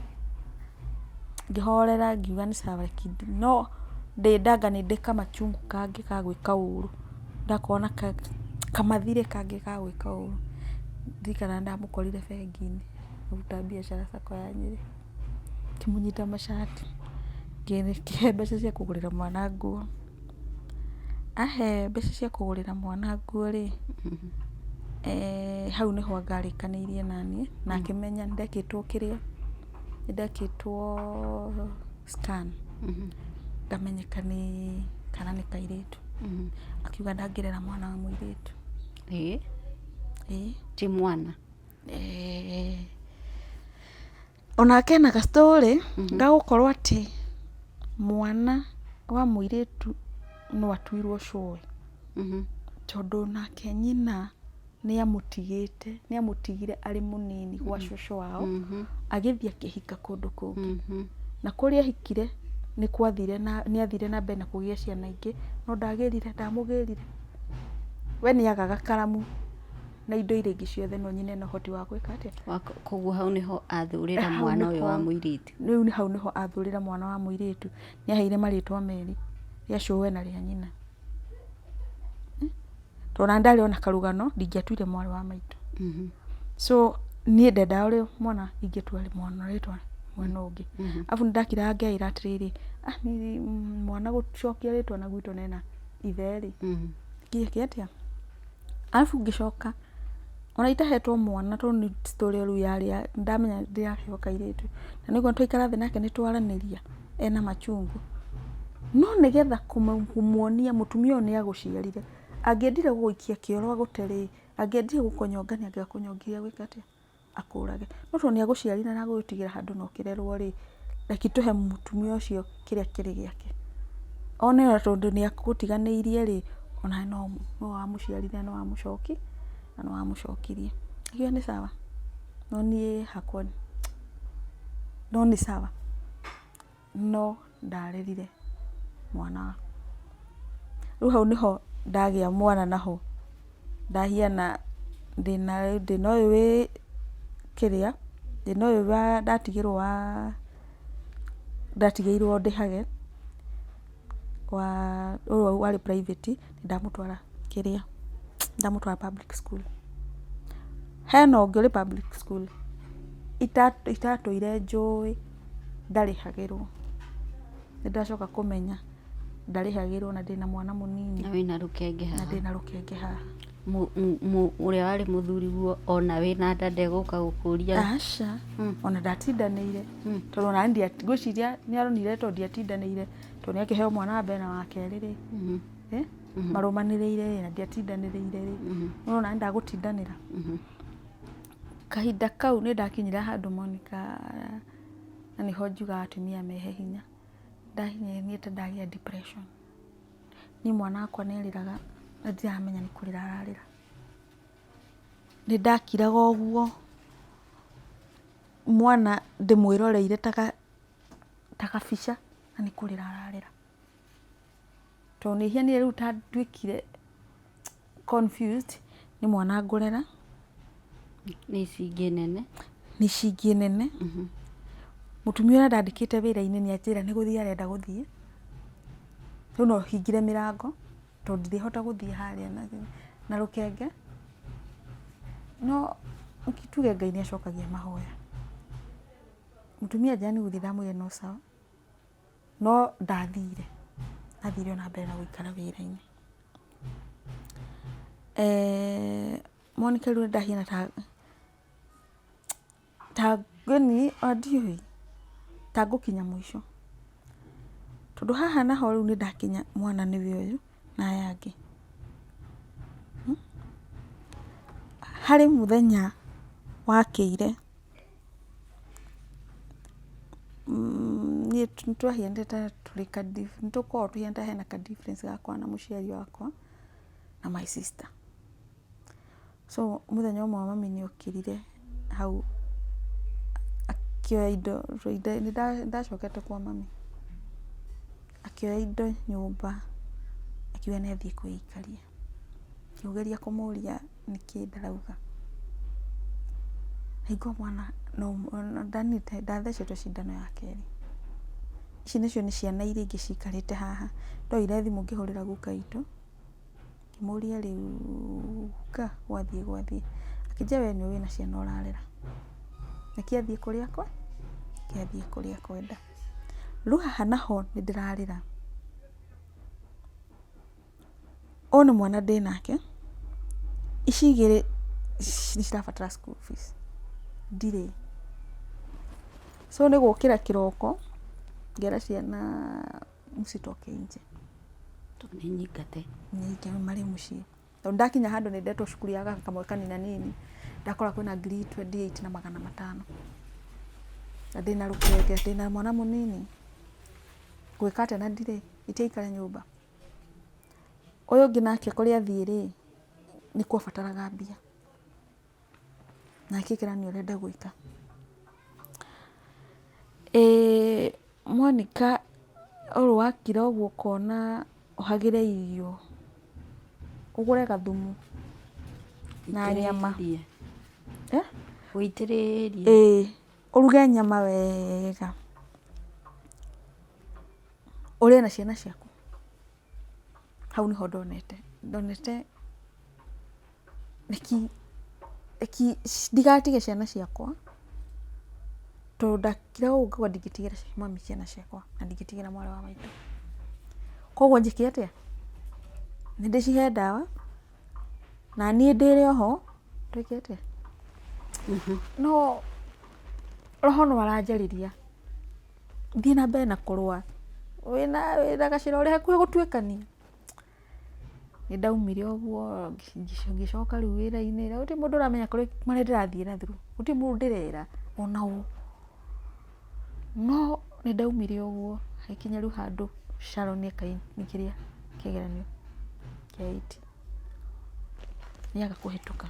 Ngĩhorera ngiuga nĩ sawa reke no ndĩ nda anga nĩ ndĩ kamachungu kangĩ ga gwĩka ũru, ndakorwo na kamathirĩ kangĩ ga gwĩka ũru. Ndirikanaga ndamũkorire bengi-inĩ akĩruta biacara Sacco ya Nyĩrĩ, ngĩmũnyita macati, ngĩkĩhe mbeca cia kũgũrĩra mwana nguo. Ahe mbeca cia kũgũrĩra mwana nguo rĩ, hau nĩho anga arĩkanĩirie naniĩ na akĩmenya nĩ ndekĩtwo kĩrĩa, nĩ ndekĩtwo scan ngamenyeka nĩ kana nĩ kairĩtu. Akiuga ndangĩrera mwana wa mũirĩtu. Ĩĩ? Ĩĩ. Ti mwana? Onake ena ga story ga gũkorwo atĩ mwana wa mũirĩtu no atuirwo cũwe, tondũ nake nyina nĩ amũtigĩte, nĩ amũtigire arĩ mũnini gwa cũcũ wao, agĩthiĩ akĩhika kũndũ kũngĩ. Na kũrĩa ahikire nĩ gwathire na nĩ athire na mbere na kũgĩa ciana ingĩ, no ndagĩrire, ndamũgĩrire. We nĩ agaga karamu na indo iria ingĩ ciothe, no nyina ena ũhoti wa gwĩka atĩa? Koguo hau nĩho athurĩra mwana ũyũ wa mũirĩtu. Rĩu hau nĩho athurĩra mwana wa mũirĩtu. Nĩ aheire marĩtwa merĩ, rĩa cũwe na rĩa nyina. Tondũ ona ndarĩ ona karũgano ndingĩatuire mwarĩ wa maitũ. So niĩ ndendaga ũrĩa mwana ingĩtua mwana rĩtwa mwena ũngĩ. Arabu nĩ ndakiraga ngeĩra atĩrĩrĩ, ah niĩ mwana gũcokia rĩtwa na gwitũ nena ithe rĩ, ngĩke atĩa? Arabu ngĩcoka Ona itahetwo mwana tondũ nĩ story rĩu yarĩ ya ndamenya ndĩraheo kairĩtu. Na nĩguo twaikara thĩ nake nĩ twaranĩria ena machungu. No nĩgetha kũmuonia mũtumia ũyũ nĩ agũciarire, angĩendire gũgũikia kĩoro agũte rĩ, angĩendire gũkũnyonga nĩ angĩakũnyongire agwĩke atĩa? Akũrage. No tondũ nĩ agũciarire na agũgũtigĩra handũ na ũkĩrerwo rĩ, reke tũhe mũtumia ũcio kĩrĩa kĩrĩ gĩake. One ona tondũ nĩ agũtiganĩirie rĩ, onawe no wamũciarire na nĩ wamũcokirie. Akiuga nĩ sawa, no niĩ hakwa no nĩ sawa. No ndarerire mwana. Rĩu hau nĩho ndagĩa mwana naho, ndahiana ndĩna ũyũ wĩ kĩrĩa, ndĩna ũyũ ndatigĩrwo wa ndatigĩirwo ndĩhage, wa ũyũ warĩ private, ndamũtwara kĩrĩa, ndamũtwara public school. Hena ũngĩ ũrĩ public school, itatũire njũĩ ndarĩhagĩrwo. Nĩ ndacoka kũmenya ndarĩhagĩrwo na ndĩna mwana mũnini. Na wĩna rũkenge Na haha. Ndĩna rũkenge haha. Ũrĩa warĩ mũthuriguo ona wĩna nda ndegũka gũkũria? Aca, ona ndatindanĩire, tondũ ona niĩ ngwĩciria nĩ aronire tondũ ndiatindanĩire, tondũ nĩ akĩheo mwana wa mbere na wa kerĩ rĩ, marũmanĩrĩire rĩ, na ndiatindanĩrĩire rĩ, nĩ ũrona nĩ ndagũtindanĩra. Kahinda kau nĩ ndakinyire handũ Monica, na nĩho njugaga atumia mehe hinya. Ndahinyĩrĩria ta ndagĩa depression. Niĩ mwana wakwa nĩ arĩraga na ndiramenya nĩ kũrĩra ararĩra. Nĩ ndakiraga ũguo, mwana ndĩmwĩroreire ta gabica na nĩ kũrĩra ararĩra. Tondũ nĩ hianire rĩu ta nduĩkire confused nĩ mwana ngũrera. Nĩ ici ingĩ nene. Nĩ ici ingĩ nene. Mũtumia ũrĩa ndandĩkĩte wĩra-inĩ nĩ anjĩra nĩ gũthiĩ arenda gũthiĩ. Rĩu no hingire mĩrango tondũ ndirĩhota gũthiĩ harĩa na rũkenge. No tuge Ngai nĩ acokagia mahoya. Mũtumia anjĩra nĩ gũthiĩ ndamwĩrire no sawa. No ndathire, ndathire ona mbere na gũikara wĩra-inĩ. Monica rĩu ndahiana ta yani ona ndiũĩ ta ngũkinya mũico. Tondũ haha naho rĩu nĩ ndakinya mwana nĩwe ũyũ na aya angĩ. Harĩ mũthenya wakĩire, niĩ nĩ twahianire ta tũrĩ ka nĩ tũkoragwo tũhiana ta hena ka difference gakwa na mũciari wakwa na my sister. So mũthenya ũmwe mami nĩ okĩrire hau akĩoya indo, nĩ ndacokete kwa mami, akĩoya indo nyũmba akiuga nĩ athiĩ kwĩikaria. Ngĩgeria kũmũria nĩkĩ ndarauga. Hingo mwana ndathecetwo cindano ya kerĩ. Ici nacio nĩ ciana iria ingĩ cikarĩte haha. Ndoire thimũ ngĩhũrĩra guka witũ, ngĩmũria rĩu guka gwathiĩ gwathiĩ. Akĩnjĩra we nĩũĩ wĩna ciana ũrarera. Reke athiĩ kũrĩa reke athiĩ kũrĩa akwenda. Rĩu haha naho nĩ ndĩrarĩra. Ũyũ nĩ mwana ndĩnake, ici igĩrĩ nĩ cirabatara school fees, ndirĩ. So nĩ gũkĩra kĩroko ngera ciana msitoke nje. Tondũ nĩ nyingate. Nĩ marĩ mũciĩ. Tondũ ndakinya handũ nĩ ndetwo cukuru ya gaka kamwe kanina nini, ndakora kwĩna ngiri 28 na 500. Na ndĩna rũkenge, ndĩna mwana mũnini, ngwĩka atĩa na ndirĩ, itiaikara nyũmba. Ũyũ ũngĩ nake kũrĩa athiĩ rĩ, nĩ kwabataraga mbia. Nake akĩra nĩ ũrenda gwĩka. Monica ũyũ wakira ũguo ũkona ũhagĩre irio, ũgũre gathumu na nyama. Wĩitĩrĩrie. Ĩĩ, ũruge nyama wega, ũrĩe na ciana ciaku. Hau nĩho ndonete, ndonete reki reki ndigatige ciana ciakwa, tondũ ndakira ũguo ngauga ndingĩtigĩra mami ciana ciakwa na ndingĩtigĩra mwarĩ wa maitũ. Koguo njĩke atĩa? Nĩ ndĩcihe ndawa na niĩ ndĩrĩ oho. Twĩke atĩa? No roho no aranjarĩria thiĩ na mbere na kũrũa, wĩna gacĩra ũrĩ hakuhĩ gũtuĩkania. Nĩ ndaumire ũguo ngĩcoka rĩu wĩra-inĩ, na gũtirĩ mũndũ ũramenya marĩa ndĩrathiĩ na through, gũtirĩ mũndũ ndĩrera ona ũ. No nĩ ndaumire ũguo hagĩkinya rĩu handũ Sharon akĩingĩria kĩgeranio kĩa eight, nĩaga kũhĩtũka.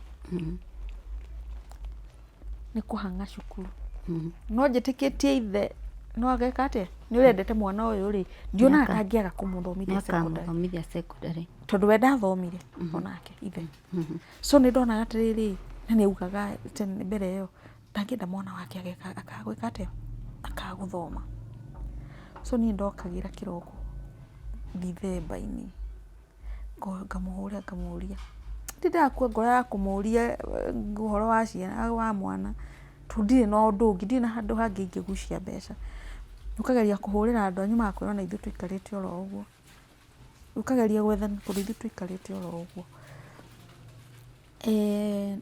Nĩ kũhang'a cukuru. No njĩtĩkĩtie ithe no ageka atĩa? Nĩ ũrendete mwana ũyũ rĩ, ndionaga ta angĩaga kũmũthomithia secondary. Nĩakamũthomithia secondary. Tondũ we ndathomire onake ithe. So nĩ ndonaga atĩrĩrĩ, na nĩ augaga tene mbere ĩyo, ndangĩenda mwana wake akaga gwĩka atĩa? Akaga gũthoma. So niĩ ndokagĩra kĩroko Dithemba-inĩ. Ngamũhũrĩra ngamũria, ndindakua ngoro ya kũmũria ũhoro wa ciana wa mwana, tondũ ndirĩ na ũndũ ũngĩ, ndirĩ na handũ hangĩ ingĩgucia mbeca. Ũkageria kũhũrĩra andũ anyu magakwĩra ona ithuĩ tũikarĩte oro ũguo. Ũkageria gwethana tondũ ithuĩ tũikarĩte oro ũguo.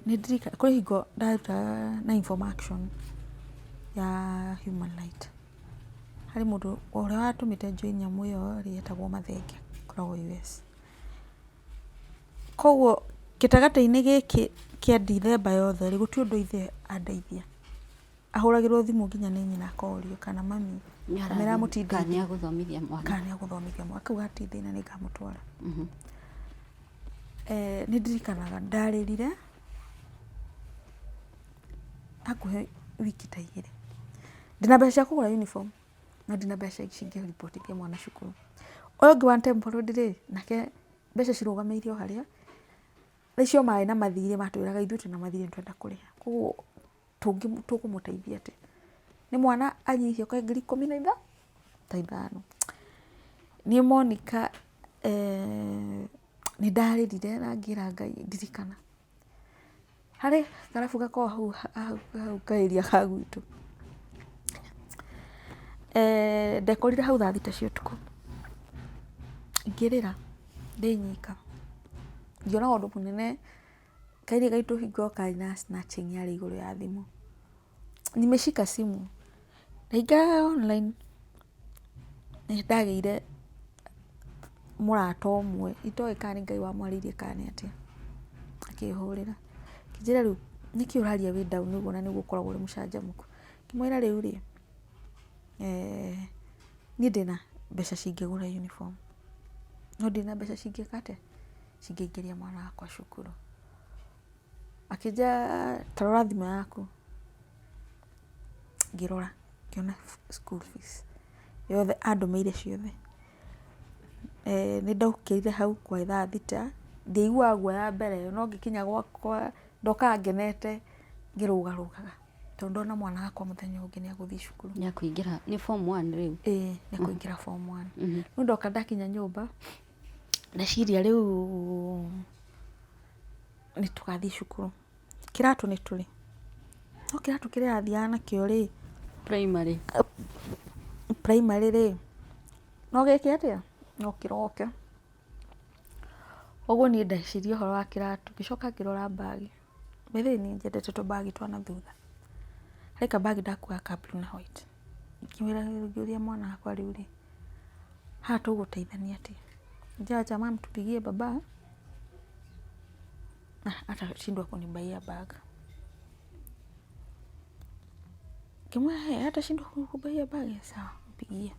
Nĩ ndirikanaga, kwĩ hingo ndarutaga na Inform Action ya Human Right. Harĩ mũndũ ũrĩa watũmĩte njoin nyamũ ĩyo rĩ, etagwo Mathenge, akoragwo US. Koguo gĩtagatĩ-inĩ gĩkĩ kĩa Ndithemba yothe rĩ, gũtirĩ ũndũ ithe andeithia. Ahũragĩrwo thimũ nginya nĩ nyina akorio kana mami kamĩra kana nĩ agũthomithia mwana. Kana nĩ agũthomithia mwana. Akauga hatirĩ thĩna nĩ ngamũtwara. Nĩ ndirikanaga ndarĩrire hakuhĩ wiki ta igĩrĩ. Ndĩna mbeca cia kũgũra uniform no ndina mbeca cingĩribotithia mwana cukuru. Ũyũ ũngĩ wa temporary rĩ, nake mbeca cirũgamĩire o harĩa. Thaa icio marĩ na mathirĩ matwĩraga ithuĩ twĩna mathirĩ nĩ tũrenda kũrĩha. Koguo tũkũmũteithia atĩa? Nĩ mwana anyihia okorwo ngiri ikũmi na ta ithano. Niĩ Monica nĩ ndarĩrire na ngĩra Ngai ndirikana. Harĩ karabu gakoragwo hau hau ka area ga gwitũ. Ndekorire hau thaa thita cia ũtukũ ngĩrĩra ndĩ nyika, ngĩona ũndũ mũnene kairĩ gaitũ hingo ĩyo karĩ na snatching yarĩ igũrũ ya thimũ. Nimeshika simu ndaingĩraga online nĩ ndagĩire mũrata ũmwe itoĩ kana nĩ Ngai wamwarĩirie kana nĩ atĩa, akĩhũrĩra akĩnjĩra rĩu nĩkĩ ũraria wĩ down ũguo na nĩguo ũkoragwo ũrĩ mũcanjamũku. Ngĩmwĩra rĩu rĩ, niĩ ndĩna mbeca cingĩgũra uniform no ndirĩ na mbeca cingĩka atĩa, cingĩingĩria mwana wakwa cukuru. Akĩnjĩra ta rora thimũ yaku. Ngĩrora ngĩona school fees yothe andũmĩire ciothe. Nĩ ndokĩrire hau kwa thaa thita, ndiaiguaga guoya mbere ĩyo no ngĩkinya gwakwa ndokaga ngenete ngĩrũgarũgaga tondũ ndona mwana wakwa mũthenya ũngĩ nĩ egũthiĩ cukuru. Nĩ ekũingĩra, nĩ form one rĩu? Ĩĩ nĩ ekũingĩra form one. Rĩu ndoka ndakinya nyũmba ndeciria rĩu nĩ tũgathiĩ cukuru. Kĩratũ nĩ tũrĩ, no kĩratũ kĩrĩa arathiaga nakĩo rĩ, Primary. Primary rĩ, no gĩke atĩa? No kĩroke. Ũguo niĩ ndeciria ũhoro wa kĩratũ, ngĩcoka ngĩrora bag. By the way niĩ nyendete tũ bag twa na thutha. Harĩ ka bag ndakuaga ka blue na white. Ngĩmwĩra ngĩũria mwana wakwa rĩu rĩ, haha tũgũteithania atĩa? Anjĩra acha mum tupigie baba atashindwa kunibaia bag. Ngĩmwĩra hĩ atashindwa kukubaia bag? Sawa mpigie.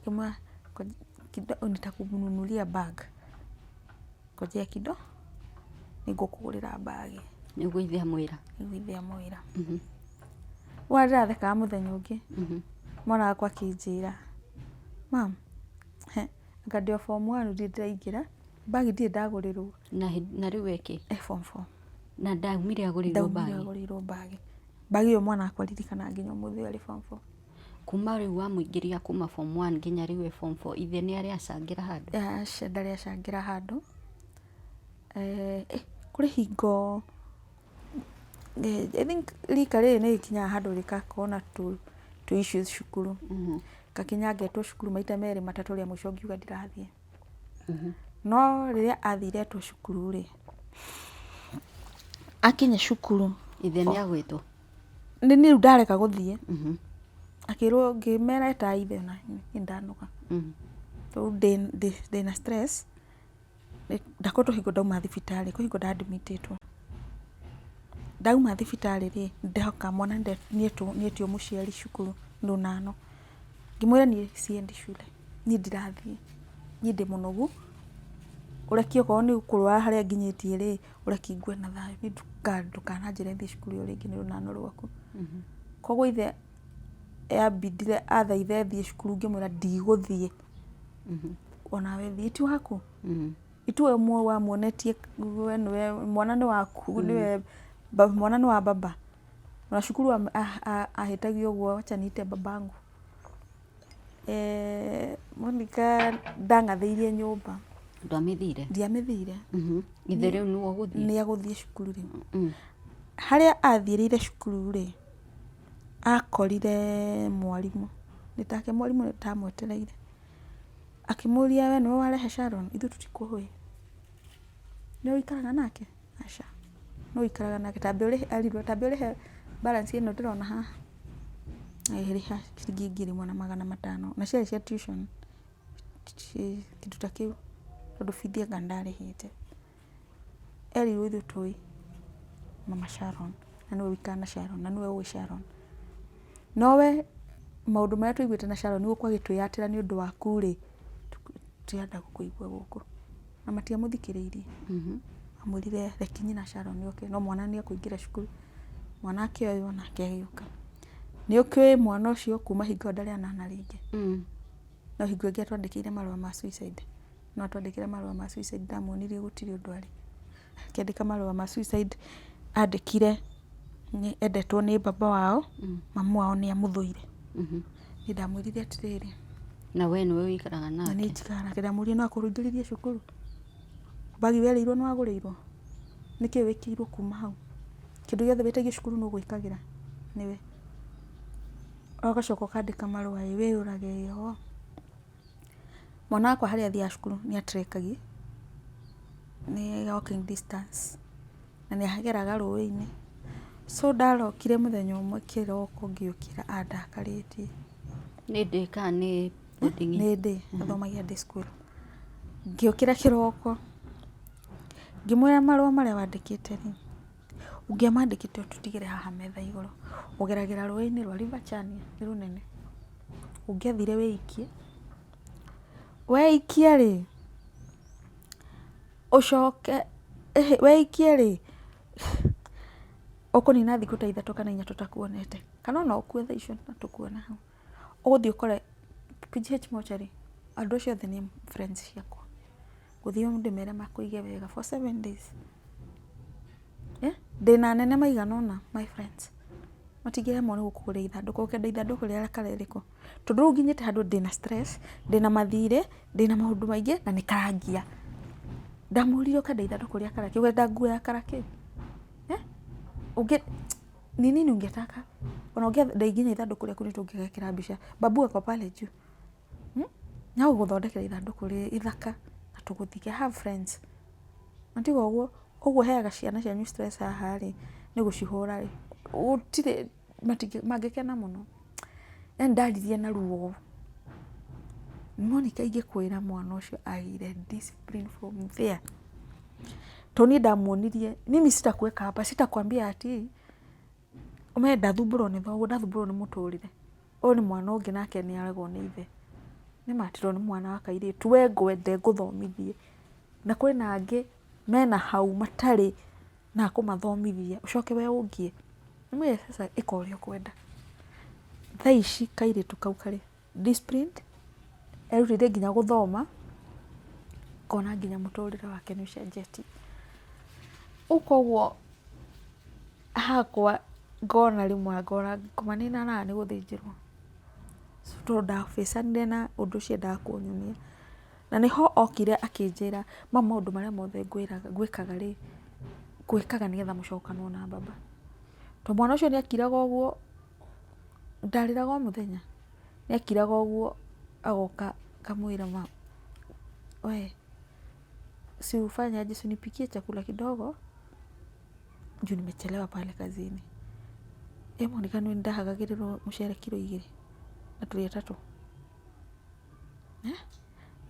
Ngĩmwĩra nitakununulia bag. Ngojea kido nĩngũkũgũrĩra bag. Nĩguo ithe amwĩra. Nĩguo ithe amwĩra. Wona ndĩrathekaga mũthenya ũngĩ, mwana wakwa akĩnjĩra, mum, anga ndĩ o form one ndirĩ ndĩraingĩra, bag ndirĩ ndagũrĩrwo. Na rĩu e kĩ? E form four. Na ndaumire agũrĩirwo bag? Ndaumire agũrĩirwo bag. Bag ĩyo mwana wakwa ririkanaga nginya ũmũthĩ ũyũ arĩ form four. Kuma rĩu wamũingĩria kuma form one nginya rĩu e form four, ithe nĩ arĩ acangĩra handũ? Aca ndarĩ acangĩra handũ. Kũrĩ hingo I think rika rĩrĩ nĩ rĩkinyaga handũ rĩgakorwo na tũ issues cukuru. Ngakinya ngetwo cukuru maita merĩ matatũ rĩa mũico ngiuga ndirathiĩ. No rĩrĩa athire etwo cukuru rĩ, Akinya cukuru, Ithe nĩ agwĩtwo. Nĩ niĩ rĩu ndarega gũthiĩ. Akĩrwo, ngĩmera eta ithe, ona niĩ ndanoga. Rĩu ndĩna stress. Ndakoretwo hingo ndauma thibitarĩ, kwĩ hingo nda admit ĩtwo. Ndauma thibitarĩ rĩ, ndoka mwana nĩetio mũciari cukuru rũnano. Ngĩmwĩra niĩ siendi shule, niĩ ndirathiĩ, niĩ ndĩ mũnogu, ũreke okorwo nĩ kũrwara harĩa nginyĩtie rĩ, ũreke ngue na thayũ, niĩ ndũkananjĩre thiĩ cukuru ĩyo rĩngĩ nĩ rũnano rwaku. Koguo ithe yambindire athaithe thiĩ cukuru ngĩmwĩra ndigũthiĩ. Onawe thiĩ, ti waku? Ituwe ũmwe wamuonetie we nĩwe mwana nĩ waku, nĩwe mwana nĩ wa baba. Ona cukuru ahĩtagio ũguo, wacha niite babangu. Monica ndang'athĩirie nyũmba. Ndwamĩthire? Ndiamĩthire. Ithe rĩu nĩwe ũgũthiĩ? Nĩ egũthiĩ cukuru rĩu. Harĩa athiĩrĩire cukuru rĩ, akorire mwarimũ, nĩ take mwarimũ ndamwetereire. Akĩmũria, we nĩwe warehe Sharon? Ithuĩ tũtikũĩ. Nĩwe ũikaraga nake? Aca. Nũ ũikaraga nake? Tambe ũrĩhe, erirwo tambe ũrĩhe balance ĩno ndĩrona haha. Agĩrĩha ciringi 1500 na ciarĩ cia tuition, kĩndũ ta kĩu, tondũ bithi anga ndarĩhĩte. Erirwo ithuĩ tũĩ mama Sharon na nĩwe ũikaraga na Sharon na nĩwe ũĩ Sharon. Nowe maũndũ marĩa tũiguĩte na Sharon gũkũ agĩtwĩyatĩra nĩ ũndũ waku rĩ, tũtirenda gũkũigua gũkũ. Na matiamũthikĩrĩirie. Amwĩrire reke nyina Sharon oke, no mwana nĩ ekũingĩra cukuru. Mwana akĩoywo nake agĩũka. Nĩ ũkĩũĩ mwana ũcio kuma hingo ĩyo ndarĩ anana rĩngĩ. No hingo ĩngĩ atwandĩkĩire marũa ma suicide. No atwandĩkĩre marũa ma suicide, ndamuonirie gũtirĩ ũndũ arĩ. Akĩandĩka marũa ma suicide, andĩkire nĩ endetwo nĩ baba wao, mamu wao nĩ amũthũire. Niĩ ndamwĩrire atĩrĩrĩ. Na we nĩwe ũikaraga nake? Na niĩ njikaraga nake. Ndamũririe no akũringĩrĩrie cukuru? Bagi werĩirwo nĩ wagũrĩirwo? Nĩkĩ wĩkĩirwo kuma hau? Kĩndũ gĩothe wĩtagio cukuru nĩ ũgwĩkagĩra? Nĩwe. Ũgacoka ũkandĩka marũa ĩ wĩyũrage ĩ oo. Mwana wakwa harĩa athiaga cukuru nĩ a trek agi, nĩ walking distance na nĩ ageraga rũĩ-inĩ. So ndarokire mũthenya ũmwe kĩroko ngĩũkĩra andakarĩtie. Nĩ day kana nĩ boarding? Nĩ day, athomagia day school. Ngĩũkĩra kĩroko, ngĩmwĩra marũa marĩa wandĩkĩte rĩ, ũngĩamandĩkĩte ũtũtigĩre haha metha igũrũ. Ũgeragĩra rũĩ-inĩ rwa River Chania, nĩ rũnene. Ũngĩathire wĩikie, weikie rĩ, ũcoke, weikie rĩ, ũkũnina thikũ ta 3 kana 4 tũtakuonete, kana ona ũkue thaa icio na tũkuone hau. Ũgũthiĩ ũkore PGH mortuary, andũ acio othe nĩ friends ciakwa. Ngũthiĩ ndĩmere makũige wega for 7 days. Ndĩna anene maigana ũna my friends. Matingĩremwo nĩ gũkũgũrĩra ithandũkũ, ũkenda ithandũkũ rĩa colour ĩrĩkũ? Tondũ rĩu nginyĩte handũ ndĩna stress, ndĩna mathirĩ, ndĩna maũndũ maingĩ na nĩ karangia. Ndamũririe ũkenda ithandũkũ rĩa colour kĩ? Ũrenda nguo ya colour kĩ? Ũngĩ ni nini ungetaka? Ona ũngĩenda nginya ithandũkũ rĩaku nĩ tũngĩgekĩra mbica. Babu ako pale juu. No gũgũthondekera ithandũkũ ithaka na tũgũthike. I have friends. Na tiga ũguo, ũguo heaga ciana cianyu stress haha rĩ, nĩ gũcihũra rĩ, gũtirĩ mangĩkena mũno. Yaani ndaririe na ruo. Monica ingĩkwĩra mwana ũcio agĩire discipline from there. Tondũ niĩ ndamuonirie, mimi sitakuweka hapa, sitakwambia ati ũmenye ndathumbũrwo nĩ thoguo, ndathumbũrwo nĩ mũtũrĩre. Ũyũ nĩ mwana ũngĩ nake nĩ aregwo nĩ ithe. Nĩ ma tirwo nĩ mwana wa kairĩtu, we ngwende ngũthomithie. Na kwĩna angĩ mena hau matarĩ na akũmathomithia, ũcoke we ũngie. Ndĩmwĩre sasa ĩka ũrĩa ũkwenda. Thaa ici kairĩtu kau karĩ disciplined, erutĩire nginya gũthoma, ngona nginya mũtũrĩre wake nĩ ũcenjetie. Rĩu koguo hakwa ngona rĩmwe ngona kũmanina nĩ gũthĩnjĩrwo. Tondũ ndabacanire na ũndũ ũcio endaga kũnyonia. Na nĩho okire akĩnjĩra, mama maũndũ marĩa mothe ngwĩkaga rĩ, ngwĩkaga nĩgetha mũcokanwo na baba. Tondũ mwana ũcio nĩ akiraga ũguo, ndarĩraga o mũthenya, nĩ akiraga ũguo agoka ngamwĩra ma we si ufanye aje, si unipikie chakula kidogo. Juu nimechelewa pale kazini. Ĩ Monica nĩ ndahagagĩrĩrwo mũcere kiro 2 na tũrĩ atatũ.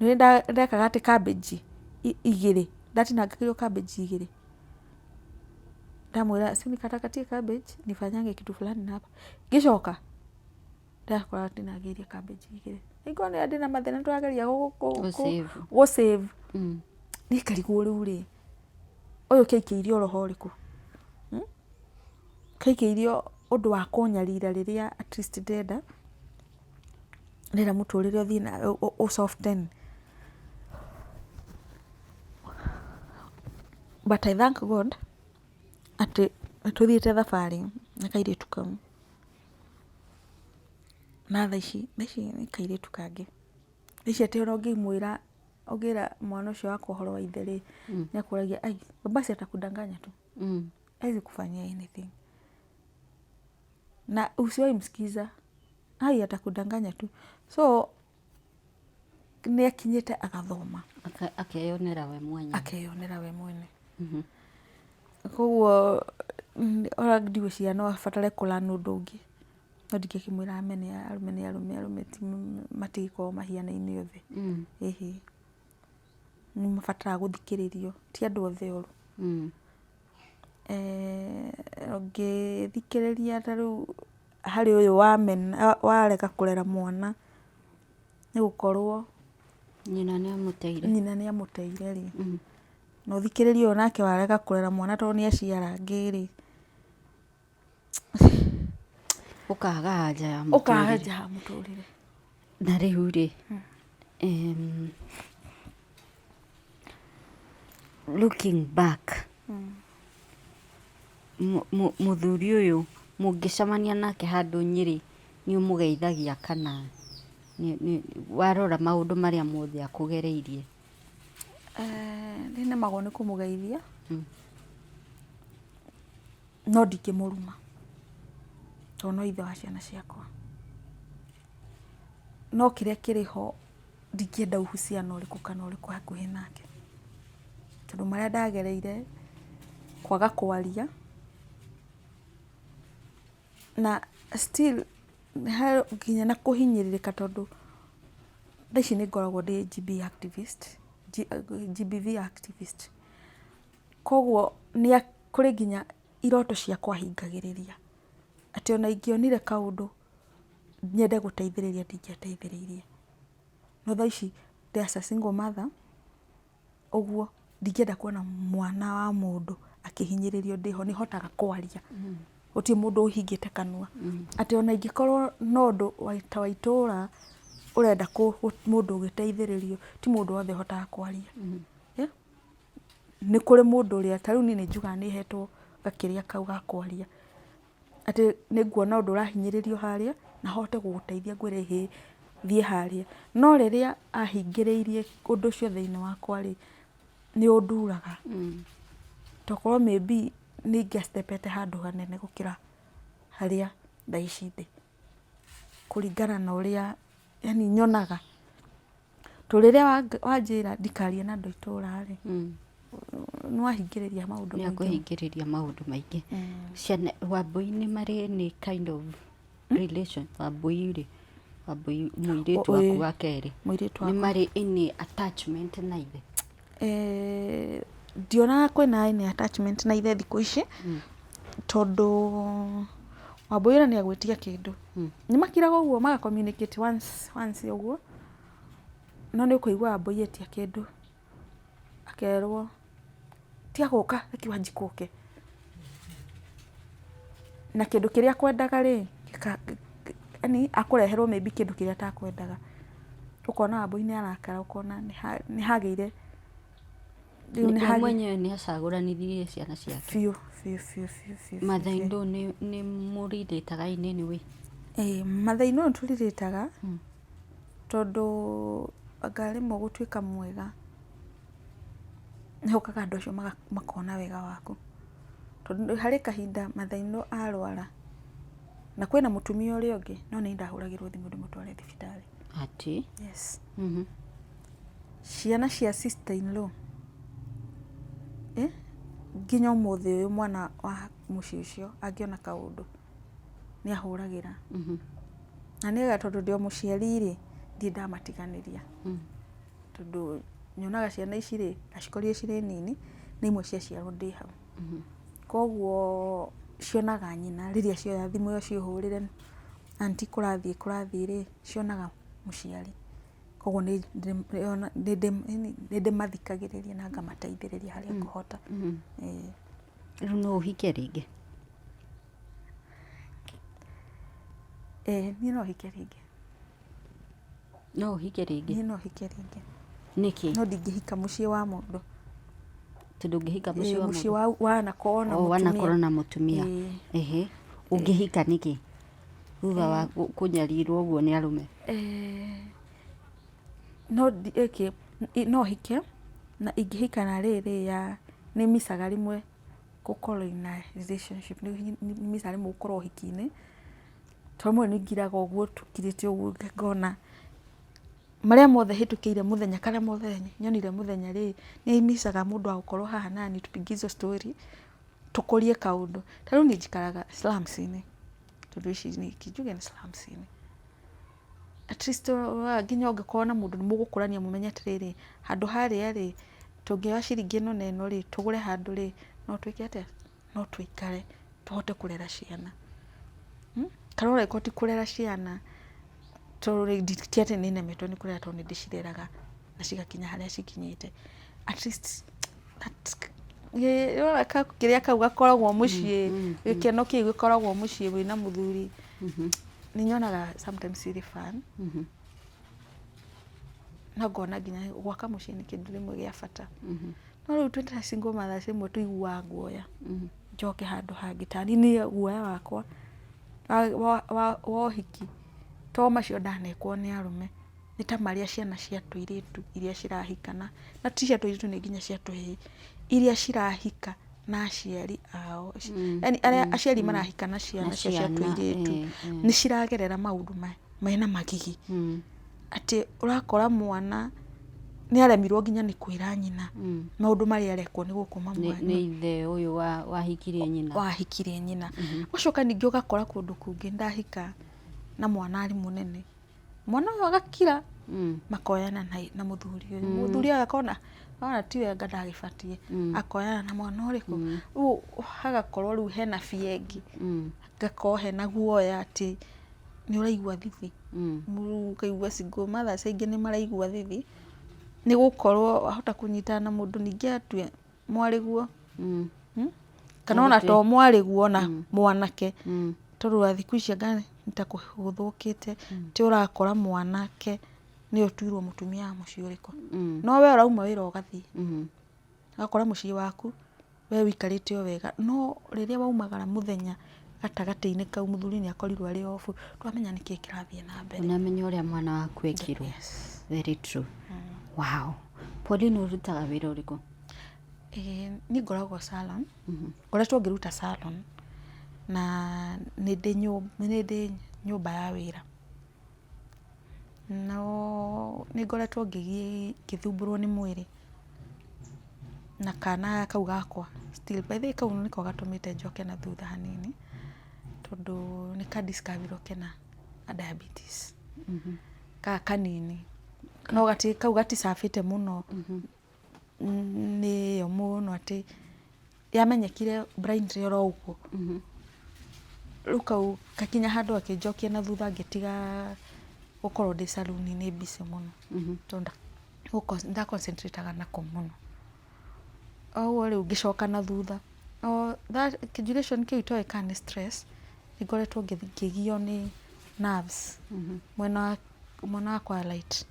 Nĩ ndekaga atĩ cabbage 2, ndatinangagĩrio cabbage 2. Ndamwĩra si unikatakatie cabbage nifanyange kitu fulani na hapa. Ngĩcoka ndakora atinangĩirie cabbage 2. Ningĩ ona ndĩna mathĩna nĩtũrageria Gũ save. Gũ save. Niĩ ngarigwo rĩu rĩ, ũyũ kĩaikĩirio roho ũrĩkũ? Kĩaikĩirio ũndũ wa kũnyarira rĩrĩa at least ndĩrenda ndĩrenda mũtũrĩre ũthiĩ na ũ soften. But I thank God atĩ nĩtũthiĩte thabarĩ na kairĩtu kau. Na thaa ici, thaa ici nĩ kairĩtu kangĩ. Thaa ici atĩ ona ũngĩmwĩra, ũngĩra mwana ũcio wakwa ũhoro wa ithe rĩ, nĩ akũragia, ai, baba si atakudanganya tu. Hawezi kufanyia anything. Na usiwahi msikiza, ai atakudanganya tu. So nĩ akinyĩte agathoma. Akeyonera we mwenyewe. Akeyonera we mwene. Koguo ona ndigwĩciria no abatare kũ learn ũndũ ũngĩ. No ndingĩkĩmwĩra amene arũme nĩ arũme, arũme matigĩkoragwo mahianaine othe. Ĩhĩ. Nĩ mabataraga gũthikĩrĩrio, ti andũ othe oru. Ũngĩthikĩrĩria ta rĩu harĩ ũyũ wamena warega kũrera mwana nĩ gũkorwo nyina nĩ amũteire. Nyina nĩ amũteire rĩ. Na ũthikĩrĩrie ũyũ nake warega kũrera mwana tondũ nĩ aciara angĩ rĩ. Ũkaga anja ya Ũkaga mũtũrĩre. Anja ya mũtũrĩre. Na rĩu rĩ, looking back, mũthuri ũyũ mũngĩcemania nake handũ Nyĩrĩ nĩ ũmũgeithagia kana warora maũndũ marĩa mothe akũgereirie? Nĩ nemagwo nĩ kũmũgeithia. No ndingĩmũruma tondũ no ithe wa ciana ciakwa. No kĩrĩa kĩrĩ ho, ndingĩenda uhusiano ũrĩkũ kana ũrĩkũ hakuhĩ nake. Tondũ marĩa ndagereire kwaga kwaria na still he nginya na kũhinyĩrĩrĩka, tondũ thaa ici nĩ ngoragwo ndĩ GB activist, GBV activist. Koguo nĩ kũrĩ nginya iroto ciakwa ahingagĩrĩria. Atĩ ona ingĩonire kaũndũ nyende gũteithĩrĩria, ndingĩateithĩrĩirie. No thaa ici ndĩ as a single mother, ũguo ndingĩenda kuona mwana wa mũndũ akĩhinyĩrĩrio ndĩho, nĩ hotaga kwaria. Gũtirĩ mũndũ ũhingĩte kanua. Atĩ ona ingĩkorwo no ũndũ ta wa itũra ũrenda mũndũ ũgĩteithĩrĩrio, ti mũndũ wothe ũhotaga kwaria. Nĩ kũrĩ mũndũ ũrĩa, ta rĩu niĩ nĩ njugaga nĩ hetwo gakĩrĩa kau ga kwaria. Atĩ nĩ nguona ũndũ ũrahinyĩrĩrio harĩa na hote gũgũteithia ngwĩre ĩhĩ thiĩ harĩa. No rĩrĩa ahingĩrĩirie ũndũ ũcio thĩinĩ wakwa rĩ, nĩ ũnduraga. Tokorwo maybe nĩ ingĩa step ete handũ hanene gũkĩra harĩa thaa ici ndĩ. Kũringana na ũrĩa yani nyonaga. Tondũ rĩrĩa wanjĩra ndikarie na andũ a itũra rĩ, nĩ wahingĩrĩria maũndũ Nĩ maingĩ. Akũhingĩrĩria maũndũ maingĩ. Ciana Wambui nĩ marĩ any kind of relation? Wambui rĩ, Wambui mũirĩtu waku wa kerĩ, Mũirĩtu nĩ wakwa. Marĩ any attachment na ithe? Ndionaga kwĩna any attachment na ithe thikũ ici, tondũ Wambui ona nĩ agwĩtia kĩndũ. Nĩ makiraga ũguo maga communicate once once ũguo, no nĩ ũkũigua Wambui etia kĩndũ akerwo tiga gũka, reke Wanjikũ oke. Na kĩndũ kĩrĩa akwendaga rĩ, yani akũreherwo maybe kĩndũ kĩrĩa atakwendaga. Ũkona Wambui nĩ arakara, ũkona nĩ hagĩire rĩu nĩ We mwenyewe nĩ acagũranithirie ciana ciake. Biũ biũ biũ biũ biũ. Mother-in-law nĩ mũrirĩtaga in any way? Ĩĩ, mother-in-law nĩ tũrirĩtaga tondũ anga rĩmwe gũtuĩka mwega nĩ hokaga andũ acio makona wega waku. Tondũ harĩ kahinda mother-in-law arwara na kwĩna mũtumia ũrĩa ũngĩ, no nĩ ndahũragĩrwo thimũ ndĩmũtware thibitarĩ. Atĩ? Yes. Ciana cia sister in law, Nginya ũmũthĩ ũyũ mwana wa mũciĩ ũcio angĩona kaũndũ nĩ ahũragĩra. Na nĩgetha tondũ ndĩ o mũciari rĩ, ndirĩ ndamatiganĩria. Tondũ nyonaga ciana ici rĩ, ndacikorire cirĩ nini, na imwe ciaciarwo ndĩ hau. Koguo cionaga nyina rĩrĩa cioya thimũ ĩyo ciĩhũrĩre aunty kũrathiĩ kũrathiĩ rĩ, cionaga mũciari. Koguo nĩ ndĩmathikagĩrĩria na ngamateithĩrĩria harĩa ngũhota. Ĩĩ. Rĩu no ũhike rĩngĩ? Ĩĩ niĩ no hike rĩngĩ. No ũhike rĩngĩ? Niĩ no hike rĩngĩ. Nĩkĩ? No ndingĩhika mũciĩ wa mũndũ. Tondũ ũngĩhika mũciĩ wa mũciĩ wa wanakorwo na Oh, mũtumia. wanakorwo na mũtumia. Ehe. Ũngĩhika nĩkĩ? Thutha wa kũnyarirwo ũguo nĩ arũme. No ĩkĩ no hike na ingĩhika na rĩrĩ ya nĩ micaga rĩmwe gũkorwo in a relationship nĩ micaga rĩmwe gũkorwo ũhiki-inĩ. Tondũ rĩmwe nĩ ngiraga ũguo tũkirĩte ũguo ngona marĩa mothe hĩtũkĩire mũthenya kana mothe nyonire mũthenya rĩ, nĩ micaga mũndũ wa gũkorwo haha naniĩ tũpige hizo story tũkũrie kaũndũ. Ta rĩu niĩ njikaraga slums -inĩ tondũ ici njuge nĩ slums -inĩ. At least nginya ũngĩkorwo na mũndũ nĩ mũgũkũrania mũmenye atĩrĩrĩ, handũ harĩa rĩ, tũngĩoya ciringi ĩno na ĩno rĩ, tũgũre handũ rĩ, no twĩke atĩa, no tũikare tũhote kũrera ciana. Kana ona angĩkorwo ti kũrera ciana, tondũ ti atĩ nĩ nemetwo nĩ kũrera tondũ nĩ ndĩcireraga na cigakinya harĩa cikinyĩte. At least nĩwona kĩrĩa kau gakoragwo mũciĩ, gĩkeno kĩu gĩkoragwo mũciĩ wĩna mũthuri, nĩ nyonaga sometimes irĩ fun. Na ngona nginya gwaka mũciĩ nĩ kĩndũ rĩmwe gĩa bata. No rĩu twĩ ta single mothers rĩmwe tũiguaga guoya, njoke handũ hangĩ. Ta niĩ guoya wakwa wa ũhiki to macio ndanekwo nĩ arũme, nĩ ta marĩa ciana cia tũirĩtu iria cirahika na ti cia tũirĩtu nĩ nginya cia tũhĩĩ, iria cirahika na aciari ao, yaani arĩa aciari marahika na ciana ciao cia tũirĩtu, nĩ ciragerera maũndũ mena magigi. Atĩ ũrakora mwana nĩ aremirwo nginya nĩ kwĩra nyina maũndũ marĩa arekwo nĩ gũkũ mami wanyu. Nĩ ithe ũyũ wahikirie nyina. Wahikirie nyina. Ũgacoka ningĩ ũgakora kũndũ kũngĩ ndahika na mwana arĩ mũnene, mwana ũyũ agakira makoyana na mũthuri ũyũ. Mũthuri ũyũ akona ona tiwe anga ndagĩbatiĩ, akoyana na mwana ũrĩkũ? Rĩu hagakorwo rĩu hena fear ĩngĩ, hagakorwo hena guoya atĩ nĩ ũraigua thithi, ũkaigua single mothers aingĩ nĩ maraigua thithi, nĩ gũkorwo wahota kũnyitana na mũndũ ningĩ atue mwarĩguo, kana ona to mwarĩguo ona mwanake, tondũ wa thikũ ici anga nĩ ta gũthũkĩte, atĩ ũrakora mwanake nĩwe ũtuirwo mũtumia wa mũciĩ ũrĩkũ, no we ũrauma wĩra ũgathiĩ, ũgakora mũciĩ waku we ũikarĩte o wega, no rĩrĩa waumagara mũthenya gatagatĩ-inĩ kau mũthuri nĩ akorirwo arĩ off, ndũramenya nĩkĩ kĩrathiĩ na mbere. Ndũnamenya ũrĩa mwana waku ekirwo. Yes. Very true. Wow. Pauline ũrutaga wĩra ũrĩkũ? Ĩĩ niĩ ngoragwo salon, ngoretwo ngĩruta salon na nĩ ndĩ nyũmba ya wĩra. No nĩ ngoretwo ngĩthumbũrwo nĩ mwĩrĩ na kana kau gakwa still, by the way kau nĩko gatũmĩte njoke na thutha hanini tondũ nĩ ka discover irwo kena diabetes, gaka kanini no kau gati suffer ĩte mũno nĩyo mũno atĩ yamenyekire blindly oro ũguo. Rĩu kau gakinya handũ gakĩnjokia na thutha ngĩtiga gũkorwo ndĩ caruni-inĩ busy mũno tondũ nda concentrate aga nako mũno. O ũguo rĩu ngĩcoka na thutha. O duration kĩu itoĩ kana nĩ stress, nĩ ngoretwo ngĩgio nĩ nerves mwena wakwa wa right,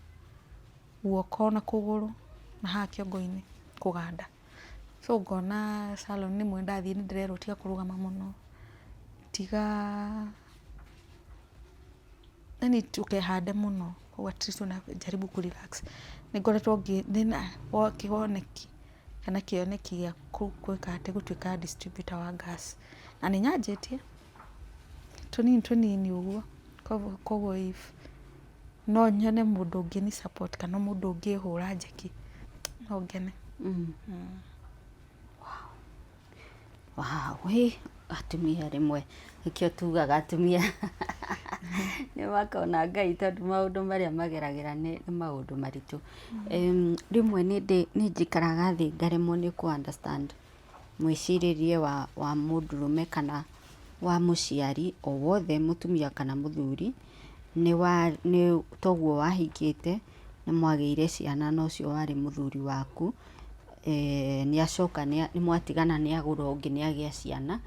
guoko na kũgũrũ na haha kĩongo-inĩ kũganda. So ngona salon rĩmwe ndathiĩ nĩ ndĩrerwo tiga kũrũgama mũno, tiga yaani ndũkehande mũno, ũguo at least unajaribu kũ relax. Nĩ ngoretwo ndĩna kĩoneki kana kĩoneki gĩa gwĩka atĩ gũtuĩka distributor wa gas. Na nĩ nyanjĩtie tũnini tũnini ũguo, koguo if no nyone mũndũ ũngĩni support kana mũndũ ũngĩhũra njeki no ngene. Wow. Wow, hĩ, atumia rĩmwe nĩkĩo tugaga atumia nĩ makona Ngai tondũ maũndũ marĩa mageragĩra nĩ maũndũ maritũ. Rĩmwe nĩ njikaraga thĩ ngaremwo nĩ kũ understand mwĩcirĩrie wa mũndũrũme kana wa mũciari o wothe mũtumia kana mũthuri, nĩ toguo wahikĩte, nĩ mwagĩire ciana na ũcio warĩ mũthuri waku, nĩ acoka nĩ mwatigana nĩ agũra ũngĩ nĩ agĩa ciana,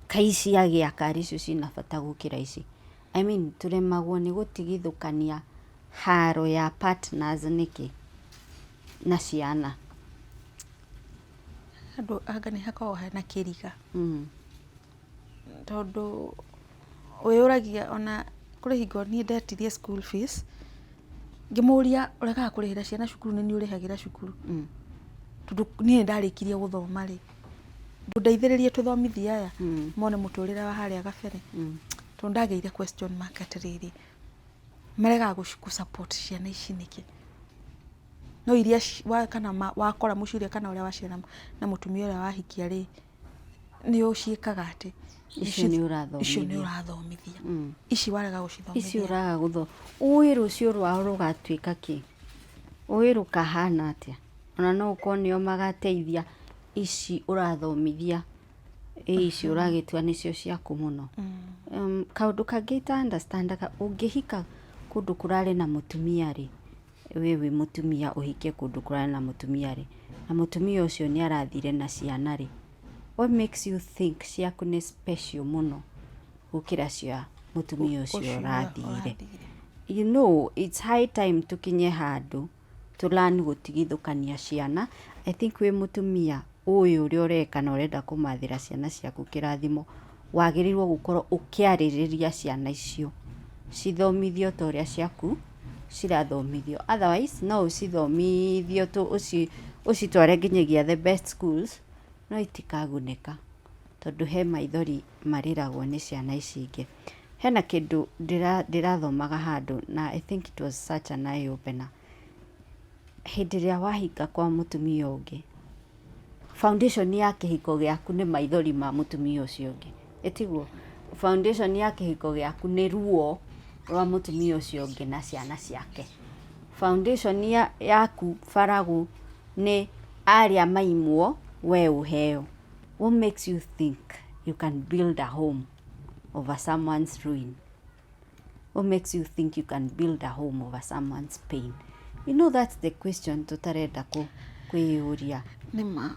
kaĩ ici agĩa karĩ icio ciĩna bata gũkĩra ici. I mean tũremagwo nĩ gũtigithũkania haro ya partners nĩkĩ na ciana. Andũ anga nĩ hakoragwo hena kĩriga. Tondũ wĩyũragia ona kũrĩ hingo niĩ ndetirie school fees, ngĩmũria ũregaga kũrĩhĩra ciana cukuru nĩ niĩ ũrĩhagĩra cukuru. Tondũ niĩ nĩ ndarĩkirie gũthoma rĩ, ndũndeithĩrĩrie tũthomithie aya mone mũtũrĩre wa harĩa gabere. Tondũ ndagĩire question mark atĩrĩrĩ, maregaga gũ support ciana ici nĩkĩ? No iria kana wakora mũciĩ ũrĩa kana ũrĩa waciara na mũtumia ũrĩa wahikia rĩ, nĩ ũciĩkaga atĩ Icio nĩ ũrathomithia. Icio nĩ ũrathomithia. Ici warega gũcithomithia. Ici ũraga gũtho. Ũĩ rũciũ rwao rũgatuĩka kĩ? Ũĩ rũkahana atĩa? Ona no ũkorwo nĩo magateithia ici ũrathomithia, ĩ ici ũragĩtua nĩcio ciaku mũno. Kaũndũ kangĩ ita understand aga, ũngĩhika kũndũ kũrarĩ na mũtumia rĩ, we wĩ mũtumia ũhike kũndũ kũrarĩ na mũtumia rĩ, na mũtumia ũcio nĩ arathire na ciana rĩ, what makes you think ciaku nĩ special mũno gũkĩra cia mũtumia ũcio ũrathire? You know, it's high time tũkinye handũ tũ learn gũtigithũkania ciana. I think wĩ mũtumia ũĩ ũrĩa ũreka na ũrenda kũmathĩra ciana ciaku kĩrathimo, wagĩrĩirwo gũkorwo ũkĩarĩrĩria ciana icio cithomithio ta ũrĩa ciaku cirathomithio. Otherwise no ũcithomithie ũcitware nginyagia the best schools, no itikagunĩka tondũ he maithori marĩragwo nĩ ciana ici ingĩ. Hena kĩndũ ndĩrathomaga handũ na I think it was such an eye opener. Hĩndĩ ĩrĩa wahika kwa mũtumia ũngĩ, foundation ya kĩhiko gĩaku nĩ maithori ma mũtumia ũcio ũngĩ. Ĩtiguo? Foundation ya kĩhiko gĩaku nĩ ruo rwa mũtumia ũcio ũngĩ na ciana ciake. Foundation yaku baragũ nĩ arĩa maimwo we ũheo. What makes you think you can build a home over someone's ruin? What makes you think you can build a home over someone's pain? You know, that's the question tũtarenda kwĩyũria. Nĩma.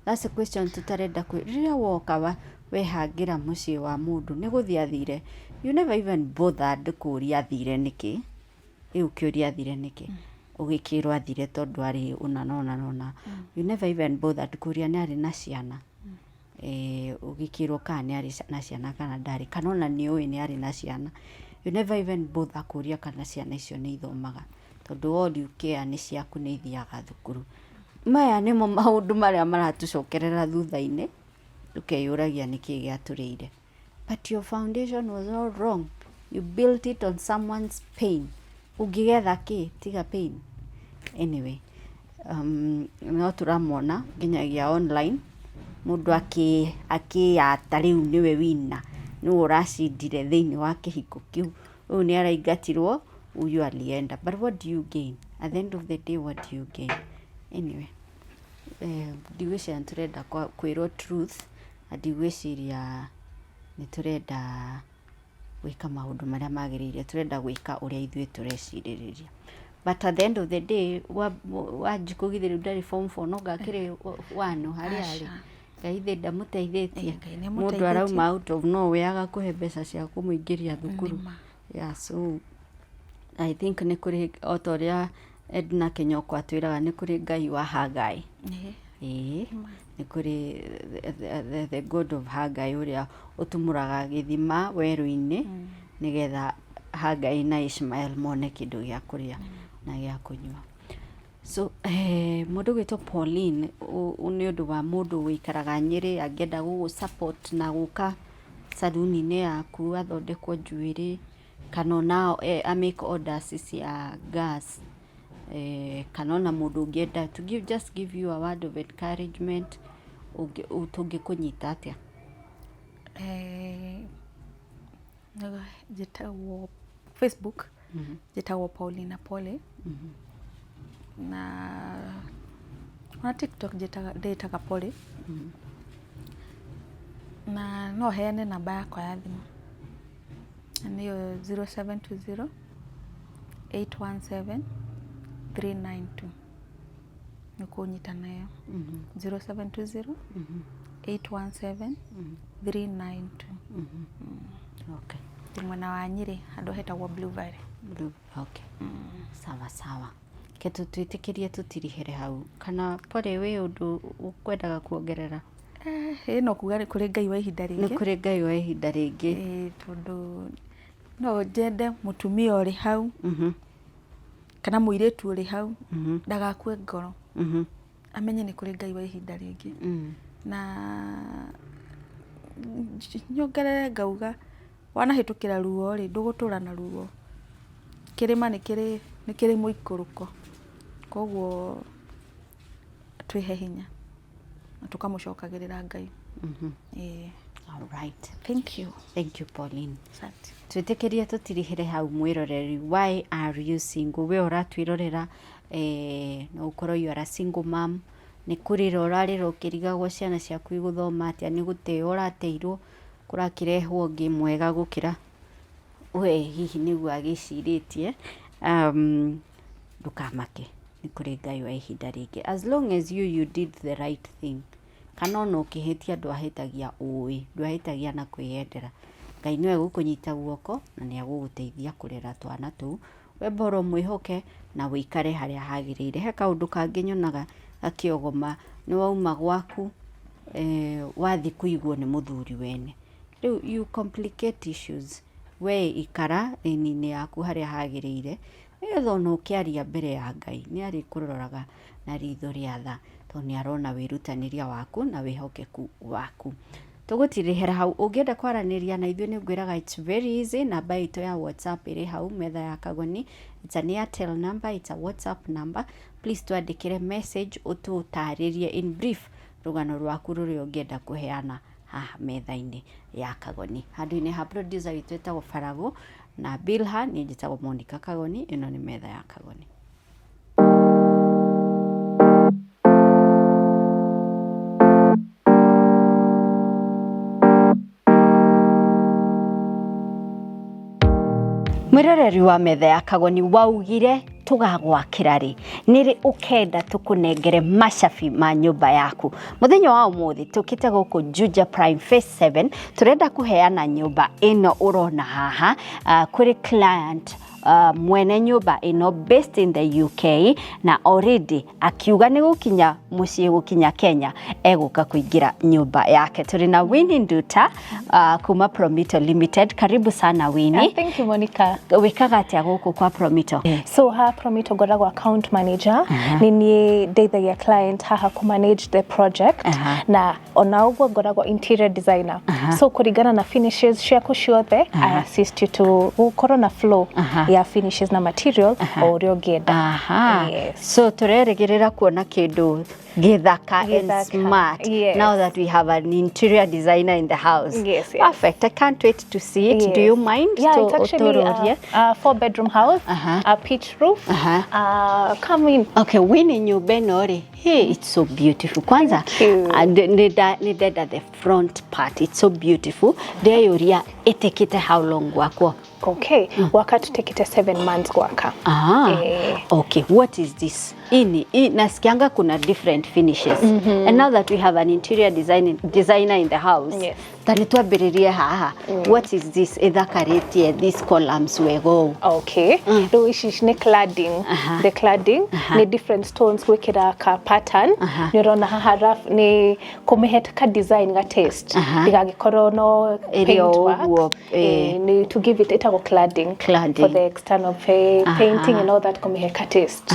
That's a question tũtarenda kwĩ rĩrĩa woka wehangĩra mũciĩ wa mũndũ nĩ gũthiĩ athire, you never even bothered kũũria athire nĩkĩ. Rĩu ũkĩũria athire nĩkĩ, ũgĩkĩrwo athire tondũ arĩ ũna na ũna na ũna. You never even bothered kũũria nĩ arĩ na ciana. Ũgĩkĩrwo kana nĩ arĩ na ciana kana ndarĩ, kana ona nĩ ũĩ nĩ arĩ na ciana. You never even bother kũũria kana ciana icio nĩ ithomaga, tondũ all you care nĩ ciaku nĩ ithiaga thukuru. Maya nĩmo maũndũ marĩa maratũcokerera thutha-inĩ, tũkeyũragia nĩkĩ gĩatũrĩire. But your foundation was all wrong. You built it on someone's pain. Ũngĩgetha kĩ tiga pain? Anyway, no tũramona nginyagia online mũndũ akĩyata rĩu nĩwe winner, nĩwe ũracindire thĩinĩ wa kĩhiko kĩu, ũyũ nĩ araingatirwo, huyu alienda. But what do you gain? At the end of the day, what do you gain? Anyway, ndigwĩciria nĩ tũrenda kwĩrwo truth, na ndigwĩciria nĩ tũrenda gwĩka maũndũ marĩa magĩrĩire, tũrenda gwĩka ũrĩa ithuĩ tũrecirĩrĩria. But at the end of the day, Wanjikũ githĩ rĩu ndarĩ form 4, no ngakĩrĩ one harĩa arĩ. Ngai thĩ ndamũteithĩtie. Ngai nĩ Mũndũ arauma out of nowhere agakũhe mbeca cia kũmũingĩria thukuru. Yeah, so I think nĩ kũrĩ o ta ũrĩa Edna Kĩnyoko atwĩraga nĩ kũrĩ Ngai wa Hagai. Ĩĩ, nĩ kũrĩ the God of Hagai ũrĩa ũtumũraga gĩthima werũ-inĩ nĩgetha Hagai na Ishmael mone kĩndũ gĩa kũrĩa na gĩa kũnyua. So mũndũ ũgwĩtwo Pauline nĩ ũndũ wa mũndũ ũikaraga Nyĩrĩ angĩenda gũgũ support na gũka saluni-inĩ yaku athondekwo njuĩrĩ kana ona a make orders cia gas, kana ona mũndũ ũngĩenda to give, just give you a word of encouragement. Tũngĩkũnyita atĩa? Njĩtagwo Facebook, njĩtagwo Paulina Pole, na ona TikTok ndĩĩtaga Pole. Na no heane namba yakwa ya thimũ na nĩyo 0720 817 392. Nĩ kũnyita nayo 0720 817 392. Okay. Ndĩ mwena wa Nyĩrĩ handũ hetagwo Blue Valley. Blue, okay. Sawa sawa. Ke twĩtĩkĩrie tũtirihere hau, kana Pole wĩ ũndũ ũkwendaga kuongerera? Ĩ no kuga nĩ kũrĩ Ngai wa ihinda Nĩ rĩngĩ. Kũrĩ Ngai wa ihinda rĩngĩ. Ĩĩ, tondũ no njende mũtumia ũrĩ hau kana mũirĩtu ũrĩ hau ndagakue ngoro, amenye nĩ kũrĩ Ngai wa ihinda rĩngĩ. Na nyongerere ngauga wanahĩtũkĩra ruo rĩ, ndũgũtũra na ruo. Kĩrĩma nĩ kĩrĩ mũikũrũko, koguo twĩhe hinya na tũkamũcokagĩrĩra Ngai. Ĩĩ. All right. Thank you. Thank you, Pauline. Asante. Twĩtĩkĩrie tũtirihĩre hau. Mwĩroreri, why are you single? We ũratwĩrorera, no ũkorwo you are a single mom, nĩ kũrĩra ũrarĩra ũkĩrigagwo ciana ciaku igũthoma atĩa, nĩ gũteo ũrateirwo, kũrakĩrehwo ũngĩ mwega gũkĩra we hihi nĩguo agĩcirĩtie. Ndũkamake, nĩ kũrĩ Ngai wa ihinda rĩngĩ. As long as you did the right thing, kana ona ũkĩhĩtia, ndwahĩtagia ũĩ, ndwahĩtagia na kwĩyendera, Ngai nĩwe gũkũnyita guoko na nĩ agũgũteithia kũrera twana tũu. We bora ũmwĩhoke na wĩikare harĩa hagĩrĩire. He kaũndũ kangĩ nyonaga gakĩogoma, nĩ wauma gwaku, wathiĩ kũigwo nĩ mũthuri wene, rĩu you complicate issues. We ikara lane-inĩ yaku harĩa hagĩrĩire, nĩgetha ona ũkĩaria mbere ya Ngai nĩ arĩkũroraga na ritho rĩa tha, tondũ nĩ arona wĩrutanĩria waku na wĩhokeku waku. Tũgũtirĩhĩra hau. Ũngĩenda kwaranĩria na ithuĩ, nĩ ngwĩraga it's very easy. Namba itũ ya WhatsApp ĩrĩ hau, Metha ya Kagoni. It's an Airtel number, it's a WhatsApp number. Please twandĩkĩre message, ũtũtarĩrie in brief rũgano rwaku rũrĩa ũngĩenda kũheana haha metha-inĩ ya Kagoni. Handũ-inĩ ha producer witũ ĩtagwo Faragũ na Bilha, niĩ njĩtagwo Monica Kagoni. Ĩno nĩ Metha ya Kagoni. Mwĩroreri wa Metha ya Kagoni, waugire tũgagwakĩra rĩ, nĩ rĩ ũkenda tũkũnengere macabi ma nyũmba yaku? Mũthenya wa ũmũthĩ tũkĩte gũkũ Juja Prime Phase 7. Tũrenda kũheana nyũmba ĩno ũrona haha kũrĩ client, mwene nyũmba ĩno based in the UK, na already akiuga nĩ gũkinya mũciĩ, gũkinya Kenya egũka kũingĩra nyũmba yake. Tũrĩ na Winnie Nduta kuma Promito Limited. Karibu sana, Winnie. Thank you, Monica. Wĩkaga atĩa gũkũ kwa Promito? So haha Promito ngoragwo account manager. Nĩ niĩ ndeithagia client haha kũ manage the project, na ona ũguo ngoragwo interior designer. So kũringana na finishes ciaku ciothe, I assist you to gũkorwo na flow ya finishes na material o ũrĩa ũngĩenda. Yes. So tũrerĩgĩrĩra kuona kĩndũ gĩthaka and Gĩthaka. smart. Yes. Now that we have an interior designer in the house. Yes. Perfect. I can't wait to see it. Do you mind Yeah, to it's actually ũtũrũrie? a 4-bedroom house, a pitch roof. Come in. Okay, Winnie, nyũmba ĩno rĩ, hey, it's so beautiful. Kwanza Thank you. Nĩ ndenda the front part. It's so beautiful. Ndeyũria ĩtĩkĩte how long gwakwo? Okay, waka tutekete 7 months gwaka. Okay, what is this? Ini, nasikianga kuna different finishes. And now that we have an interior designer in the house, ta nĩ twambĩrĩrie haha. What is this ĩthakarĩtie these columns wega ũũ? Okay, rĩu ici nĩ cladding. The cladding nĩ different stones gwĩkĩra ka pattern. Nĩ ũrona haha rough nĩ kũmĩhe ka design ga taste, ndĩgagĩkorwo no Ĩrĩ o paint work. Ũguo, eh. Nĩ to give it, ĩtagwo cladding, Cladding. for the external painting and all that, kũmĩhe ka taste.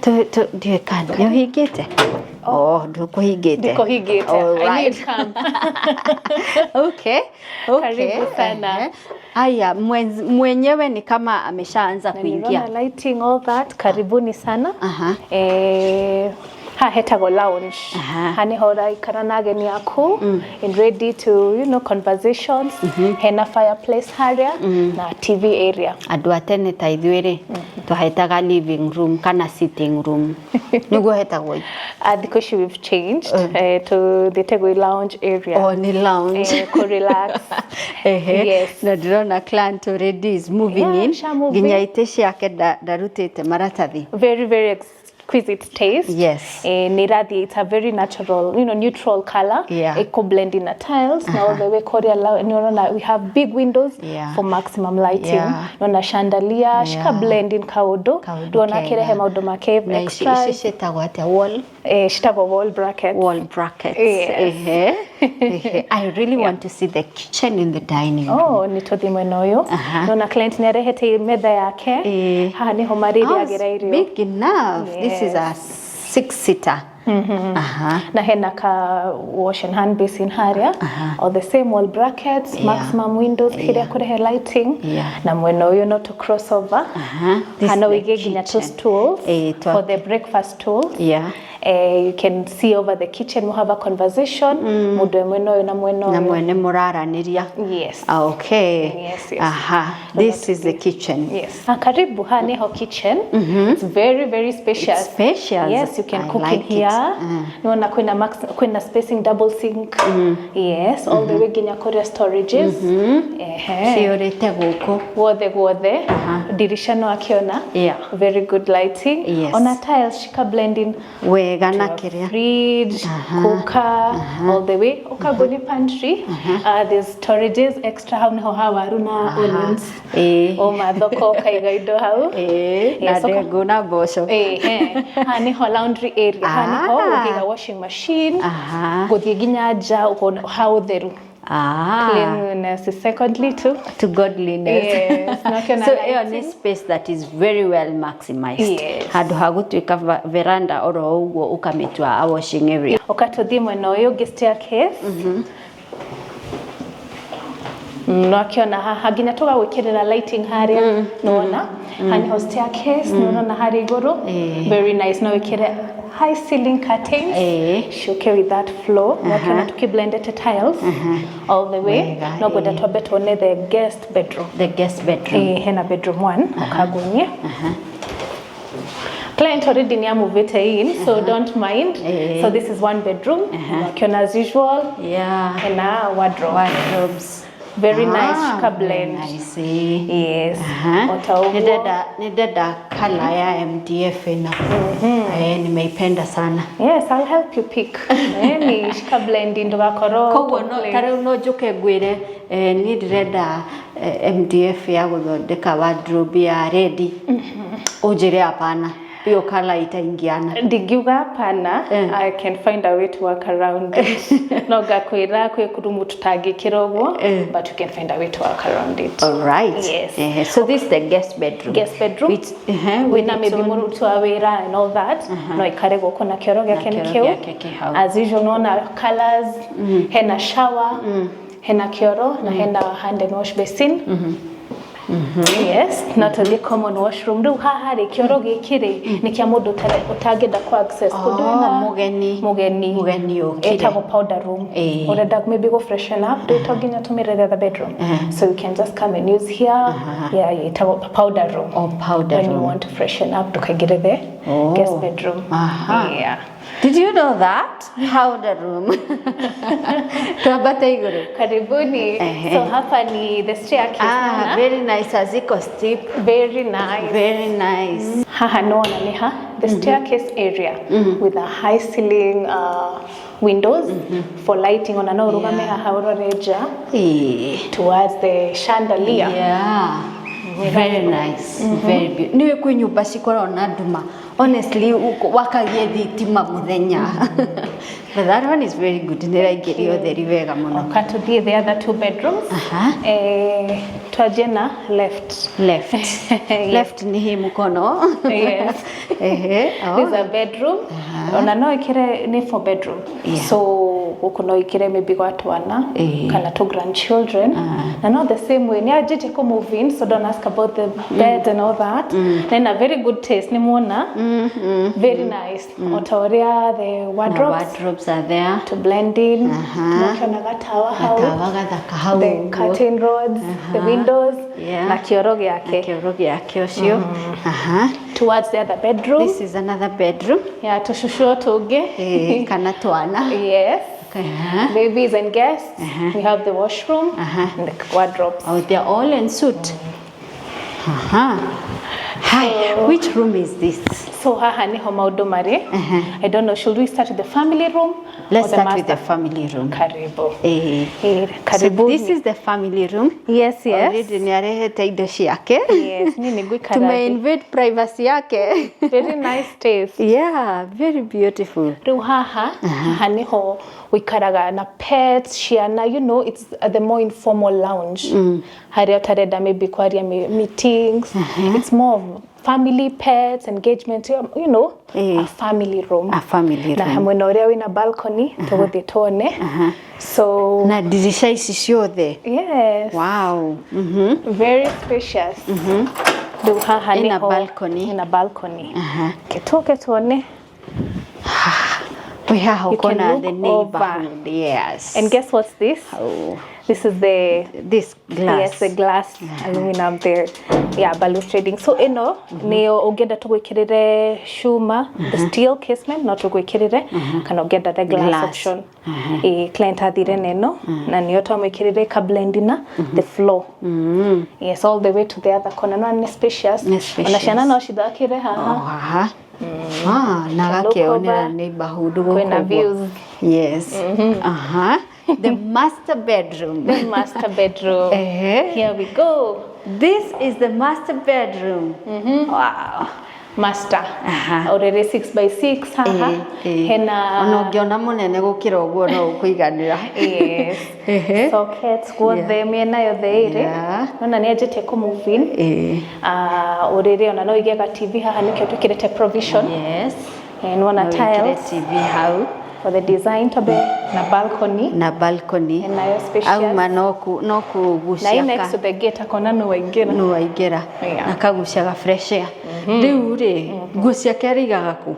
Ndiũĩ kana nĩ ũhingĩte? Oh, ndũkũhingĩte. Ndikũhingĩte. All I knew right. you'd come. Okay. Karibu sana. Ehe. Aya, mwenyewe ni kama ameshaanza Na kuingia. niliona lighting, all that. Karibuni sana. Haha hetagwo lounge. Haha nĩho ũraikara na ageni aku and ready to conversations. Hena fireplace harĩa na TV area. Andũ a tene ta ithuĩ rĩ, twahetaga living room kana sitting room, nĩguo hetagwo? Thikũ ici we've changed to thĩtagwo lounge area. Oh, nĩ lounge. Ku relax. Yes. Na ndĩrona client already is moving Yeah, in. sha move Nginya in. itĩ ciake ndarutĩte maratathi. Very, very exquisite taste. Nĩ ĩrathiĩ, it's a very natural, neutral color. Ĩkũ blend in na tiles na all the way kũrĩa nĩ ũrona we have big windows for maximum lighting. Nona chandelier cika blend in kaũndũ. Kaũndũ Rĩu ona akĩrehe kega. maũndũ make Na ici extra. ici ciĩtagwo atĩa, wall Citagwo wall brackets. Wall brackets. Yes. Ehe. Ehe. I really want to see the kitchen in the dining room. Oh, nĩ tũthiĩ mwena ũyũ. Nona client nĩ arehete metha yake. Haha nĩho marĩrĩagĩra Oh, irio. big enough. This is a six seater. Na hena ka wash and hand basin haria, all the same wall brackets, maximum windows kiria kurehe lighting. Na mwena ũyũ no to cross over. This Hana is the wĩige nginya two kitchen. Stools for the breakfast stools. You can see over the kitchen, we have a conversation, mũndũ e mwena ũyũ na mwena Na ũyũ. mwene mũraranĩria. Yes. Okay. Yes. This is the kitchen. Yes. Ah, karibu, ha niho kitchen. It's very, very spacious. It's spacious. Yes, you can I cook like in it. here. Niona kwina spacing, double sink. Yes, all the way nginya kuria storages. Ehe. Ciũrĩte gũkũ. Guothe guothe. Dirisha no akiona. Very good lighting. Ona tiles shika blending. Wega na kĩrĩa. Fridge, cooker, all the way. Ukaguni pantry. There's storages extra hau niho ha waru na onions. O mathoko ukaiga indo hau. Na Yes, ndengũ na mboco. Ehe. Haha niho laundry area. Haha niho ũngĩiga washing machine. Gũthiĩ nginya nja ũkona ha ũtheru. Cleanliness is secondly too. To godliness. Yes, na ũkĩona So ĩyo nĩ lighting. space that is very well maximized. Handũ ha gũtuĩka veranda oro ũguo, ũkamĩtua a washing area. Ũka tũthiĩ mwena ũyũ ũngĩ, staircase. No akĩona haha nginya tũgagwĩkĩrĩra lighting harĩa, nĩwona haha niho staircase, nĩũrona harĩa igũrũ. Very nice, no wĩkĩre high ceiling curtains ciũke with that flow. No akĩona tũkĩblendete tiles all the way. Wega, No ngwenda twambe tuone the guest bedroom. The guest bedroom. Hena bedroom one, ũkangunie. Client already ni amuvete in, so don't mind. So this is one bedroom. Wakiona as usual, hena wardrobe. Wardrobes. Very nice, ka Very blend. nice. Yes. Ota ũguo. Nĩndenda color ya MDF ĩno. Nimeipenda sana. Yes, I'll help you pick. Ni shika blend ndũgakorwo Koguo no complain. ta rĩu no njũke ngwĩre, niĩ ndĩrenda MDF ya gũthondeka wardrobe ya red, ũnjĩre hapana, hiyo color itaingiana? Ndingiuga hapana. I can find a way to work around it. No ngakwĩra kwĩ kurumu tũtangĩkĩra ũguo, but you can find a way to work around it. All right. Yes. So this is the guest bedroom. Guest bedroom. With wĩna its maybe mũruti wa wĩra and all that, no ikare gũkũ na kĩoro gĩake Na nĩ kĩoro kĩu. gĩake kĩ hau. As usual, nona colors, hena shower, hena kĩoro na hena hand and wash basin. Yes, na tũthiĩ common washroom. Rĩu haha rĩ, kĩoro gĩkĩ rĩ nĩ kĩa mũndũ ũtangĩenda ku access kũndũ Oh, wĩna mũgeni. Mũgeni. Mũgeni ũkire. Ĩtagwo powder room. Ũrenda maybe go freshen up, rĩu to nginya ũtũmĩre the other bedroom, so you can just come and use here. Yeah, ĩtagwo powder room. Oh, powder When you room. want to freshen up, ndũkaingĩre the guest bedroom. Yeah. Did you know that? Powder room. Tuambate igũrũ. Karibuni. So hapa ni the staircase. Ah, naona? very nice. Haziko steep. Very nice. Very nice. Haha nona ni ha the staircase area with a high ceiling, windows for lighting, ona no ũrũgame haha ũrore nja towards the chandelier. Yeah. Very nice. Very beautiful. Nĩ kwĩ nyũmba cikoragwo na nduma. Honestly, wakagie thitima mũthenya. But that one is very good. Nĩ ĩraingĩria ũtheri wega mũno. Oka tũthiĩ the other two bedrooms. Twanjie na left. Left. Yes. Left ni hii mkono. Yes. Ehe. Oh. This is a bedroom. Ona no ikire ni four bedroom. Yeah. So guku no ikire maybe gwa twana Eh. kana two grandchildren. Na not the same way. Ni ajite ko move in, so don't ask about the bed and all that. Na ina very good taste ni muona. Very nice. Ota uria the Na wardrobes wardrobes are there. to blend in. Tunakiona gatawa hau. Gatawa gathaka hau The ũguo. curtain rods, the windows Yeah. na kioro giake. Kĩoro gĩake ũcio. Aha. Towards the other bedroom. This is another bedroom. Yeah, tucucuo tungi. Eh, kana twana. Yes. Aha. Babies and guests. We have the washroom and the wardrobes. Oh, they're all en suite. Aha. Hi, which room is this? So haha niho maundu mari. I don't know, should we start with the family room? Let's or the start with the master? family room. Karibu. Eh. Eh, So karibu. this is the family room. Yes, yes. Already nĩ arehete indo ciake. Yes, ni nĩngũikara Tume thĩ. invade privacy yake. Very nice taste. Yeah, very beautiful. Rĩu haha, haha niho wĩikaraga na pets, ciana, you know, it's the more informal lounge. Harĩa ũtarenda maybe kwaria meetings. It's more of family, pets, engagement, you know, Eh. a family room. A family Na room. mwena ũrĩa wĩna balcony, tũgũthiĩ tuone. So, Na dirisha ici ciothe. yes. Wow. Mhm. Very spacious. Rĩu haha Ina niho balcony. Ina balcony. Kĩtũke tuone. We haha You can ũkona look the over. neighborhood. Yes. And guess what's this? Oh, This is the this glass. Yes, the glass aluminum there. Yeah, balustrading. So ino niyo ũngĩenda tũgwĩkĩrĩre cuma, the steel casement no tũgwĩkĩrĩre kana ũngĩenda the glass, Glass. option. Ĩ client athire na ĩno na nĩyo twamwĩkĩrĩre ĩka blend na the floor. Yes, all the way to the other corner. No nĩ spacious. Nĩ spacious. Ona ciana no cithakĩre haha. Oh, haha. Ah, na Can look gakĩonera over. neighborhood gũkũ Kwĩna ũguo. views. Yes. Aha. The master bedroom. The master bedroom. Ehe. Here we go. This is the master bedroom. Wow. Master. Aha. Already 6 by 6 haha. Eh, eh. Hena Ona ũngĩona mũnene gũkĩra ũguo no ũkũiganĩra. Yes. Ehe. Sockets guothe mĩena yothe ĩrĩ. Yeah. Nona nĩ anjĩtie kũ move in. Eh. Ah, ũrĩrĩ ona no ũige ga TV haha nĩkĩo twĩkĩrĩte provision. Yes. Eh, nĩwona No wĩkĩre tiles TV hau for the design tobe na balcony. na balcony. Nayo spacious. Auma no ku no Na kũgucia hii next to the gate akona no waingĩra. no waingĩra Yeah. na kaguciaga fresh air. Rĩu rĩ nguo ciake arĩigaga kũ?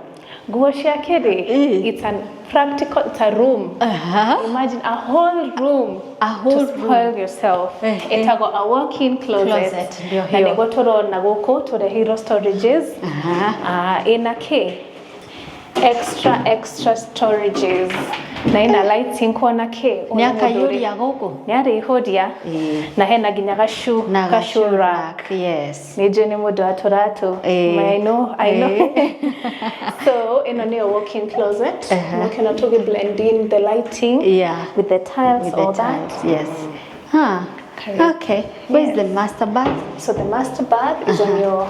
Nguo ciake rĩ, Eh. it's a practical, it's a room. Aha. Imagine a whole room A whole to spoil yourself. Eh, eh. Ĩtagwo a walk-in closet. Closet, ndio Na hiyo. nĩguo tũrona gũkũ tũreheirwo storages. Aha. Ah, ĩna kĩ? Extra extra storages. Na ĩna lighting kuona kĩ? Nĩ akaiyũria gũkũ? Nĩ arĩihũria. Eh. Na hena nginya gacu Na gacu rack. rack. Yes. Nĩ njũĩ nĩ mũndũ wa tũratũ. Eh. I know, I know. Eh. So ĩno nĩyo walk-in closet. Mũkĩona tũgĩ blend in the lighting Yeah. with the tiles, With all the that. tiles. Yes. Huh. Karibu. Okay. Where's the master bath? So the master bath is on your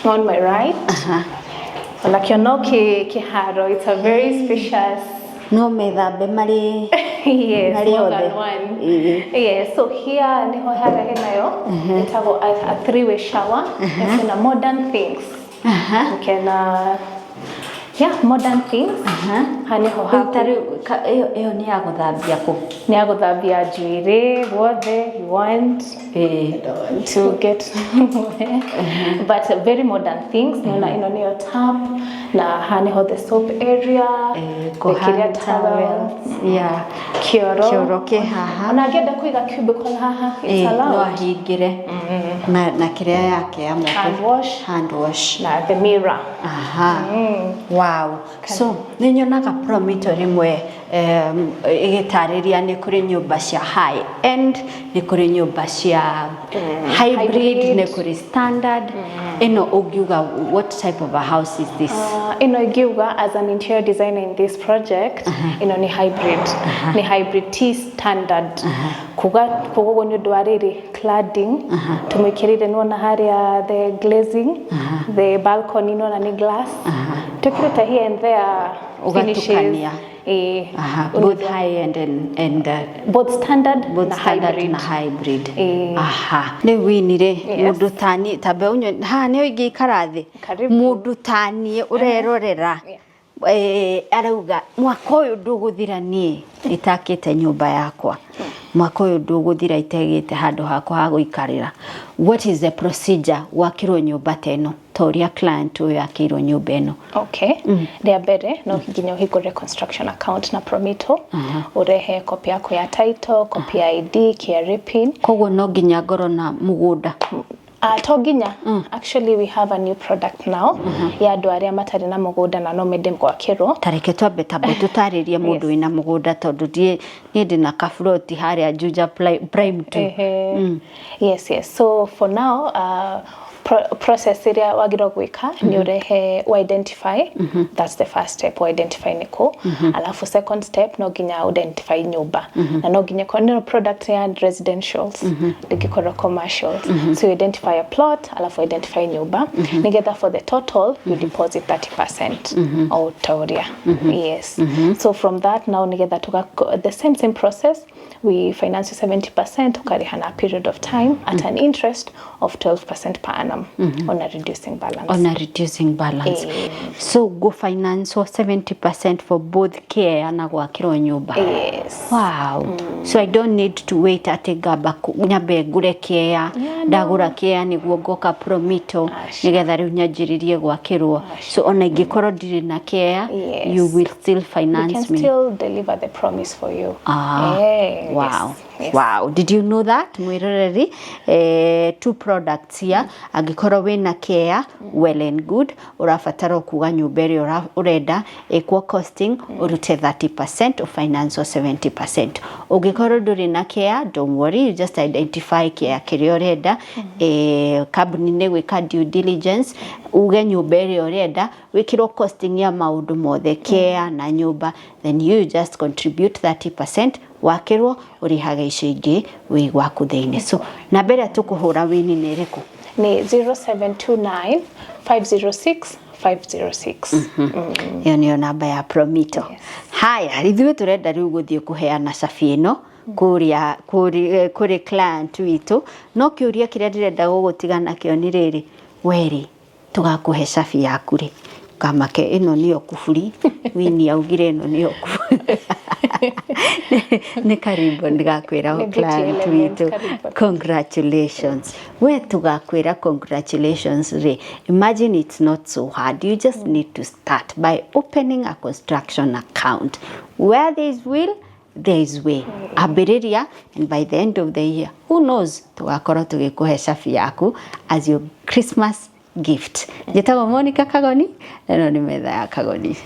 on my right. Ona kĩono kĩ kĩharo. It's a very spacious. No methambe marĩ Yes, Marĩ more than othe. one. Eh. Yes, so here niho harĩa henayo ĩtagwo a three-way shower. Mm -hmm. Modern things. Aha. Ukena yeah, modern things. Haha niho Rĩu ta haku rĩu ĩyo ĩyo nĩ ya gũthambia kũ? nĩ ya gũthambia njuĩrĩ guothe you want Eh. to get but very modern things. Nĩona ĩno nĩyo tap na haha niho the soap area, Eh, gwĩkĩria kũhang towel, towels. Yeah. kĩoro. Kĩoro kĩ haha. Ona angĩenda kũiga cubicle haha, it's Eh, no allowed. ahingĩre na na kĩrĩa yake ya moko. Hand wash. Hand wash. Na the mirror. Aha. Wow. So nĩ nyonaga promito rĩmwe ĩgĩtarĩria nĩ kũrĩ nyũmba cia high end, nĩ kũrĩ nyũmba cia hybrid, Hybrid. nĩ kũrĩ standard. Ĩno ũngiuga what type of a house is this? Ĩno ingiuga as an interior designer in this project, ĩno nĩ hybrid. Nĩ hybrid T standard. Kuga kuga ũguo nĩ ũndũ wa rĩrĩ cladding tũmĩkĩrĩire nĩwona harĩa the glazing, the balcony nĩwona nĩ glass. Twĩkĩrĩte here and there Ũgatukania. finishes. Eh, Aha, both high end and both standard both na standard hybrid. na hybrid. Eh. Aha, rĩu wini rĩ, Yes. mũndũ tani ta mbeũ haha nĩyo ingĩikara thĩ, Karibu. mũndũ taniĩ ũrerorera, Yeah. arauga mwaka ũyũ ndũgũthira niĩ itakĩte nyũmba yakwa, mwaka ũyũ ndũgũthira itegĩte handũ hakwa ha gũikarĩra. What is the procedure gwakĩrwo nyũmba ta ĩno, ta ũrĩa client ũyũ akĩirwo nyũmba ĩno? Okay. Rĩa mbere no nginya ũhingũre construction account na Promito, ũrehe copy yaku ya title, copy ya ID, KRA PIN. Koguo no nginya ngorwo na mũgũnda? To nginya. Actually, we have a new product now ya andũ arĩa matarĩ na mũgũnda na no mende gwakĩrwo. Tareke twambe tambe tũtarĩrie mũndũ wĩna mũgũnda, tondũ ndiĩ niĩ ndĩna kaburoti harĩa Juja Prime 2. Ehe. Yes. So for now, process ĩrĩa wagĩrĩirwo gwĩka nĩ ũrehe identify. That's the first step, identify nĩkũ. Alafu second step, no nginya identify nyũmba, na no nginya korwo nĩ product ya residentials, ndĩngĩkorwo commercials. So you identify a plot, alafu identify nyũmba, nĩgetha for the total you deposit 30% o ta ũrĩa. Yes, so from that now, nĩgetha tuga the same process, we finance you 70%, ukariha na a period of time at an interest of 12% per annum on a reducing balance. On a reducing balance. Eh. So go finance 70% for both care na gwakĩrwo nyũmba. Yes. Wow. So I don't need to wait atĩ ngamba nyambe ngũre kĩea, Yeah, no. ndagũra kĩea nĩguo ngoka Promito Aca. nĩgetha rĩu nyanjĩrĩrie gwakĩrwo. So ona ingĩkorwo ndirĩ na kĩea, you will still We finance can me? still deliver the promise for you. Ah, Eh, wow. Yes. Wow. Did you know that? Mwiroreri, two products here. Angĩkorwo wĩna care, well and good. Ũrabatara o kuga nyũmba ĩrĩa ũrenda, ĩkwo costing, ũrute 30%, ũfinance 70%. Ũngĩkorwo ndũrĩ na care, don't worry, you just identify care kĩrĩa ũrenda. Kambuni nĩ gwĩka due diligence, uge nyũmba ĩrĩa ũrenda, wĩkĩrwo costing ya maũndũ mothe, care na nyũmba, then you just contribute 30%, wakĩrwo ũrĩhaga icio ingĩ wĩ gwaku thĩinĩ. So namba ĩrĩa tũkũhũra wĩni nĩ ĩrĩkũ? Ni 0729 506 506. Ĩyo nĩyo namba ya Promito. Haya, ithuĩ tũrenda rĩu gũthiĩ kũheana cabi ĩno kũrĩa kũrĩ client witũ, no kĩũria kĩrĩa ndĩrenda gũgũtiga nakĩo nĩ rĩrĩ: werĩ tũgakũhe cabi yaku rĩ, kamake ĩno nĩyo kuburi wini augire, ĩno nĩyo kuburi nĩ karibu ndĩgakwĩra Nĩ Beauty client Elements, witũ karibu. Congratulations. We tugakwĩra congratulations rĩ, imagine it's not so hard. You just need to start by opening a construction account. Where there is will, there is way. Ambĩrĩria, and by the end of the year, who knows, tugakorwo tũgĩkũhe cabi yaku as your Christmas gift. Njĩtagwo Monica Kagoni, na ĩno nĩ metha ya Kagoni.